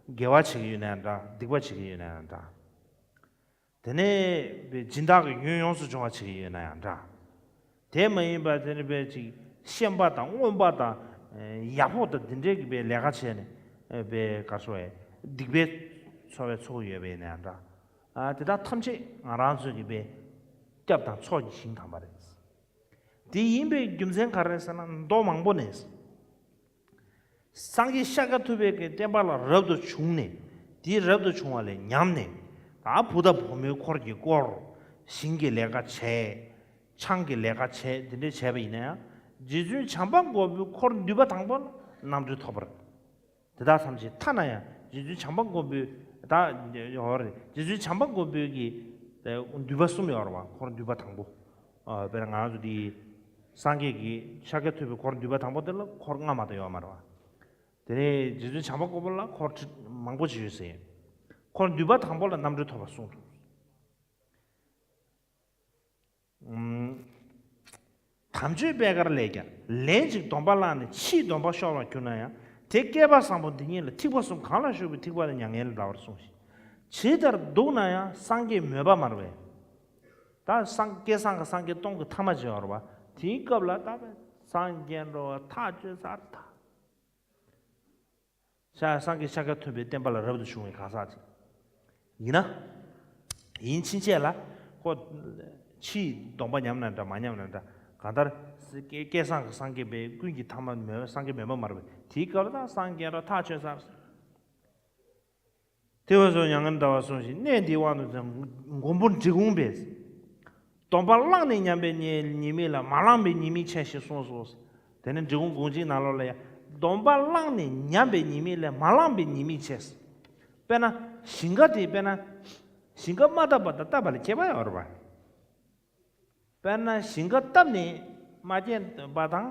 དགེ་བ་བྱེད་ཀྱི་ཡོད་ན་ཡང་འདྲ་སྡིག་པ་བྱེད་ཀྱི་ཡོད་ན་ཡང་འདྲ། དེ་ནས་པའི་སྦྱིན་བདག་གི་ཡོན་ཡོངས་སུ་སྦྱོང་བ་བྱེད་ཀྱི་ཡོད་ན་ཡང་འདྲ། དེ་མ་ཡིན་པར་དེ་ནི་པའི་ཅིག་ཤན་པ་དང་རྔོན་པ་དང་ཡག་པོ་དང་འདི་འདྲའི་གི་པའི་ལས་ཀ་བྱས་ནས་པའི་ག་སོ་བའི་སྡིག་པའི་འཚོ་བའི་ཚོགས་ཡོད་པ་ཡིན་ན་ཡང་འདྲ། དེ་དག་ཐམས་ཅད་ང་རང་ཚོའི་གི་པའི་སྐྱབས་དང་ཚོགས་ཀྱི་ཞིང་དམ་པ་རེད། དེ་ཡིན་པའི་རྒྱུ་མཚན་ག་རེ་ཟེར་ན་མདོ་མང་པོ་ནས། སངས་རྒྱས་ཤཱཀྱ་ཐུབ་པའི་གི་བསྟན་པ་ལ་རབ་ཏུ་བྱུང་ནས་དེའི་རབ་ཏུ་བྱུང་བ་ལས་ཉམས་ནས་ད་བུ་དང་བུ་མོའི་འཁོར་གྱིས་བསྐོར། ཞིང་གི་ལས་ཀ་བྱས། ཆང་གི་ལས་ཀ་བྱས་འདི་འདྲས་བྱས་པ་ཡིན་ན་ཡང་ རྗེ་བཙུན་བྱམས་པ་མགོན་པོའི་འཁོར་འདུས་པ་དང་པོ་ལ་རྣམ་གྲོལ་ཐོབ་པར། དེ་དག་ཐམས་ཅད་ཐ་ན་ཡང་རྗེ་བཙུན་བྱམས་པ་མགོན་པོའི་ད་ཡོད་རེད། རྗེ་བཙུན་བྱམས་པ་མགོན་པོའི་གི་འདུས་པ་གསུམ་ཡོད་རེད་བ། འཁོར་འདུས་པ་དང་པོ། དཔེར་ན་ང་ཚོ་འདི་སངས་རྒྱས་ཀྱི་ཤཱཀྱ་ཐུབ་པའི་འཁོར་འདུས་པ་དང་པོ་དེ་ལ་འཁོར་ལྔ་མ་གཏོགས་ཡོད་མ་རེད་བ། དེ་ནས་རྗེ་བཙུན་བྱམས་པ་མགོན་པོ་ལ་འཁོར་ཁྲི་མང་པོ་ཅིག་ཡོད་ཟེར། འཁོར་འདུས་པ་དང་པོ་ལ་རྣམ་གྲོལ་ཐོབ་པར་གསུངས་འདུག། དམ་ཆོས་པད་དཀར་ལས་ཀྱང་ལན་ཅིག་སྡོམ་པ་བླངས་ནས་ཕྱིས་སྡོམ་པ་ཤོར་བར་གྱུར་ན་ཡང་དེ་བསྐལ་པ་བཟང་པོ་འདི་ཉིད་ལ་ཐིགས་པ་གསུམ་གང་ལ་ཞུགས་པའི་ཐིགས་པ་དེ་མྱ་ངན་ལས་འདའ་བར་གསུངས་ཤིང་། ཇི་ལྟར་འདུག་ན་ཡང་སངས་རྒྱས་མོས་པ་མ་རེད་པས། ད་སངས་བསྐལ་བཟང་གི་སངས་རྒྱས་སྟོང་གི་ཐ་མ་ཅིག་ཡོད་རེད་བ། དེའི་སྐབས་ལ་ད་སངས་རྒྱས་འགྲོ་བ་ཐག་ཆོད་ས་རེད་ད། ཤ་སངས་རྒྱས་ཤཱཀྱ་ཐུབ་པའི་བསྟན་པ་ལ་རབ་ཏུ་བྱུང་བའི་གང་ཟག་ཅིག་ཡིན་ན། ཡིན་ཕྱིན་ཆད་ལ་ཁོ་ཕྱིས་སྡོམ་པ་ཉམས་ན་འདྲ་མ་ཉམས་ན་འདྲ། གང་ལྟར་བསྐལ་བསྐལ་བཟང་གི་སངས་རྒྱས་པའི་ཀུན་གྱི་ཐ་མ་མོས་པ་སངས་རྒྱས་མོས་པ་མ་རེད་པས། དེའི་སྐབས་ལ་ད་སངས་རྒྱས་འགྲོ་ཐག་ཆོད་ས་རེད། དེ་བས་སོ་མྱ་ངན་འདའ་བར་གསུངས་ཤིང་། གནས་འདིའི་དབང་དུ་བྱས་མགོན་པོ་འབྲི་གུང་པས། སྡོམ་པ་བླངས་ནས་ཉམས་པའི་ཉེས་ཉེས་དམིགས་ལས་མ་བླངས་པའི་ཉེས་དམིགས་ཆེ་ཞེས་གསུངས་སོ། དེ་ནས་འབྲི་གུང་དགོངས་གཅིག་ནང་ལོགས་ལ་ཡང་སྡོམ་པ་བླངས་ནས་ཉམས་པའི་ཉེས་དམིགས་ལས་མ་བླངས་པའི་ཉེས་དམིགས་ཆེ། དཔེར་ན་ཞིང་ཁ་དེ་དཔེར་ན་ཞིང་ཁ་མ་བཏབ་པ་དང་བཏབ་པ་ལ་ཁྱད་པར་ཡོད་རེད་པ། དཔེར་ན་ཞིང་ཁ་བཏབ་ནས་མ་སྐྱེས་པ་དང་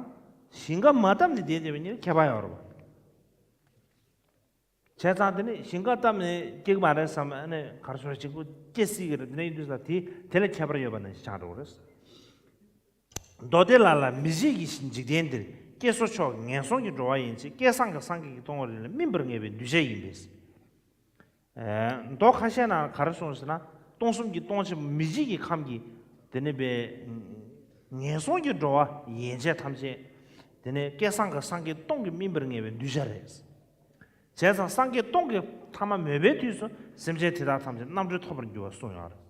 ཞིང་ཁ་མ་བཏབ་ནས་དེ་བསྡད་པའི་གཉིས་ལ་ཁྱད་པར་ཡོད་རེད་པ། བྱས་ཙང་དེ་ནི་ཞིང་ཁ་བཏབ་ནས་སྐྱེ་གི་མ་རེད་བསམ་ནས་ག་རེ་ཟེར་གཅིག་པུ་སྐྱེ་སྲིད་ཀྱི་རེད། དེ་ནས་ཡིན་དུས་ཙང་དེ་དེ་ལ་ཁྱད་པར་ཡོད་པ་ནང་བཞིན་ཆགས་འགྲོ་གི་རེད། མདོ་སྡེ་ལ་ལ་མི་མཇེད་ཀྱི་འཇིག་རྟེན་འདིར་སྐྱེས་སོ་མཆོག་ངན་སོང་གི་འགྲོ་བ་ཡན་ཆད་བསྐལ་བཟང་གི་སངས་རྒྱས་ཀྱི་སྟོང་པ་རིགས་ལ་སྨིན་པར་ངེས་པའི་གདུལ་བྱ་ཡིན་པས། མདོ་ཁ་ཤས་ནང་ག་རེ་གསུངས་ཟེར་ན། སྟོང་གསུམ་གྱི་སྟོང་ཆེན་མི་མཇེད་ཀྱི་ཁམས་ཀྱི་དེ་ནི་པའི་ངན་སོང་གི་འགྲོ་བ་ཡན་ཆད་ཐམས་ཅད་དེ་ནི་བསྐལ་བཟང་གི་སངས་རྒྱས་སྟོང་གིས་སྨིན་པར་ངེས་པའི་གདུལ་བྱ་རེད། བྱས་ཙང་སངས་རྒྱས་སྟོང་གི་ཐ་མ་མོས་པའི་དུས་སུ་སེམས་ཅན་དེ་དག་ཐམས་ཅད་རྣམ་གྲོལ་ཐོབ་པར་འགྱུར་བར་གསུངས་ཡོད་རེད།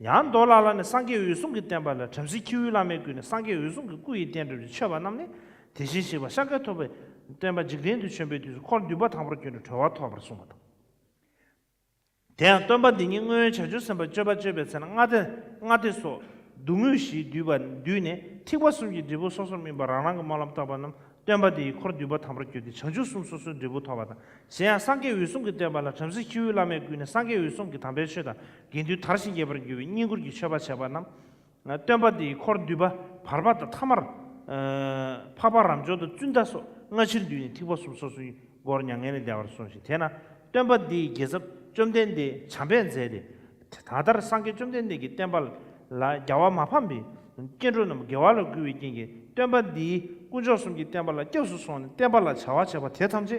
ཡང་མདོ་ལ་ལ་ནི་སངས་རྒྱས་འོད་སྲུང་གི་བསྟན་པ་ལ་བྲམ་ཟེ་ཁྱེའུ་བླ་མས་བསྐུལ་ནས་སངས་རྒྱས་འོད་སྲུང་གི་སྐུ་ཡི་རྟེན་འབྲེལ་གྱི་མཆོད་པ་རྣམས་ནི་དེ་བཞིན་གཤེགས་པ་ཤཱཀྱ་ཐུབ་པའི་བསྟན་པ་འཇིག་རྟེན་དུ་བྱོན་པའི་དུས་སུ་འཁོར་འདུས་པ་དང་པོར་གྱུར་ནས་གྲོལ་བ་ཐོབ་པར་གསུངས་པ་དང་། དེ་ཡང་སྟོན་པ་འདི་ཉིད་སྔོན་བྱང་ཆུབ་སེམས་དཔའི་སྤྱོད་པ་སྤྱོད་པའི་ཚེ་ན་ལྔ་སྡེ་ལྔ་སྡེ་སོགས་སྡུག་བསྔལ་བཞིས་བསྡུས་པ་བསྡུས་ནས་ཐེག་པ་གསུམ་གྱི་འབྲས་བུ་སོ་སོར་སྨིན་པ་རང་རང་གི་སྨོན་ལམ་བཏབ་པ་རྣམས་སྟོན་པ་འདི་ཡི་འཁོར་འདུས་པ་དམ་པར་གྱུར་ཏེ་བྱང་ཆུབ་གསུམ་སོ་སོའི་འབྲས་བུ་ཐོབ་པ་དང་། གཞན་ཡང་སངས་རྒྱས་འོད་སྲུང་གི་བསྟན་པ་ལ་བྲམ་ཟེ་ཁྱེའུ་བླ་མས་བསྐུལ་ནས་སངས་རྒྱས་འོད་སྲུང་གི་དམ་པའི་ཆོས་དང་དགེ་འདུན་དར་ཞིང་རྒྱས་པར་འགྱུར་བའི་བསྙེན་བཀུར་གྱི་མཆོད་པ་བྱས་པ་རྣམས། སྟོན་པ་འདི་ཡི་འཁོར་འདུས་པ་བར་པ་དང་ཐ་མར། འཕགས་པ་རབ་འབྱོར་དང་ཙུན་ད་སོགས་སྔ་ཕྱིར་བསྡུས་ནས་ཐེག་པ་གསུམ་སོ་སོའི་སྒོར་མྱ་ངན་ལས་འདའ་བར་གསུངས་ཤིང་། དེས་ན་སྟོན་པ་འདི་ཡི་རྒྱལ་ཚབ་བཅོམ་ལྡན་འདས་བྱམས་པས་མཛད་དེ། ད་ལྟར་སངས་རྒྱས་བཅོམ་ལྡན་འདས་ཀྱི་བསྟན་པ་ལ་རྒྱལ་བ་མ་ཕམ་པའི་སྐྱེ་འགྲོ་རྣམས་དགེ་བ་ལ་བསྐུལ་བའི་རྐྱེན་གྱིས་སྟོན་པ་འདི་ཡི་དཀོན་མཆོག་གསུམ་གྱི་བསྟན་པ་ལ་སྐྱབས་སུ་སོང་ནས་བསྟན་པ་ལ་བྱ་བ་བྱས་པ་དེ་ཐམས་ཅད་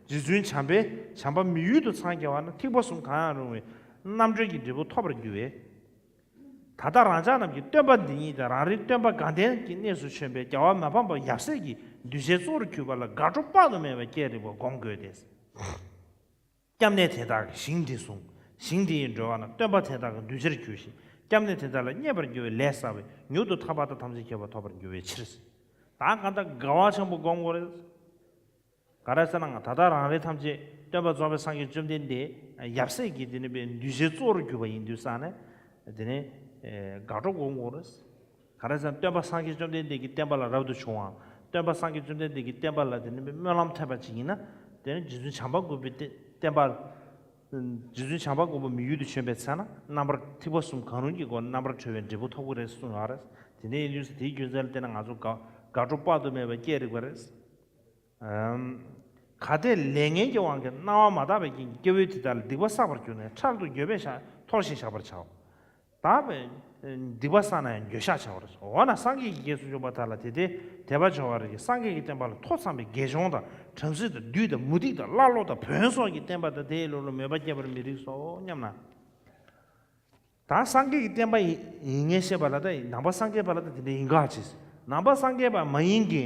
རྗེ་བཙུན་བྱམས་པས་བྱམས་པ་མི་ཡུལ་དུ་ཚང་རྒྱ་བ་ན་ཐེག་པ་གསུམ་གང་ཡང་རུང་བའི་རྣམ་གྲོལ་གྱི་འབྲས་བུ་ཐོབ་པར་འགྱུར་བས། ད་ལྟ་རང་ཅག་རྣམས་ཀྱིས་སྟོན་པ་འདི་ཉིད་དང་རང་རེའི་སྟོན་པ་དགའ་ལྡན་གྱི་གནས་སུ་བྱོན་པའི་རྒྱལ་བ་མ་ཕམ་པ་ཡབ་སྲས་ཀྱི་གདུལ་བྱའི་གཙོ་བོར་གྱུར་པ་ལ་དགའ་སྤྲོ་དཔག་ཏུ་མེད་པ་སྐྱེ་རིགས་པ་སྒོམ་དགོས་ཏེ། སྐྱབས་གནས་དེ་དག་གི་ཞིང་འདི་བཟུང་། ཞིང་འདི་ཡི་འགྲོ་བ་རྣམས་སྟོན་པ་དེ་དག་གི་གདུལ་བྱར་གྱུར་ཞིང་། སྐྱབས་གནས་དེ་དག་ལ་མཉེས་པར་འགྱུར་བའི་ལས་བསགས་པས་མྱུར་དུ་ཐར་པ་དང་ཐམས་ཅད་མཁྱེན་པ་ཐོབ་པར་འགྱུར་བའི་ཕྱིར། ད་གང་ལྟར་དགའ་བ་ཆེན་པོ་སྒོམ་དགོས་རེད། ག་རེ་ཟེར་ན་ད་ལྟ་རང་རེ་ཐམས་ཅད་སྟོན་པ་རྫོགས་པའི་སངས་རྒྱས་བཅོམ་ལྡན་འདས་ཡབ་སྲས་ཀྱི་དེ་ནི་པའི་གདུལ་བྱའི་གཙོ་བོར་གྱུར་པ་ཡིན་དུས་ཙང་ནས་དེ་ནི་དགའ་སྤྲོ་སྒོམ་དགོས་རེད། ག་རེ་ཟེར་ན་སྟོན་པ་སངས་རྒྱས་བཅོམ་ལྡན་འདས་ཀྱི་བསྟན་པ་ལ་རབ་ཏུ་བྱུང་བ། སྟོན་པ་སངས་རྒྱས་བཅོམ་ལྡན་འདས་ཀྱི་བསྟན་པ་ལ་དེ་ནི་པའི་སྨོན་ལམ་ཐེབས་པ་ཅིག་ཡིན་ན། དེ་ནི་རྗེ་བཙུན་བྱམས་པ་མགོན་པོའི་བསྟན་པ། རྗེ་བཙུན་བྱམས་པ་མགོན་པོ་མི་ཡུལ་དུ་བྱོན་པའི་ཚེ་ན་རྣམ་པར་ཐེག་པ་གསུམ་གང་རུང་གི་སྒོ་ནས་རྣམ་པར་གྲོལ་བའི་འབྲས་བུ་ཐོབ་ཀྱི་རེད་གསུངས་ཡོད་རེད། དེ་ནས་ཡིན་དུས་དེའི་རྒྱུ་མཚན་ལ་བརྟེན་ནས་ང་ཚོ་དགའ་དགའ་སྤྲོ་དཔག་ཏུ་མེད་པ་སྐྱེ་རིགས་པ་རེད། གལ་ཏེ་ལས་ངན་གྱི་དབང་གིས་སྣང་བ་མ་དག་པའི་རྐྱེན་གྱིས་སྐྱེ་བོའི་དེ་དག་ལ་སྡིག་པ་བསགས་པར་གྱུར་ནས་འཕྲལ་དུ་འགྱོད་པས་བཞག་འཐོར་ཞིང་བཞག་པར་བྱའོ། དག་པའི་སྡིག་པ་བསགས་ན་ཡང་འགྱོད་བཤགས་བྱ་བར་བྱའོ། འོ་ན་སངས་རྒྱས་ཀྱི་རྗེས་སུ་འཇུག་པ་དག་ལ་དེ་ལྟའི་དད་པ་བྱ་བ་རེ་ཞིག་སངས་རྒྱས་ཀྱི་བསྟན་པ་ལ་ཐོ་འཚམས་པའི་དགེ་སྦྱོང་དང་བྲམ་ཟེ་དང་བདུད་དང་མུ་སྟེགས་དང་ཀླ་ཀློ་དང་བོན་སོགས་ཀྱི་བསྟན་པ་དང་དེའི་ལུགས་ལ་མོས་པ་སྐྱེ་བར་མི་རིགས་སོ་སྙམ་ན། ད་སངས་རྒྱས་ཀྱི་བསྟན་པ་ཡིན་ཡིན་ངེས་ཤེས་པ་ལ་ད་ནང་པ་སངས་རྒྱས་པ་ལ་ད་དེ་འདྲ་ཡིན་ག་ཅེས། ནང་པ་སངས་རྒྱས་པ་མ་ཡིན་གྱི་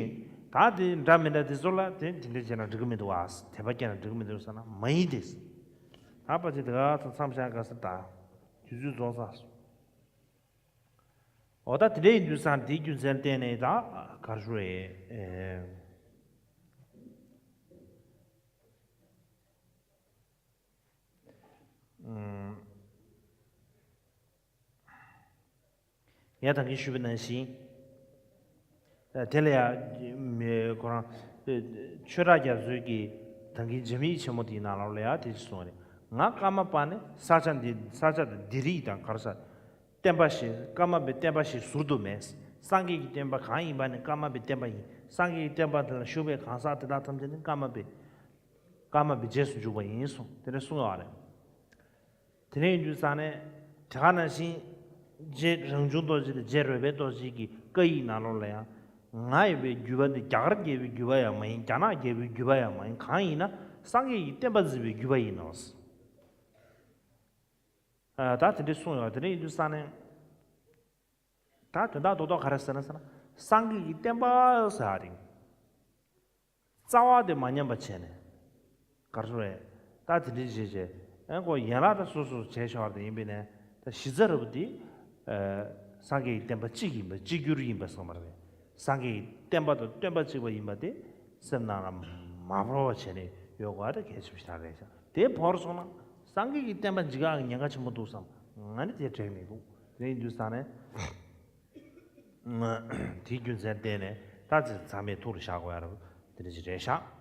ད་དེ་འདྲ་མི་འདྲ་དེ་ཚོ་ལ་དེ་དེ་འདྲ་བྱས་ན་འགྲིག་གི་མི་འདུག་ཨ། དད་པ་སྐྱེས་ན་འགྲིག་གི་མི་འདུག་ཟེར་ན་མ་ཡིན་ཏེ། ད་པ་ཅི་དེ་ག་ཚོ་མཚམས་བཞག་ག་ས་ད་དུས་ཚོད་རྫོགས་ཚར་སོང་། འོ་ད་དེ་འདྲ་ཡིན་དུས་ཙང་དེའི་རྒྱུ་མཚན་བརྟེན་ནས་ད་གར་ཞུ་ཨེ། ཡང་ད་གིན་ཞུས་པ་ནང་བཞིན། དེ་ལ་ཡང་མི་ཁོ་རང་ཆོས་གྲགས་རྒྱ་མཚོས་ཀྱི་ད་གིན་འཇམ་དབྱངས་ཆེན་མོ་དེའི་ནང་ལོགས་ལ་ཡང་དེ་ཅི་གསུངས་རེད། ང་ཀརྨ་པ་ནི་ས་ཆ་འདི་ས་ཆ་དང་འདི་རིགས་དང་གར་ས་བསྟན་པ་ཞེས་ཀརྨ་པའི་བསྟན་པ་ཞེས་ཟུར་དུ་མེད། སངས་རྒྱས་ཀྱི་བསྟན་པ་གང་ཡིན་པ་ནི་ཀརྨ་པའི་བསྟན་པ་ཡིན། སངས་རྒྱས་ཀྱི་བསྟན་པ་དེ་ལ་ཞུགས་པའི་གང་ཟག་དེ་དག་ཐམས་ཅད་ནི་ཀརྨ་པའི་ཀརྨ་པའི་རྗེས་སུ་འཇུག་པ་ཡིན་གསུངས་དེ་འདྲ་གསུངས་ཡོད་རེད། དེ་ནས་ཡིན་དུས་ཙང་ནས་དེ་ག་ནང་བཞིན་རྗེ་རང་བྱུང་རྡོ་རྗེ་དང་རྗེ་རོལ་པའི་རྡོ་རྗེ་གི་བཀའ་ཡིག་ནང་ལོགས་ལ་ཡང་ང་ཡིན་པའི་བརྒྱུད་པ་འདི་རྒྱ་གར་རྒྱལ་པོའི་བརྒྱུད་པ་ཡང་མ་ཡིན། རྒྱ་ནག་རྒྱལ་པོའི་བརྒྱུད་པ་ཡང་མ་ཡིན། གང་ཡིན་ན་སངས་རྒྱས་ཀྱི་བསྟན་པ་འཛིན་པའི་བརྒྱུད་པ་ཡིན་ནོ། ད་དེ་འདྲས་གསུངས་ཡོད། དེ་འདྲས་ཡིན་དུས་ཙང་ནས་ད་དོན་དག་རྡོག་རྡོག་ག་རེ་ཟེར་ན་ཟེར་ན་སངས་རྒྱས་ཀྱི་བསྟན་པ་ཟེར་བ་རེད། རྩ་བ་དེ་མ་ཉམས་པ་བྱས་ནས། གར་སོང་རེད། ད་དེ་འདྲའི་བྱས་བྱས་ཨེ་ཁོ་ཡན་ལག་ད་སོ་སོ་བྱས་ཆོག་རེད་ཡིན་པས་ནས་ད་གཞི་རྩ་ར་བ་དེ་སངས་རྒྱས་ཀྱི་བསྟན་པ་གཅིག་ཡིན་པ་གཅིག་གྱུར་ཡིན་པ་སོང་བ་རེད། སངས་རྒྱས་ཀྱི་བསྟན་པ་དང་སྟོན་པ་གཅིག་པ་ཡིན་པ་དེ་སེམས་ནང་ལ་མ་བོར་བ་བྱས་ནས་ཡོད་དགོས་པ་དེ་གལ་ཆེན་པོ་ཞིག་རེད་ཤག་དེ་བོར་སོང་ན་སངས་རྒྱས་ཀྱི་བསྟན་པ་འཇིག་ཡག་གི་ཉེན་ཁ་ཆེན་པོ་འདུག་བསམ། ང་ནི་དེ་དྲན་མི་འདུག་དེ་ཡིན་དུས་ཙང་ནས། དེའི་རྒྱུ་མཚན་བརྟེན་ནས་ད་ཚེ་ཚང་མས་ཐུགས་ལ་བཞག་དགོས་ཡ་ར་དེ་འདྲ་ཞིག་རེད་ཤག